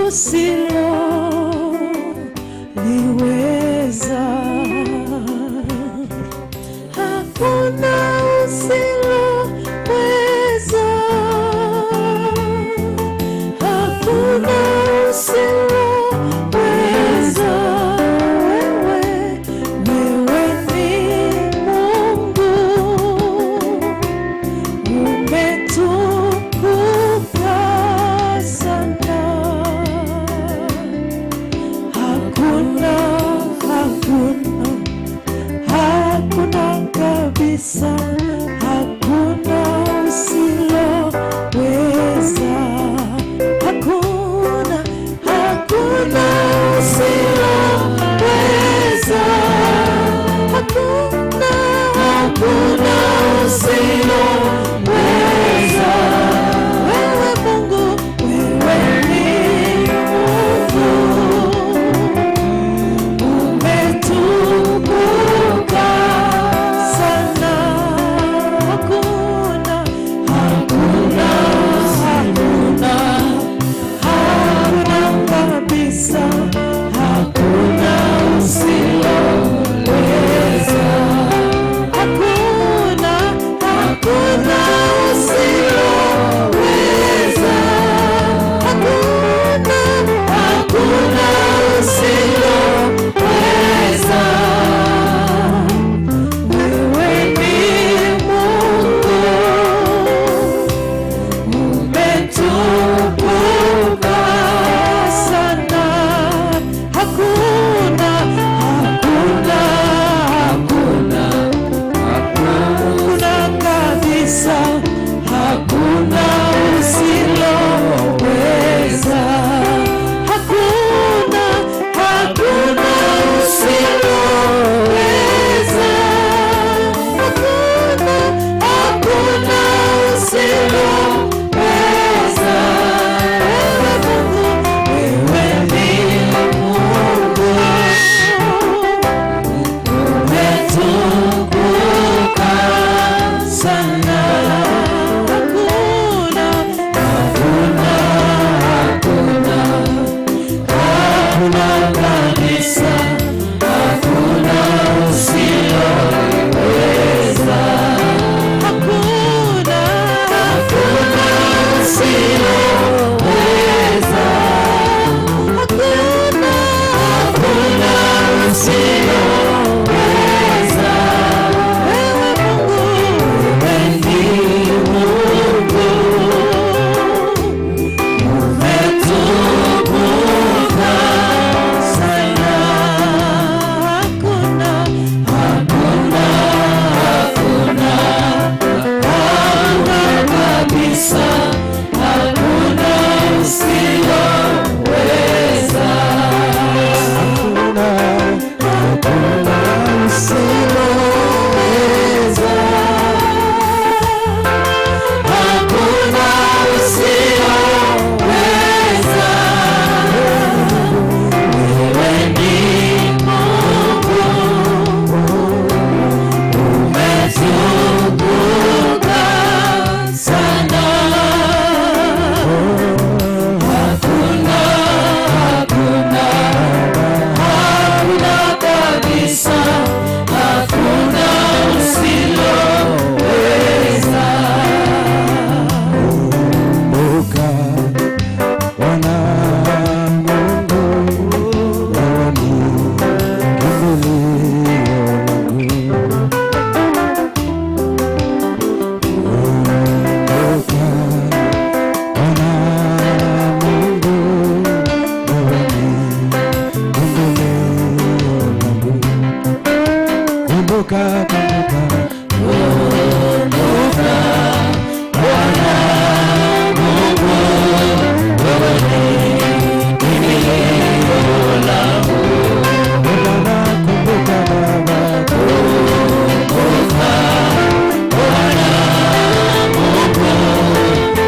usiloliweza? Hakuna usiloweza, hakuna usiloweza. Wewe, wewe ni Mungu, umetukuka sana. Kumbuka, kumbuka, kumbuka Bwana Mungu, wewe ni kimbilio langu. Bwana kumbuka Baba, kumbuka Bwana Mungu,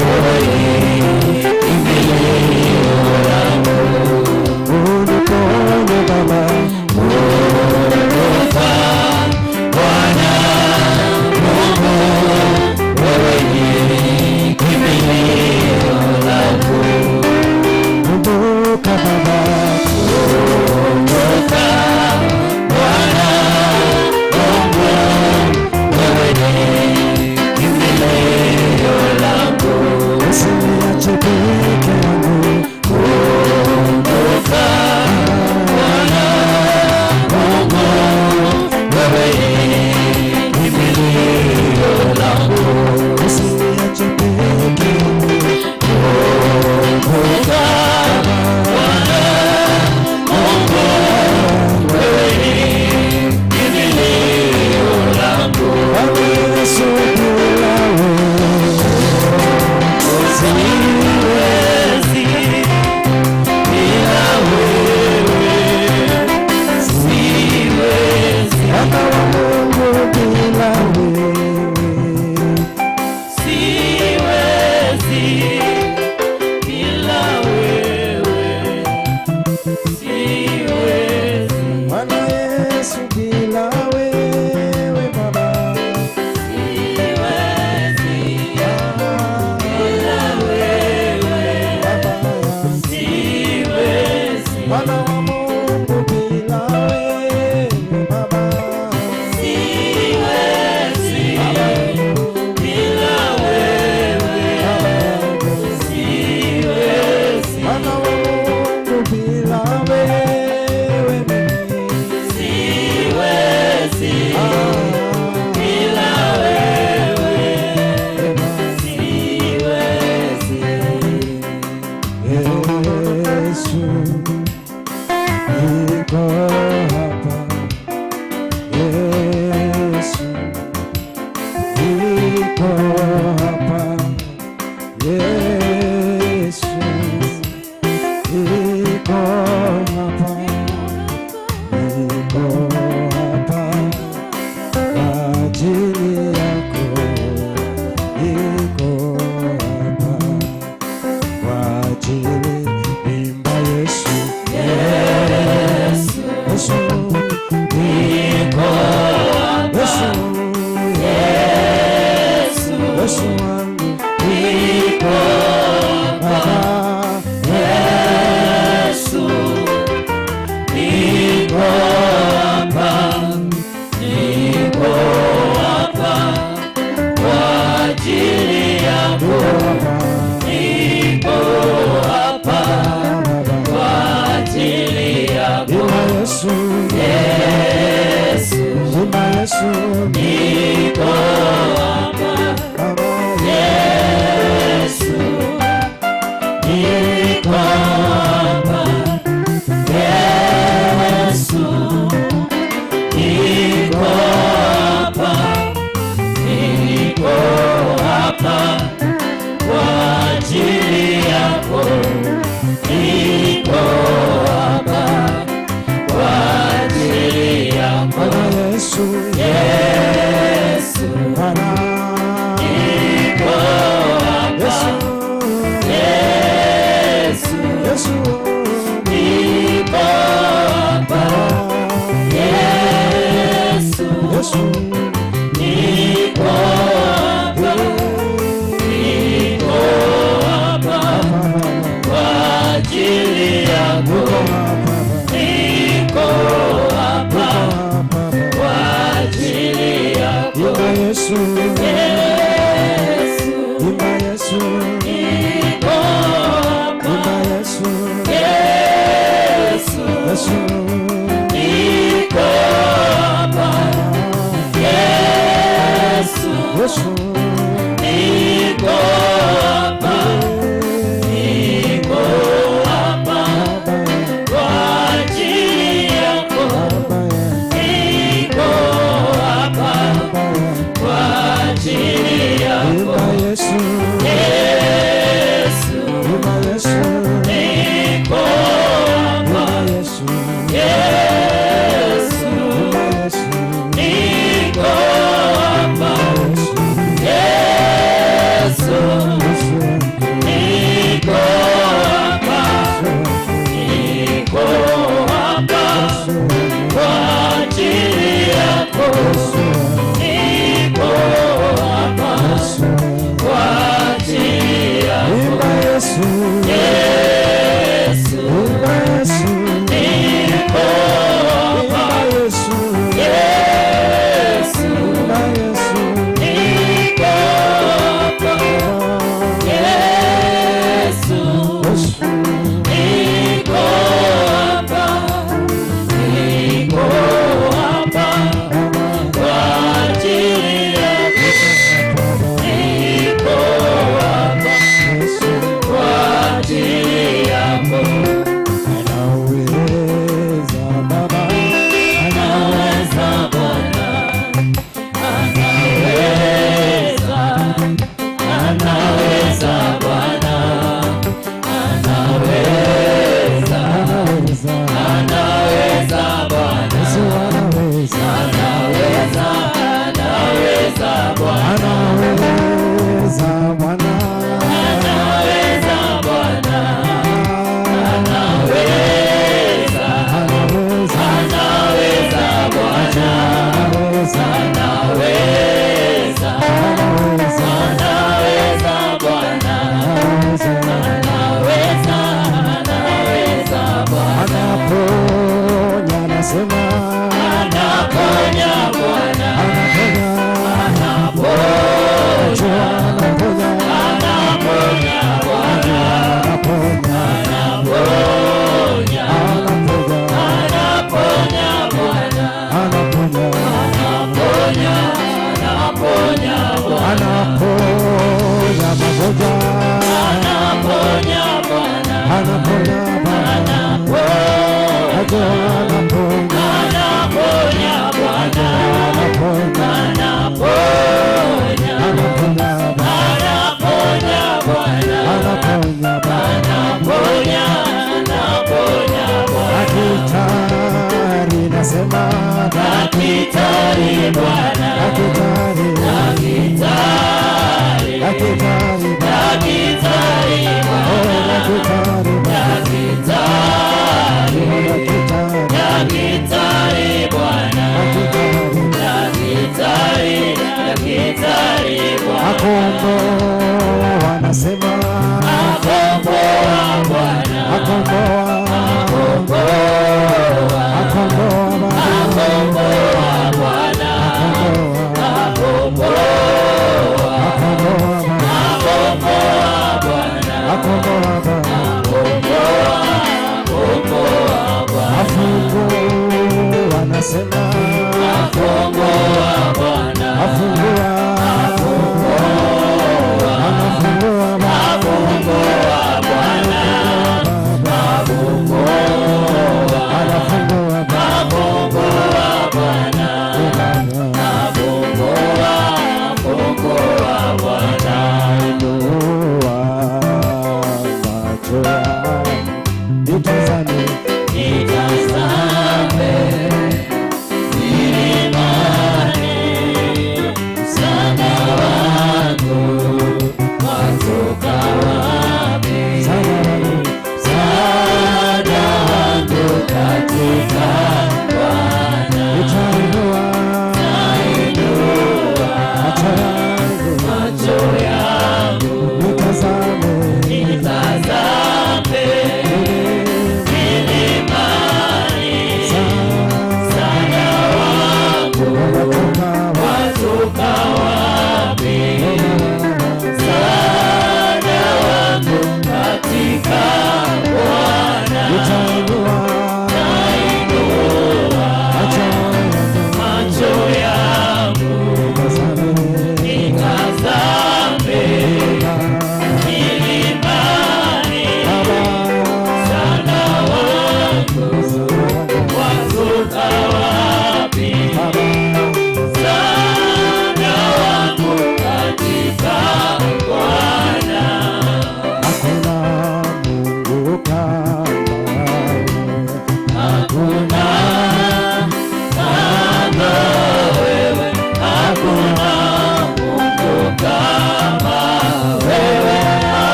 wewe ni kimbilio langu. Uniponye Baba, kumbuka Bwana Mungu, wewe ni kimbilio langu. Kumbuka Baba, kumbuka Bwana Mungu, wewe ni kimbilio langu. Usiniache peke yangu. Kumbuka Bwana Mungu, wewe ni kimbilio langu. Usiniache peke yangu. Kumbuka Bwana Mungu, wewe ni kimbilio langu. Yesu bila wewe siwezi, bila wewe siwezi. Baba wa Mungu, bila wewe siwezi, bila wewe siwezi. Bwana Yesu, bila wewe Baba siwezi, bila wewe siwezi. Bwana wa Mungu, bila wewe Baba siwezi, bila wewe siwezi. Bwana wa Mungu, bila wewe mimi siwezi, bila wewe siwezi. Yesu, niko hapa. Yesu, niko hapa. Yesu, niko hapa. Niko hapa kwa ajili yako. Niko hapa kwa ajili. Imba Yesu, Yesu, Yesu, niko hapa. Yesu, Yesu, Yesu wangu, niko hapa. Yesu, niko hapa, niko hapa kwa ajili yako. Niko hapa kwa ajili yako. Imba Yesu, Yesu, imba Yesu, niko hapa. Yesu, niko hapa. Yesu, niko hapa, niko hapa kwa ajili yako. Niko hapa kwa ajili yako. Yesu, Yesu, niko hapa. Yesu, Yesu, niko hapa. Yesu, Yesu, niko hapa, niko hapa kwa ajili yako. Niko hapa kwa ajili yako. Imba Yesu, Yesu, imba Yesu, niko hapa. Imba Yesu, Yesu, Yesu, niko hapa. Yesu, Yesu, niko hapa, niko hapa kwa ajili yako. Niko hapa. Yesu, Yesu, imba Yesu, niko hapa. Imba Yesu, Yesu, imba Yesu, niko hapa. Yesu, niko hapa, niko hapa kwa ajili yako, niko hapa kwa ajili yako. Anaweza Baba, anaweza Bwana, anaweza, anaweza Bwana, anaweza, anaweza Bwana, anaweza, anaweza Bwana, anaweza Bwana, anaweza Bwana, anaweza, anaweza Bwana, anaweza, anaweza Bwana, anaweza, anaweza Bwana. Anaponya nasema, anaponya Bwana, anaponya, anaponya, anaponya Bwana, anaponya, anaponya, anaponya Bwana, anaponya, anaponya, anaponya Bwana, anaponya magonjwa, anaponya Bwana, anaponya Bwana, anaponya, anaponya Bwana, anaponya, anaponya, anaponya Bwana, anaponya, anaponya, anaponya Bwana. Daktari nasema, daktari Bwana, daktari, daktari, daktari, daktari Bwana, daktari, daktari, daktari Bwana, daktari, daktari Bwana. Akomboa nasema, akomboa Bwana, akomboa, akomboa, akomboa, akomboa Bwana, akomboa, akomboa, akomboa Bwana, akomboa, akomboa, akomboa Bwana. Afungua nasema, akomboa Bwana, afungua, akomboa, anafungua, akomboa Bwana, akomboa, anafungua, akomboa Bwana, akomboa, akomboa Bwana. Inua macho yangu nitazame, nitazame,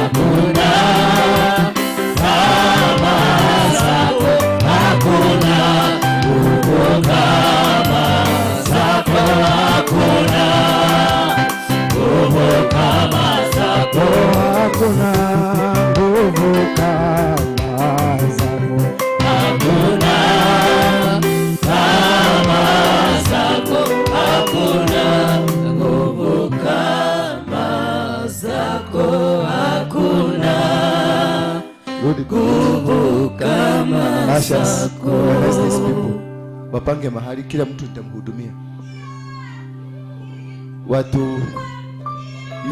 Hakuna kama zako, hakuna nguvu kama zako, hakuna nguvu kama zako, hakuna nguvu kama zako, hakuna kama zako, hakuna nguvu kama zako, hakuna nguvu kama zako. Organize these people. Wapange mahali, kila mtu nitamhudumia. Watu,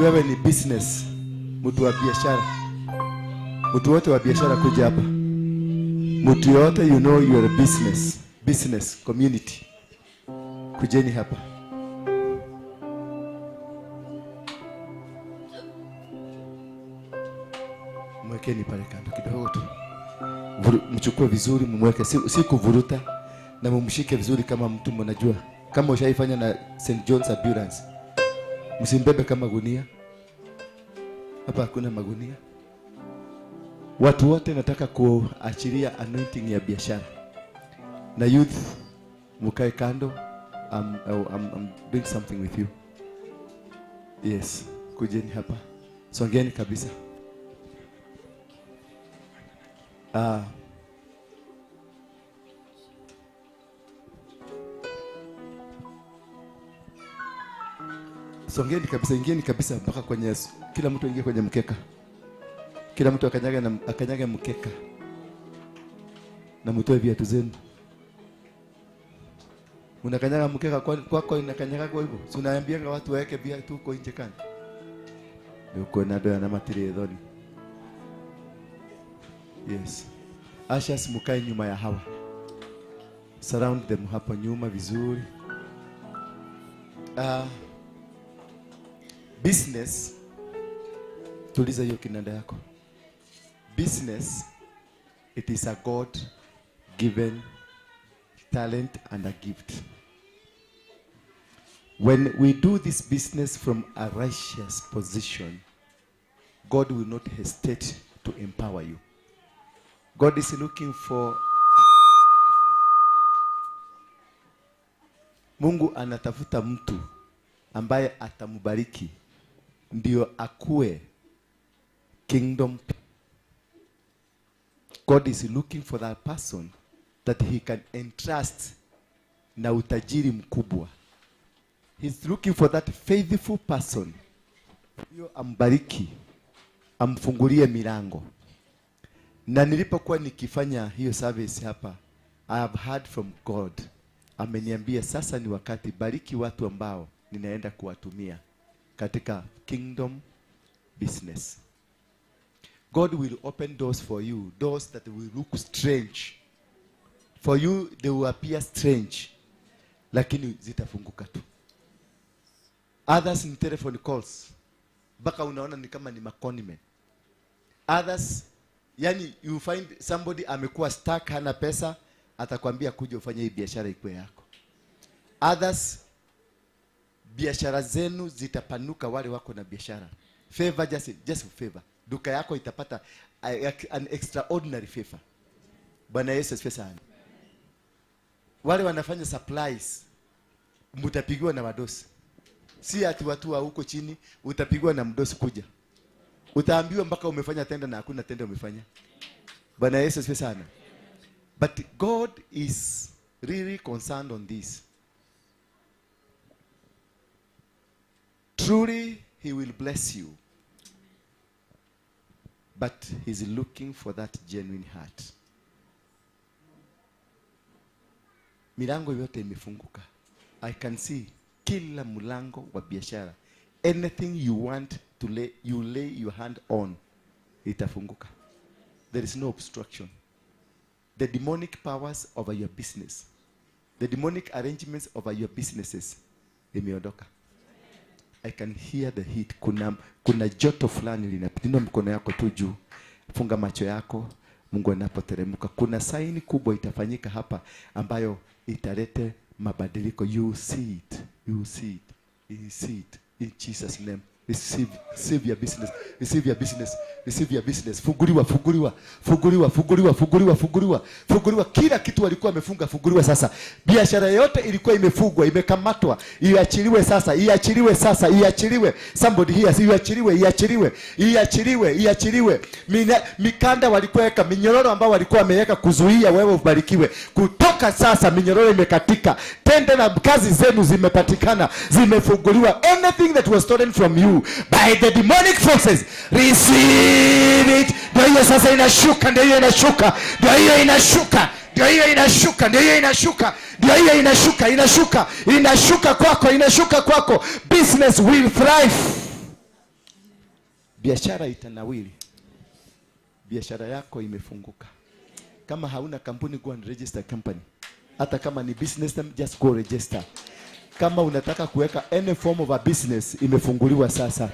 wewe ni business, mtu wa biashara. Mtu wote wa biashara kuja hapa. Mtu yote, you know you are a business community. Kujeni hapa. Mwekeni pale kando kidogo tu. Mchukue vizuri, mumweke, si kuvuruta, na mumshike vizuri kama mtu mnajua. Kama ushaifanya na St. John's Ambulance. Msimbebe kama gunia. Hapa hakuna magunia. Watu wote nataka kuachilia anointing ya biashara. Na youth, mkae kando. I'm doing something with you. Yes, kujeni hapa. Songeni kabisa. Songeni kabisa, ingieni kabisa mpaka kwenye, kila mtu aingie kwenye mkeka. Kila mtu akanyage mkeka. Na mtoe viatu zenu. Unakanyaga mkeka kwako, inakanyaga kwa hivyo. Si unaambianga watu waeke viatu huko nje kando. Ndio kuna doa na matiri dhoni. Yes. Ushers, mkae nyuma ya hawa. Surround them hapo nyuma vizuri. Business, tuliza hiyo kinanda yako. Business, it is a God given talent and a gift. When we do this business from a righteous position, God will not hesitate to empower you. God is looking for. Mungu anatafuta mtu ambaye atambariki ndio akue kingdom. God is looking for that person that he can entrust na utajiri mkubwa. He's looking for that faithful person. Hiyo ambariki, amfungulie milango. Na nilipokuwa nikifanya hiyo service hapa, I have heard from God. Ameniambia sasa ni wakati, bariki watu ambao ninaenda kuwatumia katika kingdom business. God will open doors for you, doors that will look strange. For you they will appear strange, lakini zitafunguka tu. Others in telephone calls, mpaka unaona ni kama ni makonime. Others, yani you find somebody amekuwa stuck, hana pesa, atakwambia kuja ufanye hii biashara ikuwe yako. Others, biashara zenu zitapanuka wale wako na biashara. Favor, just favor. Duka yako itapata an extraordinary favor. Bwana Yesu asifiwe sana. Wale wanafanya supplies, mtapigiwa na wadosi. Si ati watu wa huko chini, utapigwa na mdosi kuja. Utaambiwa mpaka umefanya tenda na hakuna tenda umefanya. Bwana Yesu asifiwe sana. But God is really concerned on this. Truly, he will bless you. But he's looking for that genuine heart. Milango yote imefunguka. I can see kila mlango wa biashara. Anything you want to lay, you lay your hand on, itafunguka. There is no obstruction. The demonic powers over your business, the demonic arrangements over your businesses, imeondoka. I can hear the heat. Kuna joto fulani linapita. Mkono yako tu juu. Funga macho yako. Mungu anapoteremka. Kuna saini kubwa itafanyika hapa ambayo italete mabadiliko. You see it. You see it. You see it. In Jesus' name. Receive, receive your business. Receive your business. Receive your business. Funguliwa, funguliwa, funguliwa, funguliwa, funguliwa, funguliwa, funguliwa. Kila kitu walikuwa wamefunga, funguliwa sasa. Biashara yote ilikuwa imefungwa, imekamatwa, iachiliwe sasa, iachiliwe sasa, iachiliwe. Somebody here, iachiliwe, iachiliwe, iachiliwe, iachiliwe. Mikanda walikuwa weka, minyororo ambao walikuwa wameweka kuzuia wewe ubarikiwe. Kutoka sasa minyororo imekatika. Tende na kazi zenu zimepatikana, zimefunguliwa. Anything that was stolen from you by the demonic forces, receive it. Ndio hiyo sasa inashuka, ndio hiyo inashuka, ndio hiyo inashuka, ndio hiyo inashuka, ndio hiyo inashuka, ndio hiyo inashuka, inashuka, inashuka kwako, inashuka kwako. Business will thrive. Biashara itanawili. Biashara yako imefunguka. Kama hauna kampuni, go and register company. Hata kama ni business, just go register. Kama unataka kuweka any form of a business, imefunguliwa sasa.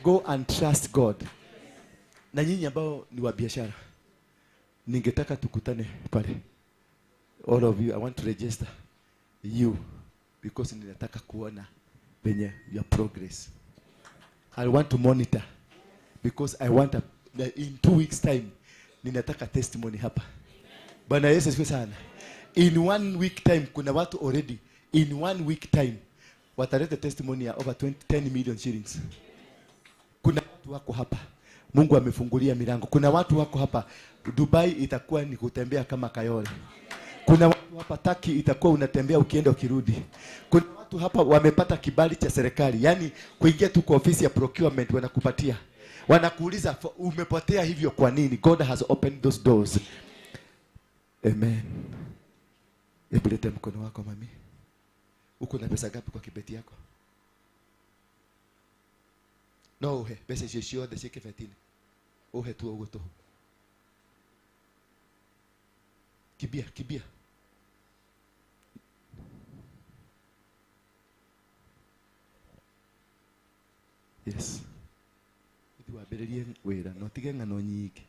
Go and trust God. Na nyinyi ambao ni wa biashara, ningetaka tukutane pale. All of you, I want to register you because ninataka kuona venye your progress. I want to monitor because I want in 2 weeks time ninataka testimony hapa. Bwana Yesu asifiwe sana. In 1 week time kuna watu already in 1 week time wataleta testimony ya over 10 million shillings. Kuna watu wako hapa, Mungu amefungulia milango. Kuna watu wako hapa, Dubai itakuwa ni kutembea kama Kayole. Kuna watu hapa Turkey itakuwa unatembea ukienda ukirudi. Kuna watu hapa wamepata kibali cha serikali, yani kuingia tu kwa ofisi ya procurement wanakupatia. Wanakuuliza umepotea hivyo kwa nini? God has opened those doors. Amen. Hebu leta mkono wako mami. Uko na pesa ngapi kwa kibeti yako? No uhe, pesa icio ciothe ciĩ kĩbeti-inĩ. Uhe tu ũguo tũhũ. Kibia, kibia. Yes. Uthi wambĩrĩrie wĩra, no tige ng'ano nyingĩ.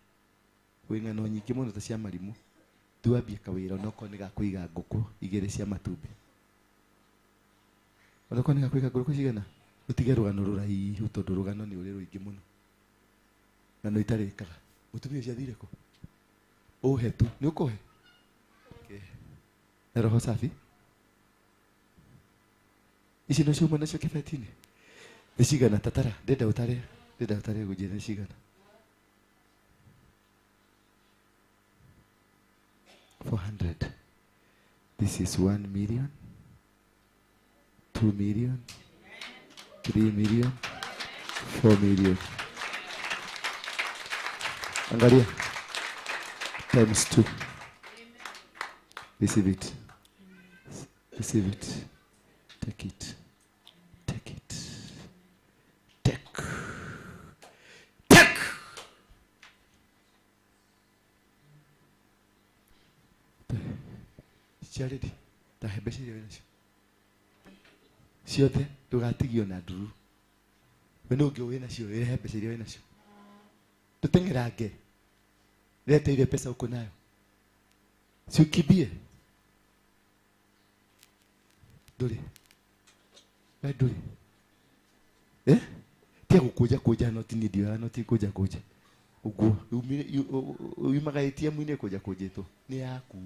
Wĩ ng'ano nyingĩ mũno ta cia marimũ. Tuambie kawĩra onokorwo nĩ ga kũiga ngũkũ igĩrĩ cia matumbĩ. Onokorwo nĩ ga kũiga ngũkũ cigana? Utige rũgano rũraihu tondũ rũgano nĩ ũrĩ rũingĩ mũno. Ng'ano itarĩkaga. Mũtumia ũcio athire kũ? Ũhe tu. Nĩ ũkũhe? Okay. Na roho safi? Ici no ciuma nacio kĩbeti-inĩ? Nĩ cigana? Tatara, ndenda ũtare, ndenda ũtare ngũnjĩre nĩ cigana. 400. This is 1 million, 2 million, 3 million, 4 million. Angalia. Times 2. Receive it. Receive it. Take it. Take it. Take. Take. Charity. Tahebeshe nacio. Ciothe ndũgatigio na nduru. We nĩ ũngĩ wĩ nacio, rehe mbeca iria wĩ nacio. Tũteng'erange. Leta ile pesa uko nayo. Si ukimbie. Ndũrĩ. We ndũrĩ. Eh? Tia gũkũnja kũnja noti ni ndioyaga noti kũnja kũnja. Ũguo yumaga ATM-inĩ kũnja kũnjĩtwo. Nĩ yaku.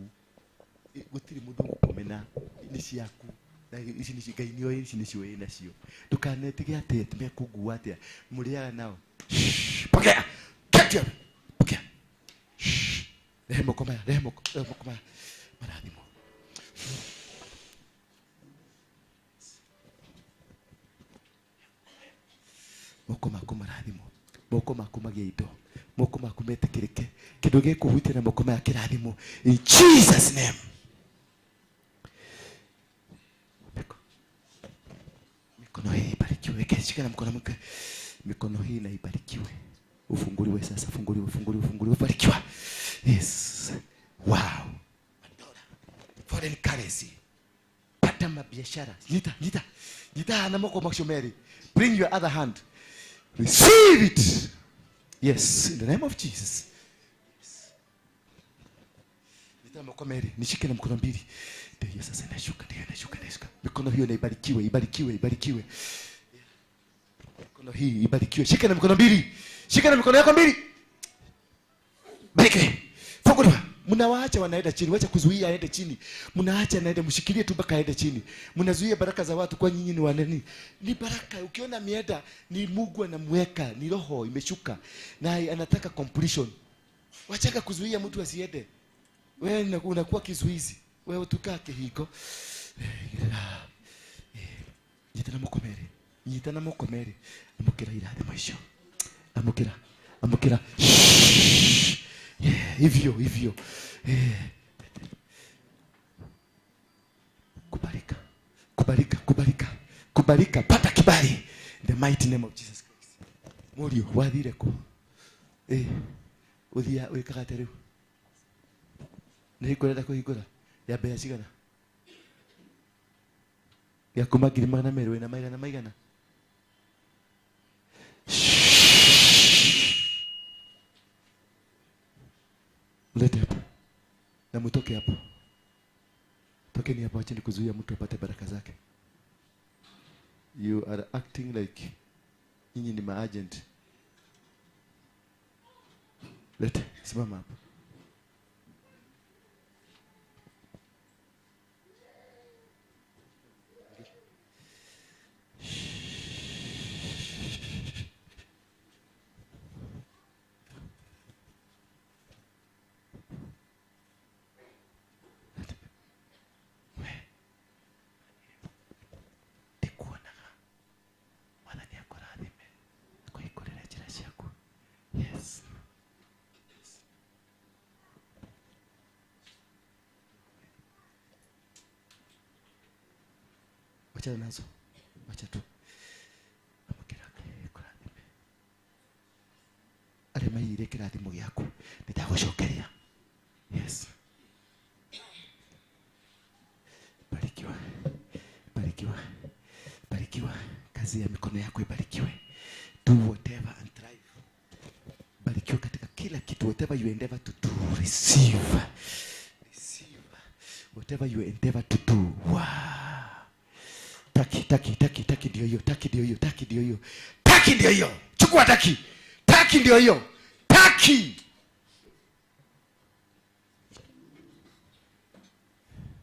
Gũtirĩ mũndũ ũgũkũmena. Nĩ ciaku. Na ici nĩ Ngai nĩoĩ ici nĩcio wĩ nacio. Ndũkanetige atĩ mekũngua atĩa. Mũrĩaga nao. Pokea. Get your. Pokea. Rehe moko maya, rehe moko, rehe moko maya. Marathimo. Moko maku marathimo. Moko maku magĩe indo. Moko maku metĩkĩrĩke. Kĩndũ gĩkũhutia na moko maya kĩrathimo. In Jesus name. Mikono hii ibarikiwe. Shika na mkono mke. Mikono hii na ibarikiwe. Ufunguliwe sasa, funguliwe, funguliwe, funguliwe, barikiwa. Yes. Wow. Dollar. Foreign currency. Pata mabiashara. Nyita, nyita. Nyita na moko makshomeri. Bring your other hand. Receive it. Yes, in the name of Jesus. Yes. Nyita moko meri. Nishike na mkono mbili. Ndio hiyo sasa inashuka, ndio inashuka, inashuka. Mikono hiyo na ibarikiwe, ibarikiwe, ibarikiwe. Mikono hii ibarikiwe. Shika na mikono mbili. Shika na mikono yako mbili. Bariki. Funguliwa. Mnawaacha wanaenda chini, wacha kuzuia aende chini. Mnaacha anaenda, mshikilie tu mpaka aende chini. Mnazuia baraka za watu kwa nyinyi ni wanani? Ni baraka. Ukiona mienda ni Mungu anamweka, ni roho imeshuka na anataka completion. Wacha kuzuia mtu asiende. Wewe unakuwa kizuizi. Wewe tukaa kihiko. Nyitana mokomere. Nyitana mokomere. Amukira irathimo icio. Amukira. Amukira. Yeah, hivyo hivyo. Kubarika. Kubarika, kubarika. Kubarika, pata kibali. In the mighty name of Jesus Christ. Murio wathire ku. Uthia wikaga atia riu? Nĩ ngũrenda kũhingũra ya mbeca cigana? Ya kuma 200,000 wĩna maigana maigana? Mlete hapa na mtoke hapo. Tokeni hapo, acheni kuzuia mtu apate baraka zake. You are acting like nyinyi ni maagent. Lete, simama hapo. Yes. Yes. Wacha nazo. Wacha tu. Amukira kurathime. Arĩa maiyire kĩrathimo gĩaku nĩndagũcokeria. Yes. Barikiwa. Barikiwa. Barikiwa. Kazi ya mikono yako ibarikiwe. Do whatever and thrive. Barikiwa katika kila kitu. Whatever you endeavor to do, receive. Receive. Whatever you endeavor to do. Wow. Taki, taki, taki, taki ndio hiyo, taki ndio hiyo, taki ndio hiyo. Taki ndio hiyo. Chukua taki. Taki ndio hiyo. Taki.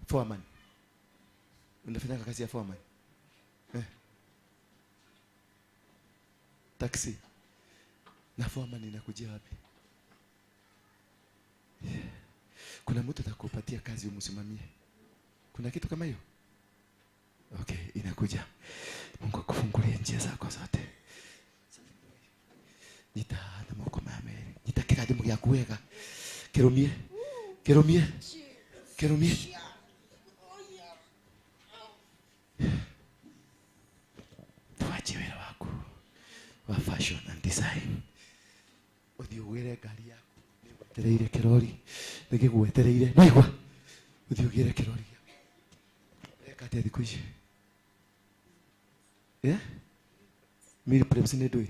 Foreman. Unafanya kazi ya foreman? Taxi. Na foreman inakujia wapi? Kuna mtu atakupatia kazi umsimamie. Kuna kitu kama hiyo? Okay, inakuja. Mungu akufungulie njia zako zote. Nita na moko mamere. Nita kirathimo gyaku wega. Kirumie. Kirumie. Kirumie. Tuachie wĩra waku wa fashion and design. Uthi ugwire ngari yaku nĩgwetereire kĩrori, nĩgĩgwetereire. Naigua? Uthi ugwire kĩrori gĩaku. Ũreka atĩa thikũ ici? Yeah? Meal preps nĩ ndũĩ?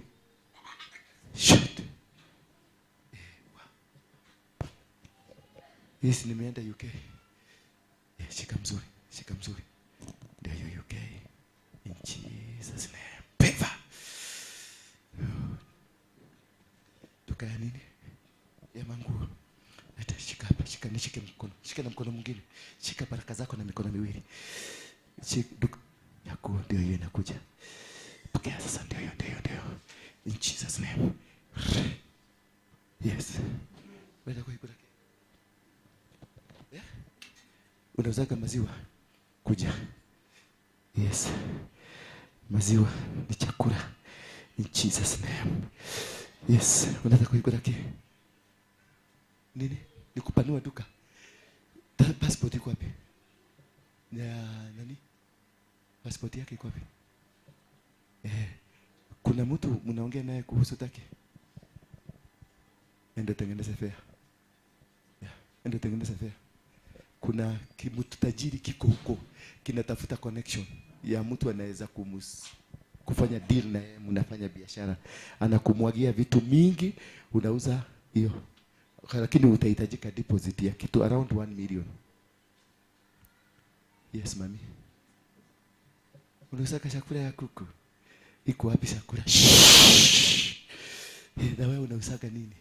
Shoot. Yes, nimeenda UK. Shika mzuri, shika mzuri. Ndio hiyo UK. In Jesus name. Favor. Duka ya nini? Ya manguo. Leta, shika hapa, shika, nishike mkono. Shika na mkono mwingine. Shika baraka zako na mikono miwili. Shika duka yako, ndio hiyo inakuja. Pokea sasa, ndio hiyo, ndio hiyo, ndio. In Jesus name. Yes. Wenda kwa ikura. Yeah? Unauzaga maziwa? Kuja. Yes. Maziwa ni chakula. In Jesus name. Yes, unataka kuikula ki? Nini? Nikupanua duka. Passport iko wapi? Ya nani? Passport yake iko wapi? Kuna mtu mnaongea naye kuhusu taki? Enda tengeneza fare. Yeah, enda tengeneza fare. Kuna mtu tajiri kiko huko kinatafuta connection ya mtu anaweza kufanya deal na yeye, mnafanya biashara. Anakumwagia vitu mingi, unauza hiyo. Lakini utahitajika deposit ya kitu around 1 million. Yes, mami. Unauza chakula ya kuku. Iko wapi chakula? Na wewe unausaga nini?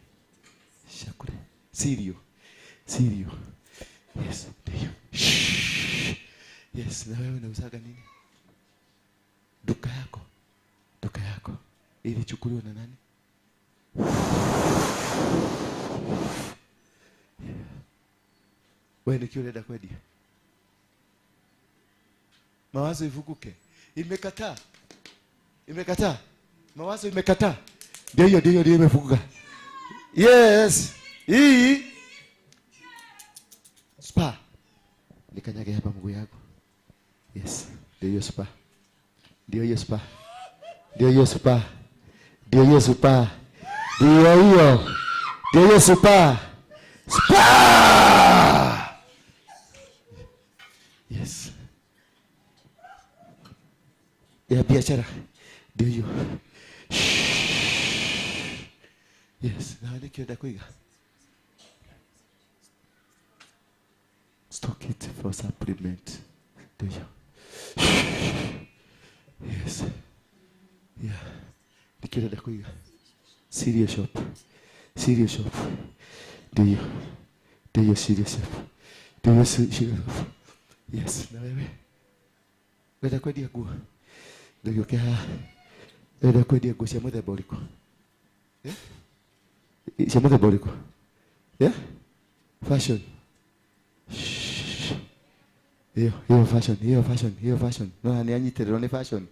Chakula. Sirio. Sirio. Yes, ndio. Yes, na wewe unausaga nini? Duka yako. Duka yako. Ilichukuliwa na nani? Wewe ni unaenda kwedia. Mawazo ivukuke. Imekataa. Imekataa. Mawazo imekataa. Ndio hiyo, ndio ndio imefunguka. Yes. Hii spa. Nikanyage hapa mguu yako. Yes. Ndio hiyo spa. Ndio hiyo spa. Ndio hiyo spa. Ndio hiyo spa. Ndio hiyo. Ndio hiyo spa. Spa. Yes. Ya biashara. Ndio hiyo. Yes, na nikienda kuiga. Stock it for supplement. Ndio hiyo. Yes. Yeah. Nikienda kuiga. Serious shop. Serious shop. Ndio hiyo. Ndio hiyo serious shop. Ndio hiyo serious shop. Yes, na wewe. Wenda kwendia nguo. Ndio haha. Wenda kwendia nguo cia muthemba ũrĩkũ? Eh? Cia muthemba ũrĩkũ? Yeah? Fashion. Hiyo, hiyo fashion, hiyo fashion, hiyo fashion. No, ni anyitĩrĩrwo nĩ fashion.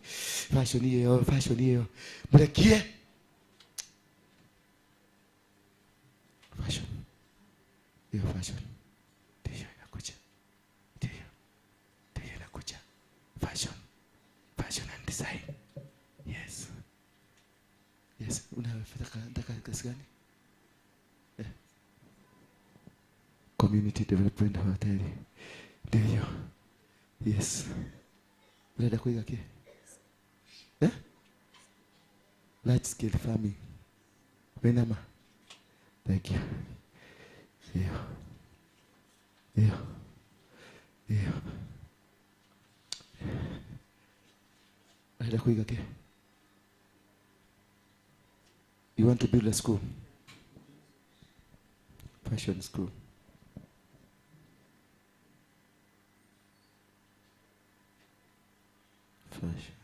Fashion hiyo, fashion hiyo. Mũrekie. Fashion. Hiyo fashion. Ndio inakuja. Ndio. Ndio inakuja. Fashion. Fashion and design. Yes. Yes, unataka kazi gani? Community development hotel. Ndio. Yes. Unaenda kuiga kile? Eh? Large scale farming. Wenama. Thank you. Ndio. Ndio. Ndio. Unaenda kuiga kile? You want to build a school? Fashion school. Fashion.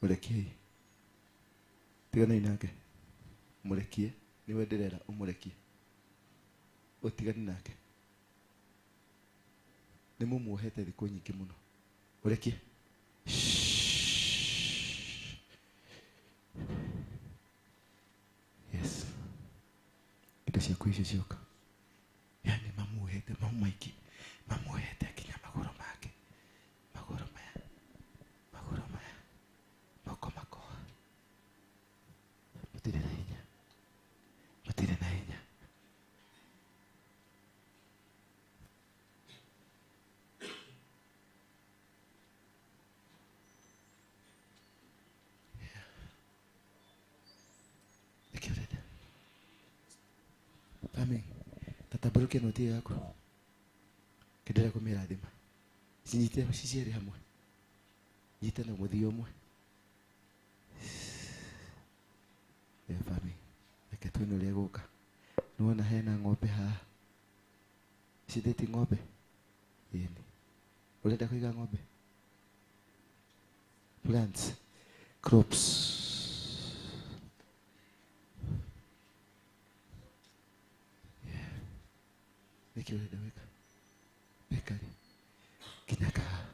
Murekie. Tigana nake. Murekie. Niwe ndirera umurekie. Utigane nake. Ni mumuohete thikũ nyingĩ mũno. Murekie. Yes. Indo ciaku icio cioka. Yani mamuohete mau maingĩ. Mamuohete nginya magũrũ make. Magũrũ maya. Magũrũ maya. Moko makoha. Matirĩ na hinya. Matirĩ na hinya. Amen. Tatabaruke noti yako. Kidera kumirathima. Cinyite cierĩ hamwe. Nyite na mũthia ũmwe. Yeah, family. Reke tuone ũrĩa gũka. Nĩwona hena ng'ombe haha. Cithĩti ng'ombe? Ĩni. Ũrenda kũiga ng'ombe? Plants. Crops. Nĩkĩ ũrenda gwĩka? Bakery. Kinya kahawa.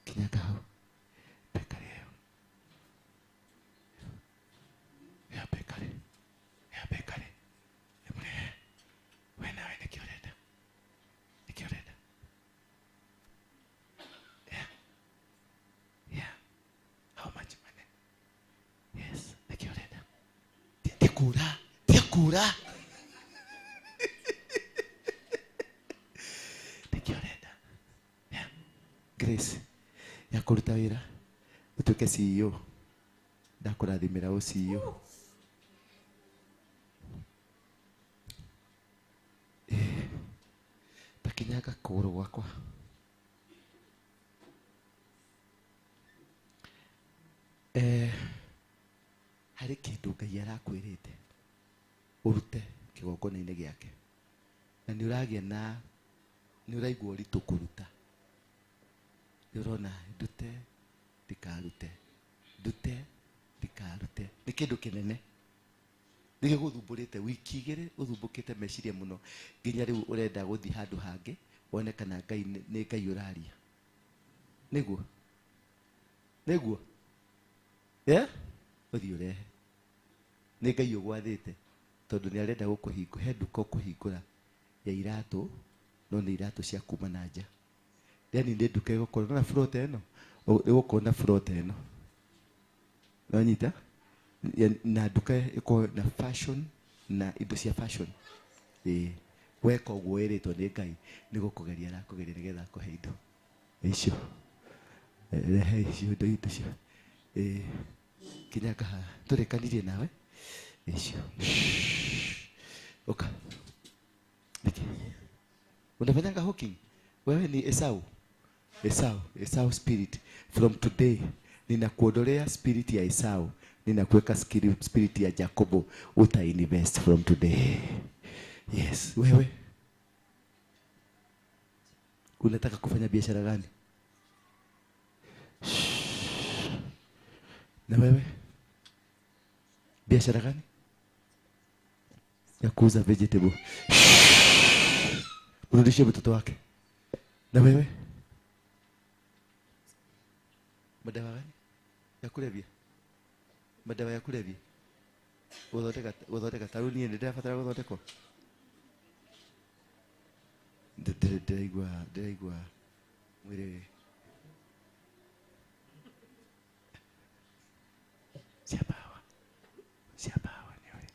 Kinya kahawa. Bakery ĩyo. Ya bakery. Ya bakery. Nĩmũrehe. We nawe nĩkĩ ũrenda? Nĩkĩ ũrenda? Yeah. Yeah. How much money? Yes. Nĩkĩ ũrenda? Tikura. Tikura. Grace ya kũruta wĩra ũtuĩke CEO. Ndakũrathimĩra ũ CEO. Takinyanga kũgũrũ gwakwa. Harĩ kĩndũ Ngai arakwĩrĩte ũrute kĩgongona-inĩ gĩake, na nĩ ũragĩa na nĩ ũraigua ũritũ kũruta. Nĩ ũrona ndute ndikarute, ndute ndikarute. Nĩ kĩndũ kĩnene nĩgĩgũthumbũrĩte wiki igĩrĩ, ũthumbũkĩte meciria mũno nginya rĩu ũrenda gũthiĩ handũ hangĩ wone kana Ngai nĩ Ngai ũraria. Nĩguo nĩguo ũthiĩ ũrehe. Nĩ Ngai ũgwathĩte tondũ nĩ arenda gũkũhingũra. He nduka ũkũhingũra ya iratũ, no nĩ iratũ cia kuma na nja. Yani nĩ nduka ĩgũkorwo na float ĩno, ĩgũkorwo na float ĩno. Nonyita? Na nduka ĩkorwo na fashion na indo cia fashion. Weka ũguo wĩrĩtwo nĩ Ngai nĩ gũkũgeria arakũgeria nĩgetha akũhe indo icio. Rehe icio indo icio. Kinyanga haha tũrĩkanirie nawe icio. Oka. Niki. Unafanyanga hawking? Wewe ni Esau. Esau, Esau spirit. From today ninakuondolea spirit ya Esau, ninakuweka spirit ya Jacobo. Uta invest from today. Yes, wewe unataka kufanya biashara gani? Na wewe biashara gani? Ya kuuza vegetable. Urudishie mtoto wake. Na wewe madawa gani ya kulevya? Madawa ya kulevya. Gũthondeka tarĩu niĩ nĩndĩrabatara gũthondekwo. Ndĩraigua mwĩrĩ cia power. Cia power nĩ ũrĩ.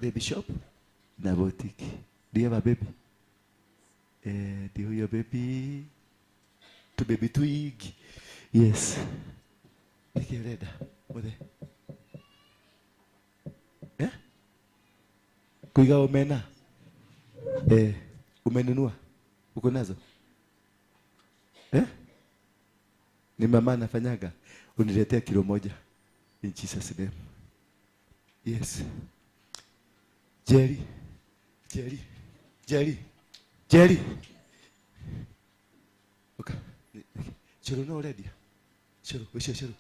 Baby shop na boutique. Do you have a baby? Do you have a baby? To baby twig. Yes. Niki urenda muthe? Kuiga omena? Umenunua? Uko nazo? Ni mama anafanyaga. Uniletea kilo 1. In Jesus name. Yes. Jerry. Jerry. Jerry. Jerry. Oka. Churu no urendia? Churu, ucio churu.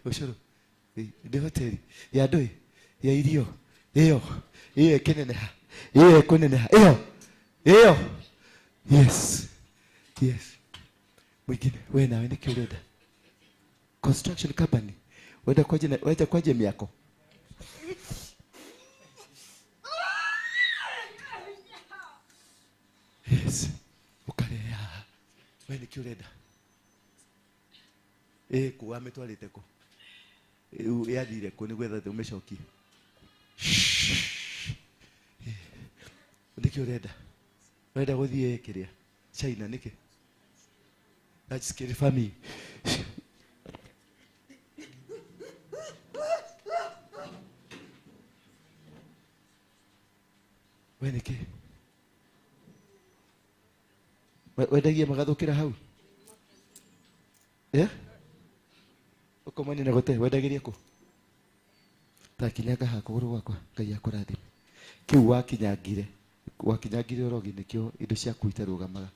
Ucuru. Ndi hoteli ya ndui ya irio. Iyo. Iyo ĩkĩneneha. Iyo ĩkũneneha. Iyo. Iyo. Yes. Yes. Mwingine we nawe nĩkĩ ũrenda? Construction company. Wenda kwaje, wenda kwaje miako? Yes. Ukareha. We nĩkĩ ũrenda? Kũ ametwarĩte kũ? Yathire kũ nĩgwetha ũmĩcokie? Nĩkĩ ũrenda? Ũrenda gũthiĩ kĩrĩa? China nĩkĩ? Large scale farming. We nĩkĩ? Wendagia magathũkĩra hau? Ũkomani na gũte, wendagĩria kũ? Takinyanga haha kũgũrũ gwakwa, Ngai akũrathime. Kĩu wakinyangire, wakinyangire ũrogi nĩkĩo indo ciaku itarũgamaga.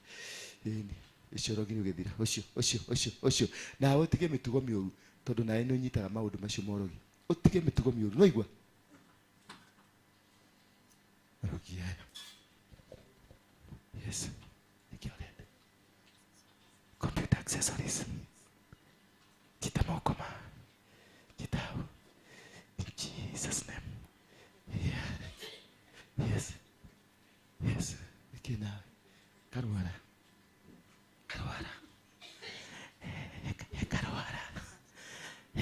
Ĩni, ũcio ũrogi nĩ ũgĩthira. Ũcio, ũcio, ũcio, ũcio. Nawe ũtige mĩtugo mĩũru, tondũ nawe nĩ ũnyitaga maũndũ macio ma ũrogi. Ũtige mĩtugo mĩũru, nĩwaigua? Arogi aya. Yes. Nĩkĩo ũrenda? Computer accessories. Chita moko ma. Chita hau. In Jesus name. Yeah. Yes. Yes. Nĩkĩ nawe? Karwara. Karwara. Karwara.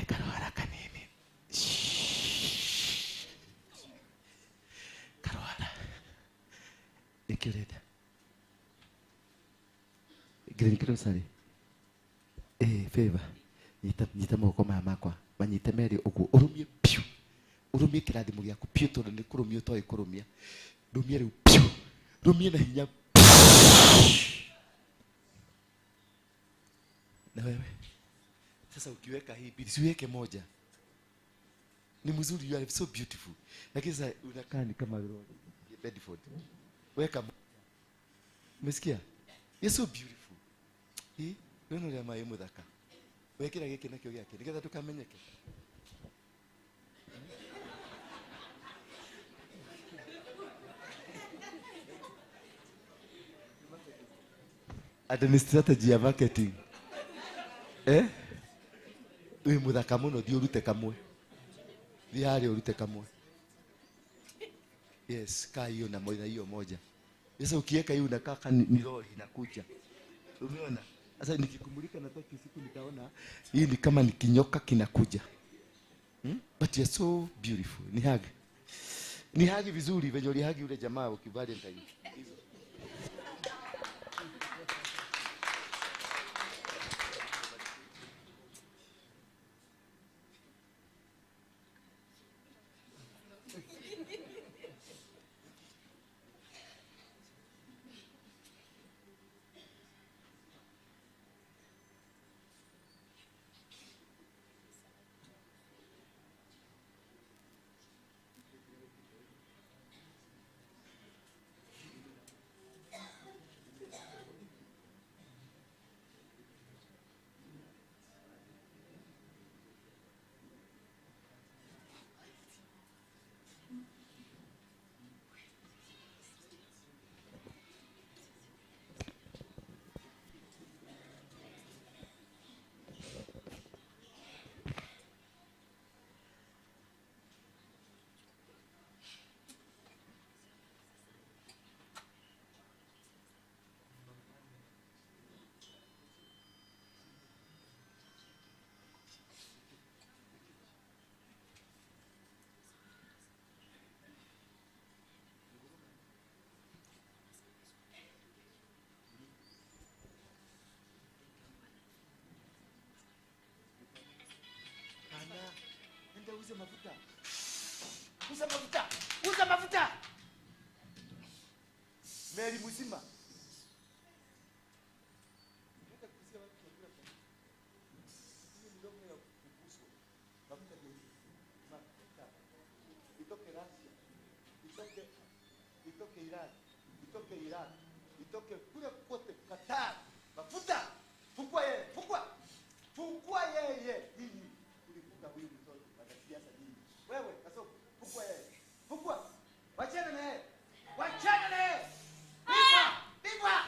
Karwara kanini. Karwara. Nĩkĩ ũrenda? Green grocery. Favor. Nyita moko maya makwa. Manyite merĩ ũguo. Ũrũmie piũ. Ũrũmie kĩrathimo gĩaku piũ tondũ nĩ kũrũmia ũtoĩ kũrũmia. Rũmia rĩu piũ. Rũmia na hinya Na wewe sasa ukiweka hii bili, siweke moja. Ni mzuri, you are so beautiful. Lakini sasa unakaa ni kama Bedford. Weka moja. Umesikia? You're so beautiful. Hii ndio ndio mayi muthaka. Wekira giki nakio giake nigetha tukamenyeke. Ati ni strategy ya marketing. Eh? Wi muthaka muno thi urute kamwe. Thi haria urute kamwe. Yes, kaa hiyo na moja hiyo moja. Sasa ukiweka hiyo unakaa ni lori inakuja. Umeona? Sasa nikikumulika na taki siku nikaona hii ni kama ni kinyoka kinakuja. But you're so beautiful. Ni hug. Ni hug vizuri venye ulihug yule jamaa ukivalentine. Uza mafuta. Uza mafuta. Uza mafuta. Meli mzima. Nataka kusikia watu wakula kwa. Hiyo midomo ya kuguswa. Mafuta ndio mafuta. Itoke Russia. Itoke Iran. Itoke Iraq. Itoke kule kote Qatar. Mafuta. Fungua yeye. Fungua. Fungua yeye. Nini? Ulifunga huyu mtoto. Siasa nyingi. Wewe, kasoko, fungua yeye. Fungua. Wachana na yeye. Wachana na yeye. Pigwa! Pigwa!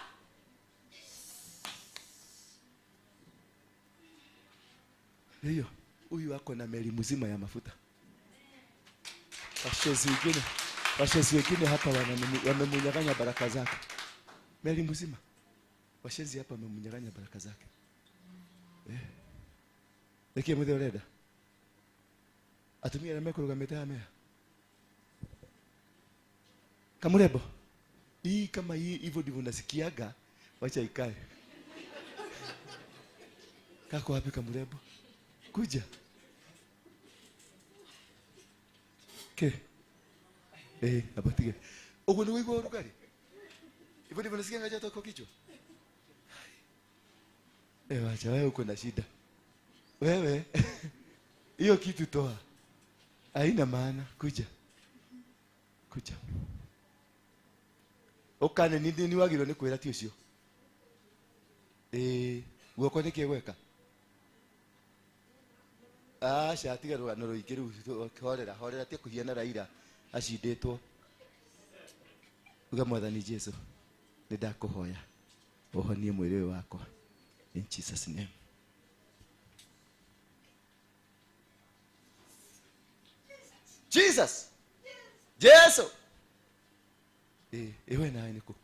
Hiyo, huyu ako na meli mzima ya mafuta. Washezi wengine hapa wamemunyang'anya baraka zake. Meli mzima. Washezi hapa wamemunyang'anya baraka zake. Eh. Niki muthe urenda? Atumia na mekurugamite hamea. Kamurebo. Hii kama hii hivyo ndivyo nasikiaga, wacha ikae. Kako wapi Kamurebo? Kuja. Ke. Eh, abatige. Ugo ni wigo rugari. Hivyo ndivyo nasikiaga joto kwa kichwa. Eh, wacha wewe uko na shida. Wewe hiyo kitu toa. Haina maana. Kuja. Kuja. Okane ni wagirwo ni kwira ti ucio. Eh, guoko ni kigweka. Aca tiga rugano ruingi riu horera horera ti kuhiana Raila acinditwo. Uga Mwathani Jesu ni ndakuhoya uhonie mwiri uyu wakwa in Jesus name. Jesus. Jesu. Eh, ewe nawe niko.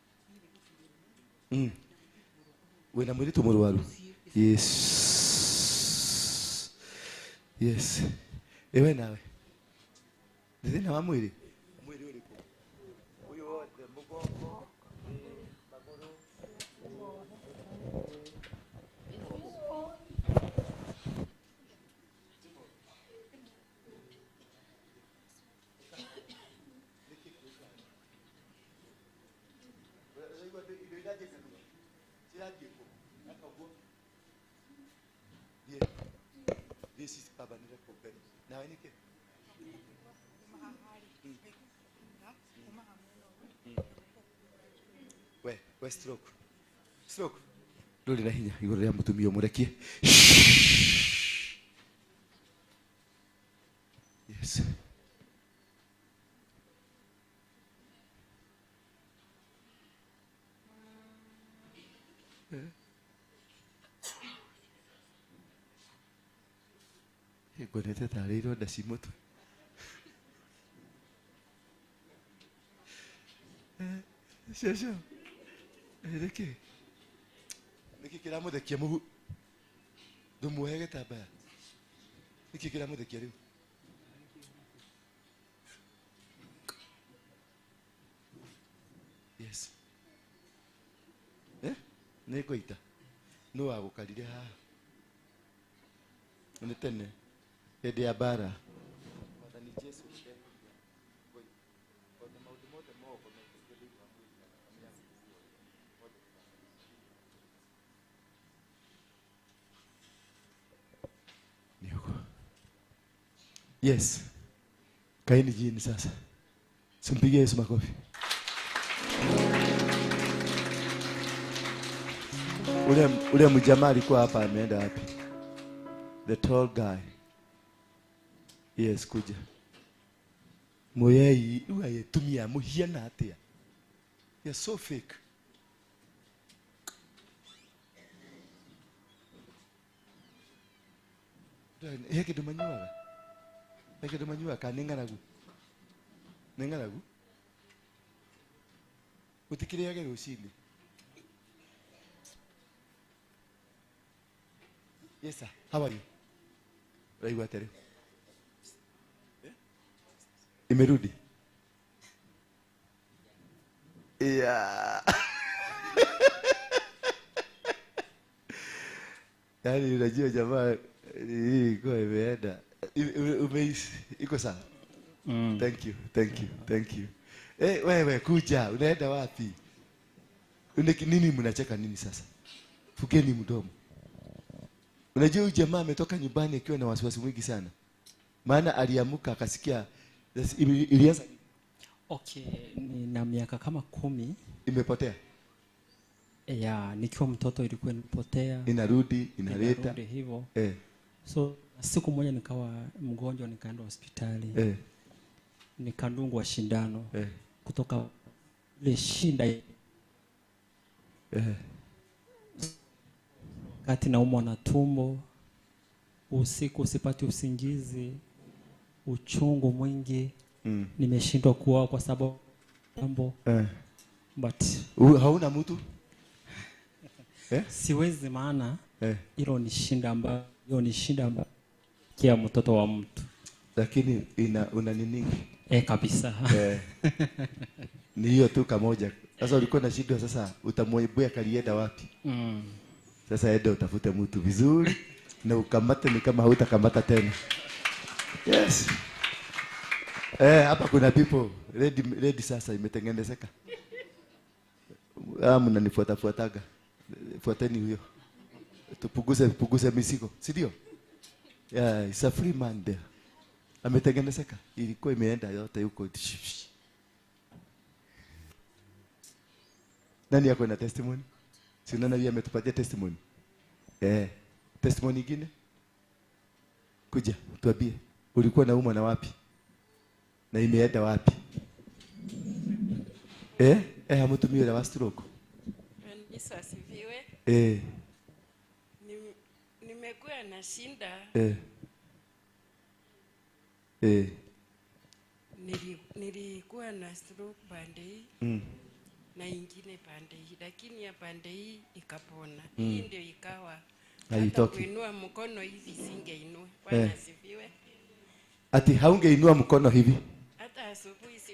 Wena mwiritu murwaru. Yes. Yes. Ewe nawe. Ndithina wa mwiri. Mwiri uriku. Uyu wothe mugongo, maguru. Ni baba nileko mbere. Nawe niki? We stroke. Stroke. Nduri na hinya iguru ria mutumia murekie. Yes. Ngonete tarĩ ironda ci mũtwe. Cũcũ, nĩkĩ? Nĩkĩ kĩramũthekia mũhu? Ndũmuohe gĩtambaya. Nĩkĩ kĩramũthekia rĩu? Yes. Nĩ ngũita. Nũ wagũkarire haha? Nĩ tene. Hĩndĩ ya mbara. Mwathani Jesu ona maũndũ mothe moko mekĩkire thĩinĩ wa mwĩrĩ na thakame yaku mothe. Ni huko. Yes. Kaeni jini sasa. Simpigie Yesu makofi. Ule mjamaa alikuwa hapa ameenda wapi? The tall guy. Yes, kuja. Moyei, uaye tumia muhiana atia. You're so fake. Heke dumanyuaga. Heke dumanyuaga ka ningaragu. Ningaragu. Utikiriage rucini. Yes sir. How are you? Raigua atia? Imerudi. Yeah. Yaani unajua jamaa hii iko imeenda. Iko sawa. Thank you, thank you, thank you. Wewe kuja, unaenda wapi? Nini mnacheka nini sasa? Fugeni mdomo. Unajua huyu jamaa ametoka nyumbani akiwa na wasiwasi mwingi sana. Maana aliamuka akasikia ilianza. Okay, nina miaka kama 10. Imepotea. Ya, nikiwa mtoto ilikuwa inapotea. Inarudi, inaleta. Inarudi hivyo. So siku moja nikawa mgonjwa nikaenda hospitali. Nikadungwa shindano. Kutoka ile shinda. Kati naumwa na tumbo, usiku sipati usingizi, uchungu mwingi. Nimeshindwa kuoa kwa sababu tumbo. But hauna mtu? Siwezi maana hilo ni shinda ambayo, hiyo ni shinda ambayo kia mtoto wa mtu. Lakini una nini? Kabisa. Ni hiyo tu kamoja. Sasa ulikuwa na shida sasa utamwibua kalienda wapi? Sasa enda utafute mtu vizuri na ukamate ni kama hautakamata tena. Yes. Hapa kuna people ready sasa imetengenezeka. Mnanifuata fuataga. Fuateni huyo. Tupunguze mizigo, si ndio? Yeah, it's a free man there. Ametengenezeka. Ilikuwa imeenda yote huko. Nani yako na testimony? Si unaona yeye ametupatia testimony. Testimony nyingine? Kuja, tuambie. Ulikuwa naumwa na wapi? Na imeenda wapi? Hamutumii la stroke. Yesu asifiwe. Nimekuwa na shinda. Nilikuwa na stroke pande hii. Na ingine pande hii, lakini ya pande hii ikapona. Hii ndio ikawa hata kuinua mkono hivi singeinua. Bwana asifiwe. Ati haungeinua mkono hivi? Hata asubuhi si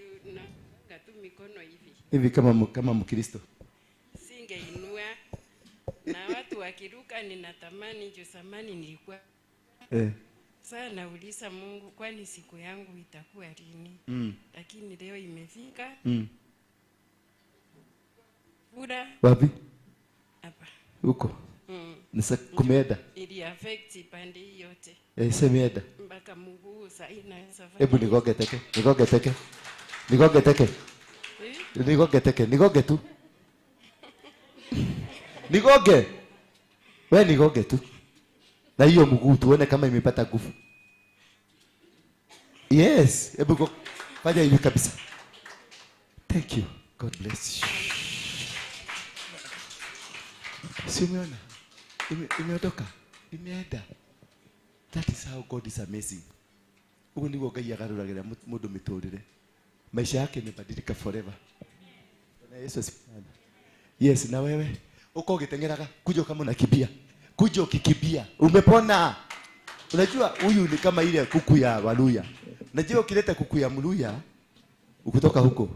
na tu mikono hivi. Hivi kama Mkristo. Singeinua. Na watu wakiruka ninatamani juu zamani nilikuwa. Sasa nauliza Mungu kwani siku yangu itakuwa lini? Lakini leo imefika. Bura. Wapi? Hapa. Huko. Nisa kumeenda. Ili affect pande yote. Semeenda. Mpaka mguu sasa inaweza. Hebu nigoge teke. Nigoge teke. Nigoge teke. Nigoge teke. Nigoge tu. Nigoge. Wewe nigoge tu. Na hiyo mguu tuone kama imepata nguvu. Yes, hebu fanya hivi kabisa. Thank you. God bless you. Si umeona? Imeondoka. Imeenda. That is how God is amazing. Ugo niguo Ngai agarũragĩra mũndũ mĩtũrĩre. Maisha yake imebadilika forever. Bwana Yesu asifiwe. Yes, na wewe uko ukitengeraga kuja kama unakimbia. Kuja ukikimbia. Umepona. Unajua huyu ni kama ile kuku ya Waluya. Unajua ukileta kuku ya Mluya ukitoka huko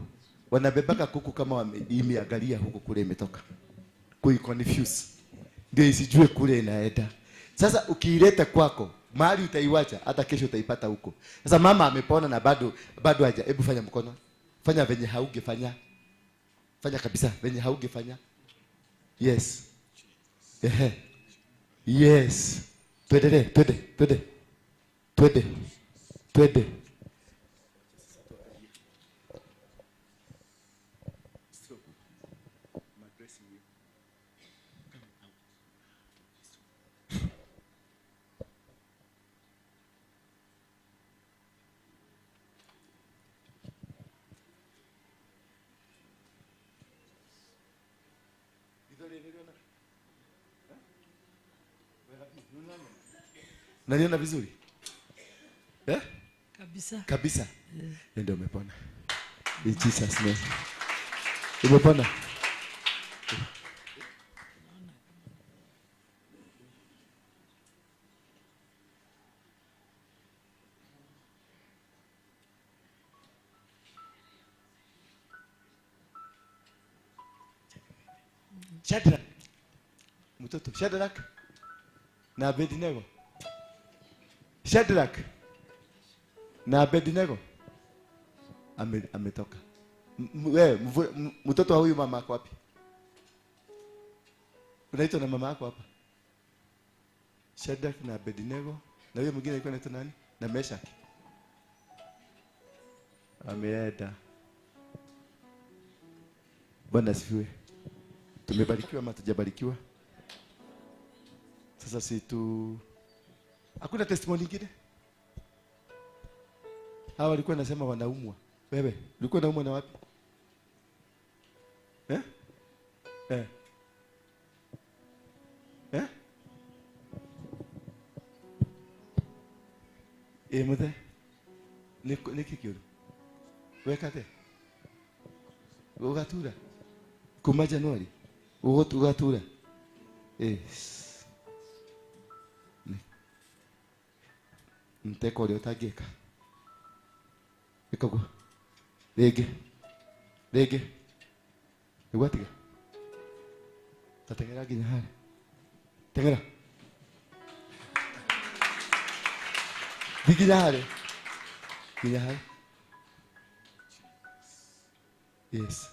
wanabebaka kuku kama imeangalia huko kule imetoka. Kui confuse. Ndio isijue kule inaenda. Sasa ukiileta kwako mahali utaiwacha hata kesho utaipata huko. Sasa mama amepona na bado haja. Hebu fanya mkono. Fanya venye haungefanya. Fanya kabisa venye haungefanya. Yes. Yes. Twende twende twende. Twende. Twende. Unaniona vizuri? Eh? Kabisa. Kabisa. Ndio umepona. In Jesus name. Umepona. Shadrach. Mtoto Shadrach na Abednego. Shadrach na Abednego ametoka. Wewe mtoto wa huyu mama ako wapi? Unaitwa na mama yako hapa? Shadrach na Abednego na huyo mwingine alikuwa anaitwa nani? Na Meshach. Ameenda. Bwana asifiwe. Tumebarikiwa ama hatujabarikiwa? Sasa si tu hakuna testimony nyingine? Hawa walikuwa nasema wanaumwa. Wewe, ulikuwa unaumwa na wapi? Eh? Eh. Eh? Eh, muthe. Niki kiuru. Wekate. Ugatura. Kuma Januari. Ugatura. Eh. Mteko ule utageka. Ikogo. Rege. Rege. Igwatiga. Tatengera ginya hali. Tengera. Ginya hali. Ginya hali. Yes.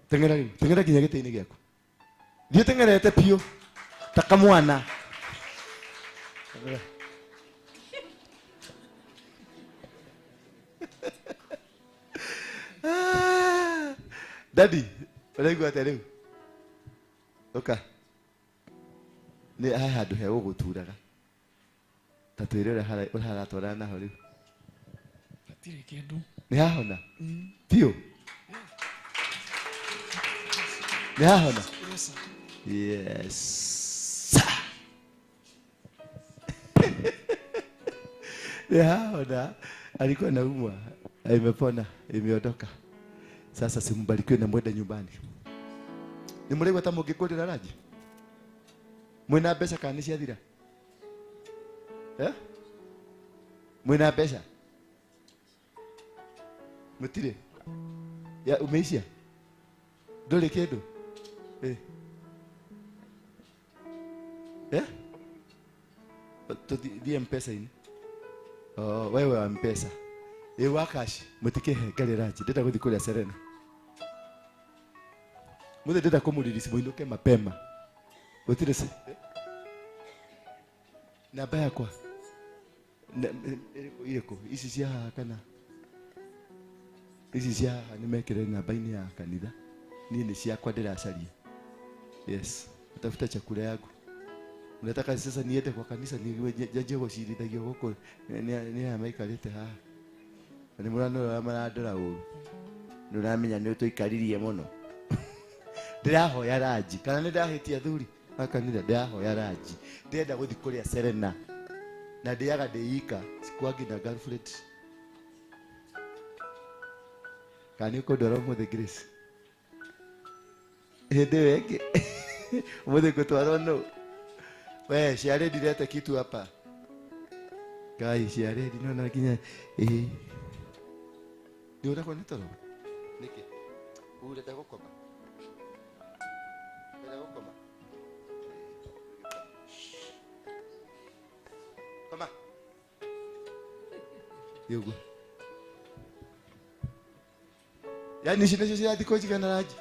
Tengera riu. Tengera ginya gĩtĩ-inĩ gĩaku. Thiĩ ũteng'erete biũ ta kamwana. Tengera. Daddy, ũraigua atĩa rĩu? Ũka. Nĩ haha handũ he gũgũturaga. Ta twĩre ũrĩa ũraratwarana naho rĩu. Hatirĩ kĩndũ. Nĩ hahona? Biũ? Nĩ hahona? Yes. Yes. Nĩ hahona. Alikuwa anaumwa. Imepona, imeondoka. Sasa simbarikiwe na mwende nyumbani. Ni mũraigua ta mũngĩkũrĩra ranji? Mwĩna mbeca kana nĩ ciathira? Eh? Mwĩna mbeca? Mũtirĩ? Ya umeisha? Ndũrĩ kĩndũ? Eh. Eh? Tũthiĩ M-Pesa-inĩ. Oh, wewe wa M-Pesa. Ĩ wa cash mũtikĩhe ngarĩ ranji. Ndĩrenda gũthiĩ kũrĩa Serena. Muthe ndĩrenda kũmũrelease mũinũke mapema. Gũtirĩ namba yakwa ĩrĩkũ ici cia haha kana ici cia haha nĩ mekĩre namba-inĩ ya kanitha niĩ nĩ ciakwa ndĩracaria. Yes, utafuta chakula yangu. Unataka sasa niende kwa kanisa niwe gũcirithagio gũkũ nĩ aya maikarĩte haha. Na nĩ mũranora marandora ũru. Nĩ ũramenya nĩ ũtũikaririe mũno. Ndĩrahoya ranji kana nĩ ndahĩtia thuri wa kanitha ndĩrahoya ranji. Ndĩrenda gũthiĩ kũrĩa Serena na ndĩaga ndĩ ika sikuangi na girlfriend. Kana nĩ ũkũndwara ũmũthĩ Grace? Hĩndĩ ĩyo ĩngĩ ũmũthĩ ngũtwarwo nũ? We ciarĩndi lete kitu hapa. Kai ciarĩndi no na nginya ĩĩ. Nĩ ũragwo nĩ toro? Nĩkĩ? Ũrenda gũkoma? Ũrenda gũkoma? Koma. Yũguo. Yaani ici nĩcio cirathiĩ kũnjigana ranji.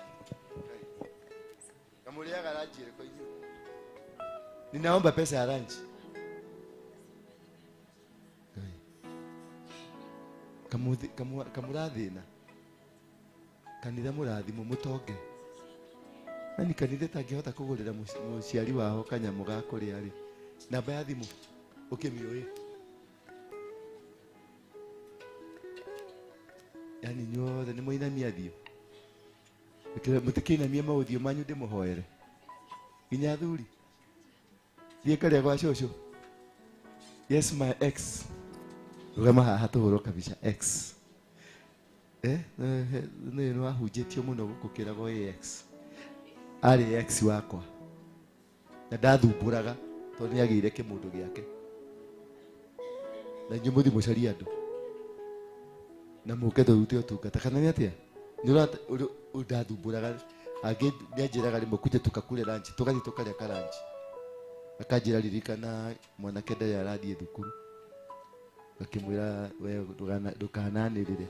Kamũrĩaga ranji ĩrĩkũ inyuĩ? Ninaomba pesa ya ranji. Kamurathina. Kanitha mũrathimwo mũtonge. Yaani kanitha ĩtangĩhota kũgũrĩra mũciari wao kanyamũ ga kũrĩa rĩ. Namba ya thimũ ũkĩmĩũĩ? Yaani inyuothe nĩ mũinamia thiũ. Mũtikĩinamie maũthiũ manyu ndĩmũhoere. Nginya athuri. Thiĩ karĩa gwa cũcũ. Yes, my ex. Rũgama haha tũhũrwo kabica ex. Nĩ nĩ wahunjĩtio mũno gũkũ kĩragwo ĩ ex. Arĩ ex wakwa. Na ndathumbũraga tondũ nĩ agĩire kĩmũndũ gĩake. Na inyuĩ mũthiĩ mũcarie andũ. Na mũke tũrute ũtungata kana nĩ atĩa? Nĩ ndathumbũraga angĩ nĩanjĩraga rĩmwe kuja tukakule lunch tũgathiĩ tũkarĩa ka lunch. Akanjĩra ririkana mwanake ndarĩ arathiĩ thukuru. Ngakĩmwĩra we ndũkananĩrĩre.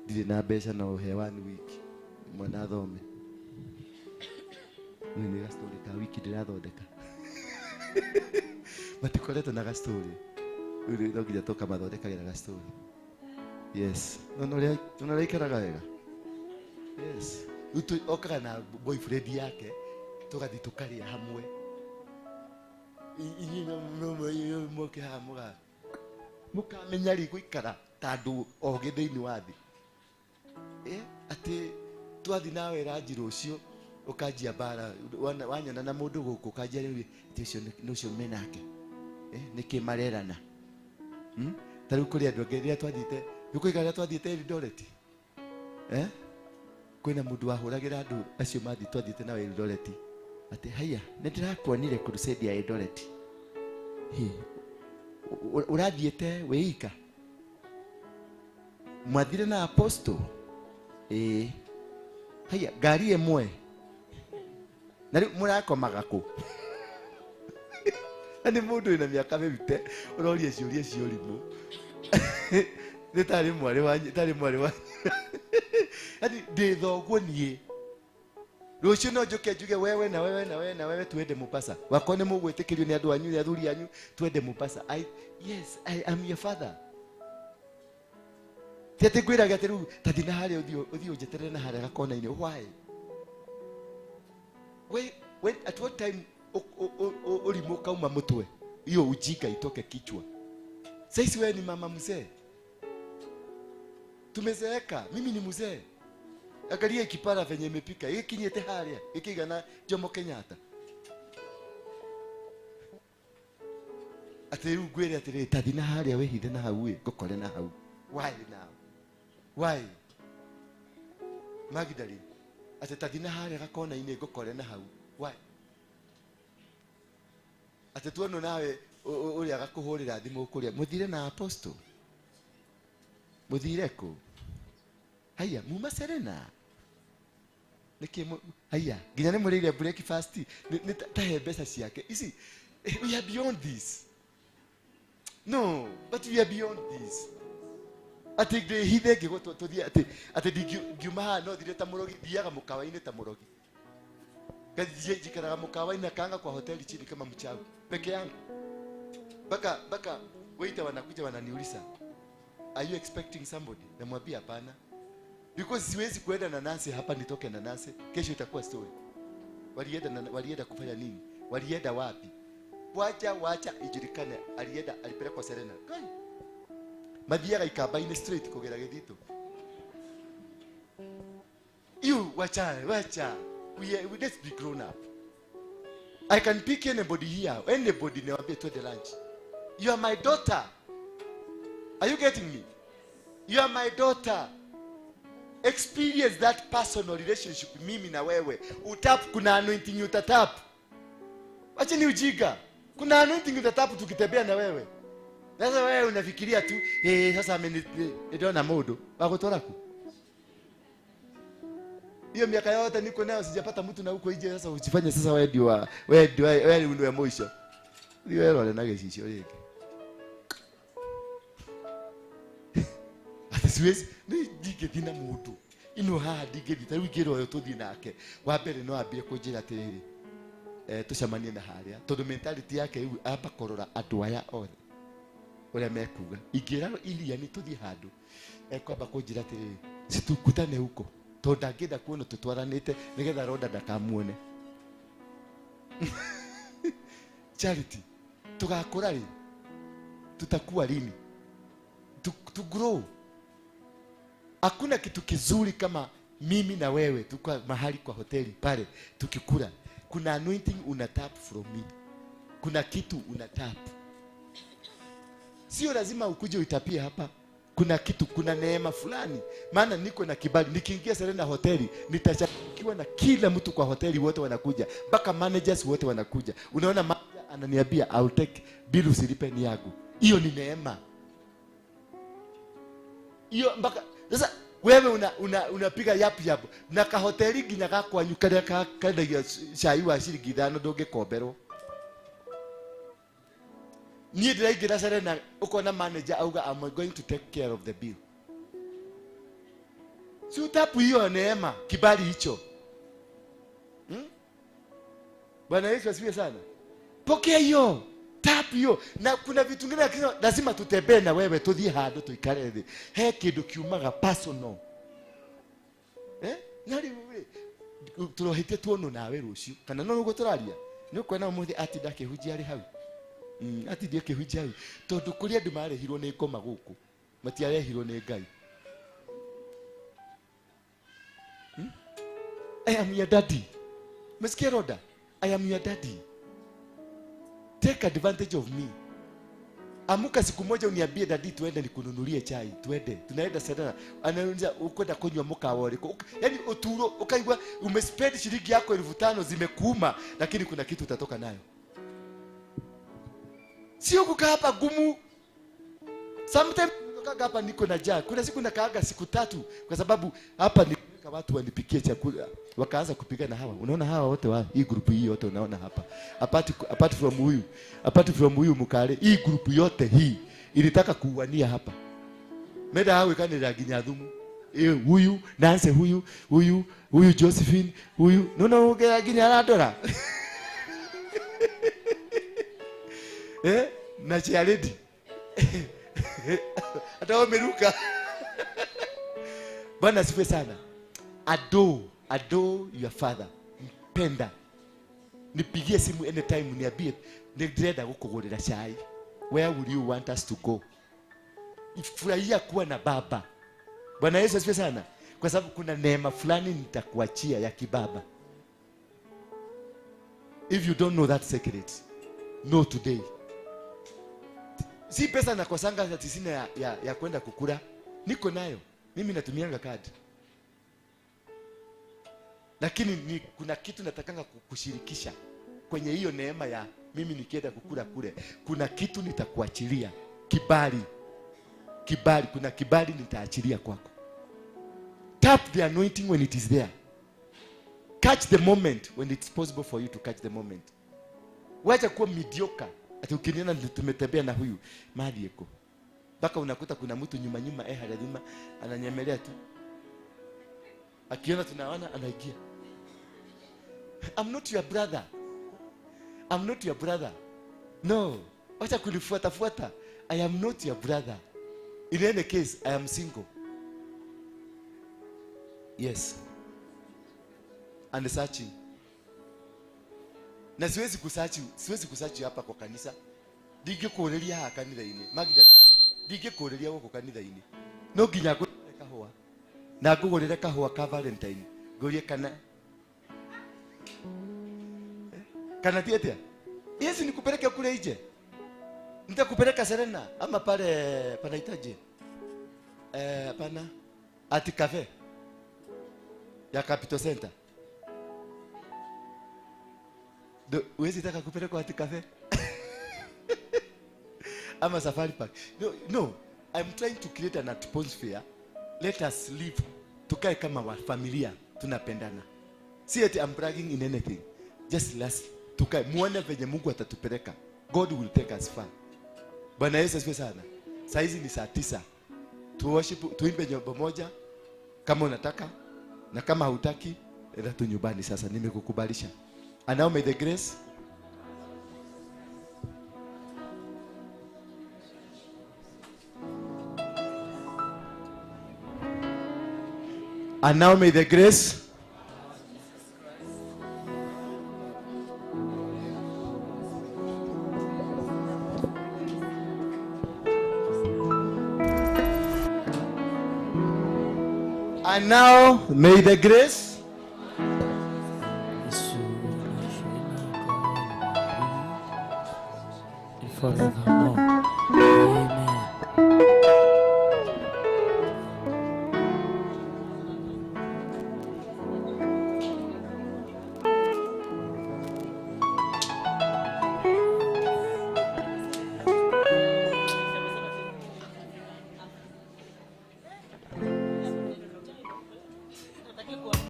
Ndirĩ na mbeca no ũhe 1 week mwana athome. Nĩ nĩ gastori ka wiki ndĩrathondeka. Matikoretwo na gastori. Rĩu no nginya tũkamathondekagĩra gastori. Yes. No ũrĩa ikaraga wega. Yes. Rĩu okaga na boyfriend yake tũgathiĩ tũkarĩa hamwe. Inyuĩ mũke haha mũkamenya rĩ gũikara ta andũ ogĩ thĩinĩ wa thĩ. Atĩ twathiĩ nawe ranji rũciũ ũkanjia mbara wanyona na mũndũ gũkũ ũkanjia rĩu atĩ ũcio nĩ ũcio menake. Nĩkĩ marerana? Ta rĩu kũrĩ andũ angĩ rĩrĩa twathiĩte nĩũkũiga rĩrĩa twathiĩte Eldoret. Kwĩna mũndũ wahũragĩra andũ acio mathiĩ twathiĩte nao Eldoret. Atĩ haiya nĩ ndĩrakuonire crusade ya Eldoret. Ũrathiĩte wĩika? Mwathire na apostle? Ĩĩ. Haiya ngari ĩmwe. Na rĩu mũrakomaga kũ? Na nĩ mũndũ wĩna mĩaka mĩrute ũroria ciũria cia ũrimũ. Nĩ tarĩ mwarĩ wa tarĩ mwarĩ wa. Yaani ndĩ thoguo niĩ. Rũciũ no njũke njuge wewe na wewe na wewe na wewe tuende Mombasa. Wakwa nĩ mũgwĩtĩkĩrio nĩ andũ anyu nĩ athuri anyu tuende Mombasa. Yes, I am your father. Ti atĩ ngwĩraga atĩ rĩu ta thiĩ na harĩa ũthiĩ ũnjeterere na harĩa gakona-inĩ. Why? When at what time ũrimũ kauma mũtwe? Hiyo ujinga itoke kichwa. Sasa wewe ni mama mzee. Tumezeeka, mimi ni mzee. Angalia kipara venye imepika, ikinyete haria, ikigana Jomo Kenyatta. Atĩ rĩu ngwĩre atĩrĩrĩ ta thiĩ na harĩa wĩhithe na hau ĩ ngũkore na hau. Why now? Why? Magdalene, atĩ ta thiĩ na harĩa gakona-inĩ ngũkore na hau. Why? Atĩ tuonwo nawe ũrĩa agakũhũrĩra thimũ kũrĩa mũthire na apostle. Mũthire kũ? Haiya muma Serena. Nĩkĩ haiya nginya nĩ mũrĩire breakfast nĩ tahe mbeca ciake. Ici we are beyond this. No, but we are beyond this. Atĩ ndĩhithe ngĩgũtũ tũthiĩ atĩ atĩ ndingiuma haha no thire ta mũrogi thiaga mũkawa-inĩ ta mũrogi. Jikaraga mukawa inakaanga kwa hoteli chini kama mchawi peke yangu. Baka waiter wanakuja wananiuliza, are you expecting somebody? Namwambia hapana. Because siwezi kuenda na Nancy hapa nitoke na Nancy, kesho itakuwa story. Walienda kufanya nini? Walienda wapi? Wacha ijulikane alienda alipelekwa Serena. Kai. Mathiaga ikamba-inĩ straight kugera githito. You wacha. We let's be grown up. I can pick anybody here. Anybody niwaambie twende lunch. You are my daughter. Are you getting me? You are my daughter. Experience that personal relationship mimi na wewe. Utap, kuna anointing utatap. Wacha ni ujiga. Kuna anointing utatap tukitembea na wewe. Sasa wewe unafikiria tu, sasa ameniona modo. Wagotora ku. Hiyo miaka yote niko nayo sijapata mtu na huko nje, sasa usifanye sasa wewe ndio wewe ndio mwisho. Ndio wewe na gecicio rĩngĩ. Ati siwezi ni ndingĩthiĩ na mũndũ. Ino haha ndingĩthiĩ ta rĩu ingĩrwo ũyũ tũthiĩ nake. Wa mbere no ambie kũnjĩra atĩrĩrĩ, tũcemanie na harĩa tondũ mentality yake rĩu amba kũrora andũ aya othe ũrĩa mekuga. Ingĩra iria nĩ tũthiĩ handũ ekwamba kũnjĩra atĩrĩrĩ, situkutane huko tondũ ndangĩenda kuona tũtwaranĩte nĩgetha Rhoda ndakamuone. Charity, tũgakũra rĩ? Tutakuwa lini? To grow. Hakuna kitu kizuri kama mimi na wewe tuko mahali kwa hoteli pale tukikula. Kuna anointing una tap from me. Kuna kitu una tap. Sio lazima ukuje uitapie hapa. Kuna kitu, kuna neema fulani. Maana niko na kibali. Nikiingia Serena hoteli nitachakiwa na kila mtu kwa hoteli, wote wanakuja. Mpaka managers wote wanakuja. Unaona manager ananiambia I'll take bill usilipe ni yangu. Hiyo ni neema. Hiyo mpaka sasa wewe unapiga yap yap na ka hoteli nginya ga kwanyu karia kaendagia cai wa ciringi 5 ndũngĩkomberwo. Niĩ ndĩraingĩra Serena ũkona manager auga I'm going to take care of the bill. Si utapu hiyo neema, kibali hicho. Bwana Yesu asifiwe sana. Pokea hiyo, tap hiyo. Na kuna vitu vingine lazima tutembee na wewe tuthie handu tuikare thi. He kindu kiumaga personal. Nari turohite tuono nawe rucio kana no nuguo turaria. Ni ukwona umuthi atinda akĩhunjia arĩ hau. Atindie akĩhunjia hau tondu kũrĩ andũ marehirwo nĩ ngoma gũkũ matiarehirwo nĩ Ngai. I am your daddy. Mesikia Rhoda? I am your daddy. Take advantage of me. Amuka siku moja uniambie daddy tuende nikununulie chai, tuende. Tunaenda Serena. Anauliza ukwenda kunywa mkawa uliko. Yaani uturo ukaigua umespend shilingi yako 5,000 zimekuuma lakini kuna kitu utatoka nayo. Sio kukaa hapa gumu. Sometimes kukaa hapa niko na njaa. Kuna siku nakaaga siku 3 kwa sababu hapa ni watu wanipikie chakula. Wakaanza kupigana hawa. Unaona hawa wote wa hii group hii yote unaona hapa. Apart from huyu, apart from huyu mukale, hii group yote hii ilitaka kuuania hapa. Meda hawe kanira nginya thumu. Huyu Nancy, huyu huyu huyu Josephine, huyu no ugera nginya arandora. Na chairlady. Hata wameruka. Bwana asifiwe sana. Adore your father. Mpenda. Nipigie simu anytime uniambie nĩndĩrenda gũkũgũrĩra chai. Where would you want us to go? Furahia kuwa na baba. Bwana Yesu asifiwe sana. Kwa sababu kuna neema fulani nitakuachia ya kibaba. If you don't know that secret, know today. Si pesa nakosanga ati sina ya kwenda kukula. Niko nayo. Mimi natumianga kadi. Lakini kuna kitu natakanga kushirikisha kwenye hiyo neema ya mimi nikienda kukula kule. Kuna kitu nitakuachilia. Kibali. Kibali. Kuna kibali nitaachilia kwako. Tap the anointing when it is there. Catch the moment when it's possible for you to catch the moment. Wacha kuwa mediocre. Ati ukiniona tumetembea na huyu mahali eko. Mpaka unakuta kuna mtu nyuma nyuma halazima ananyemelea tu. Akiona tunaona anaingia. I'm not your brother. I'm not your brother. No. Wacha kunifuata fuata. I am not your brother. In any case, I am single. Yes. And searching. Na siwezi kusearch hapa kwa kanisa. Ndingĩkũrĩria haha kanitha-inĩ. Magdalene. Ndingĩkũrĩria gũkũ kanitha-inĩ. No nginya ngũgũrĩre kahũa. Na ngũgũrĩre kahũa ka Valentine. Ngũrie kana ti atĩa? Yesu nikupeleke kule nje. Nitakupeleka Serena ama pale panahitaji. Pana Ati Cafe ya Capital Center. Huwezi taka kupelekwa Ati Cafe? Ama Safari Park. No, I'm trying to create an atmosphere. Let us live. Tukae kama wa familia tunapendana. Si ati I'm bragging in anything. Just let's tukae muone venye Mungu atatupeleka. God will take us far. Bwana Yesu asifiwe sana. Saa hizi ni saa 9. Tu worship, tuimbe nyimbo moja kama unataka, na kama hutaki enda tu nyumbani sasa, nimekukubalisha. And now may the grace And now may the grace forevermore.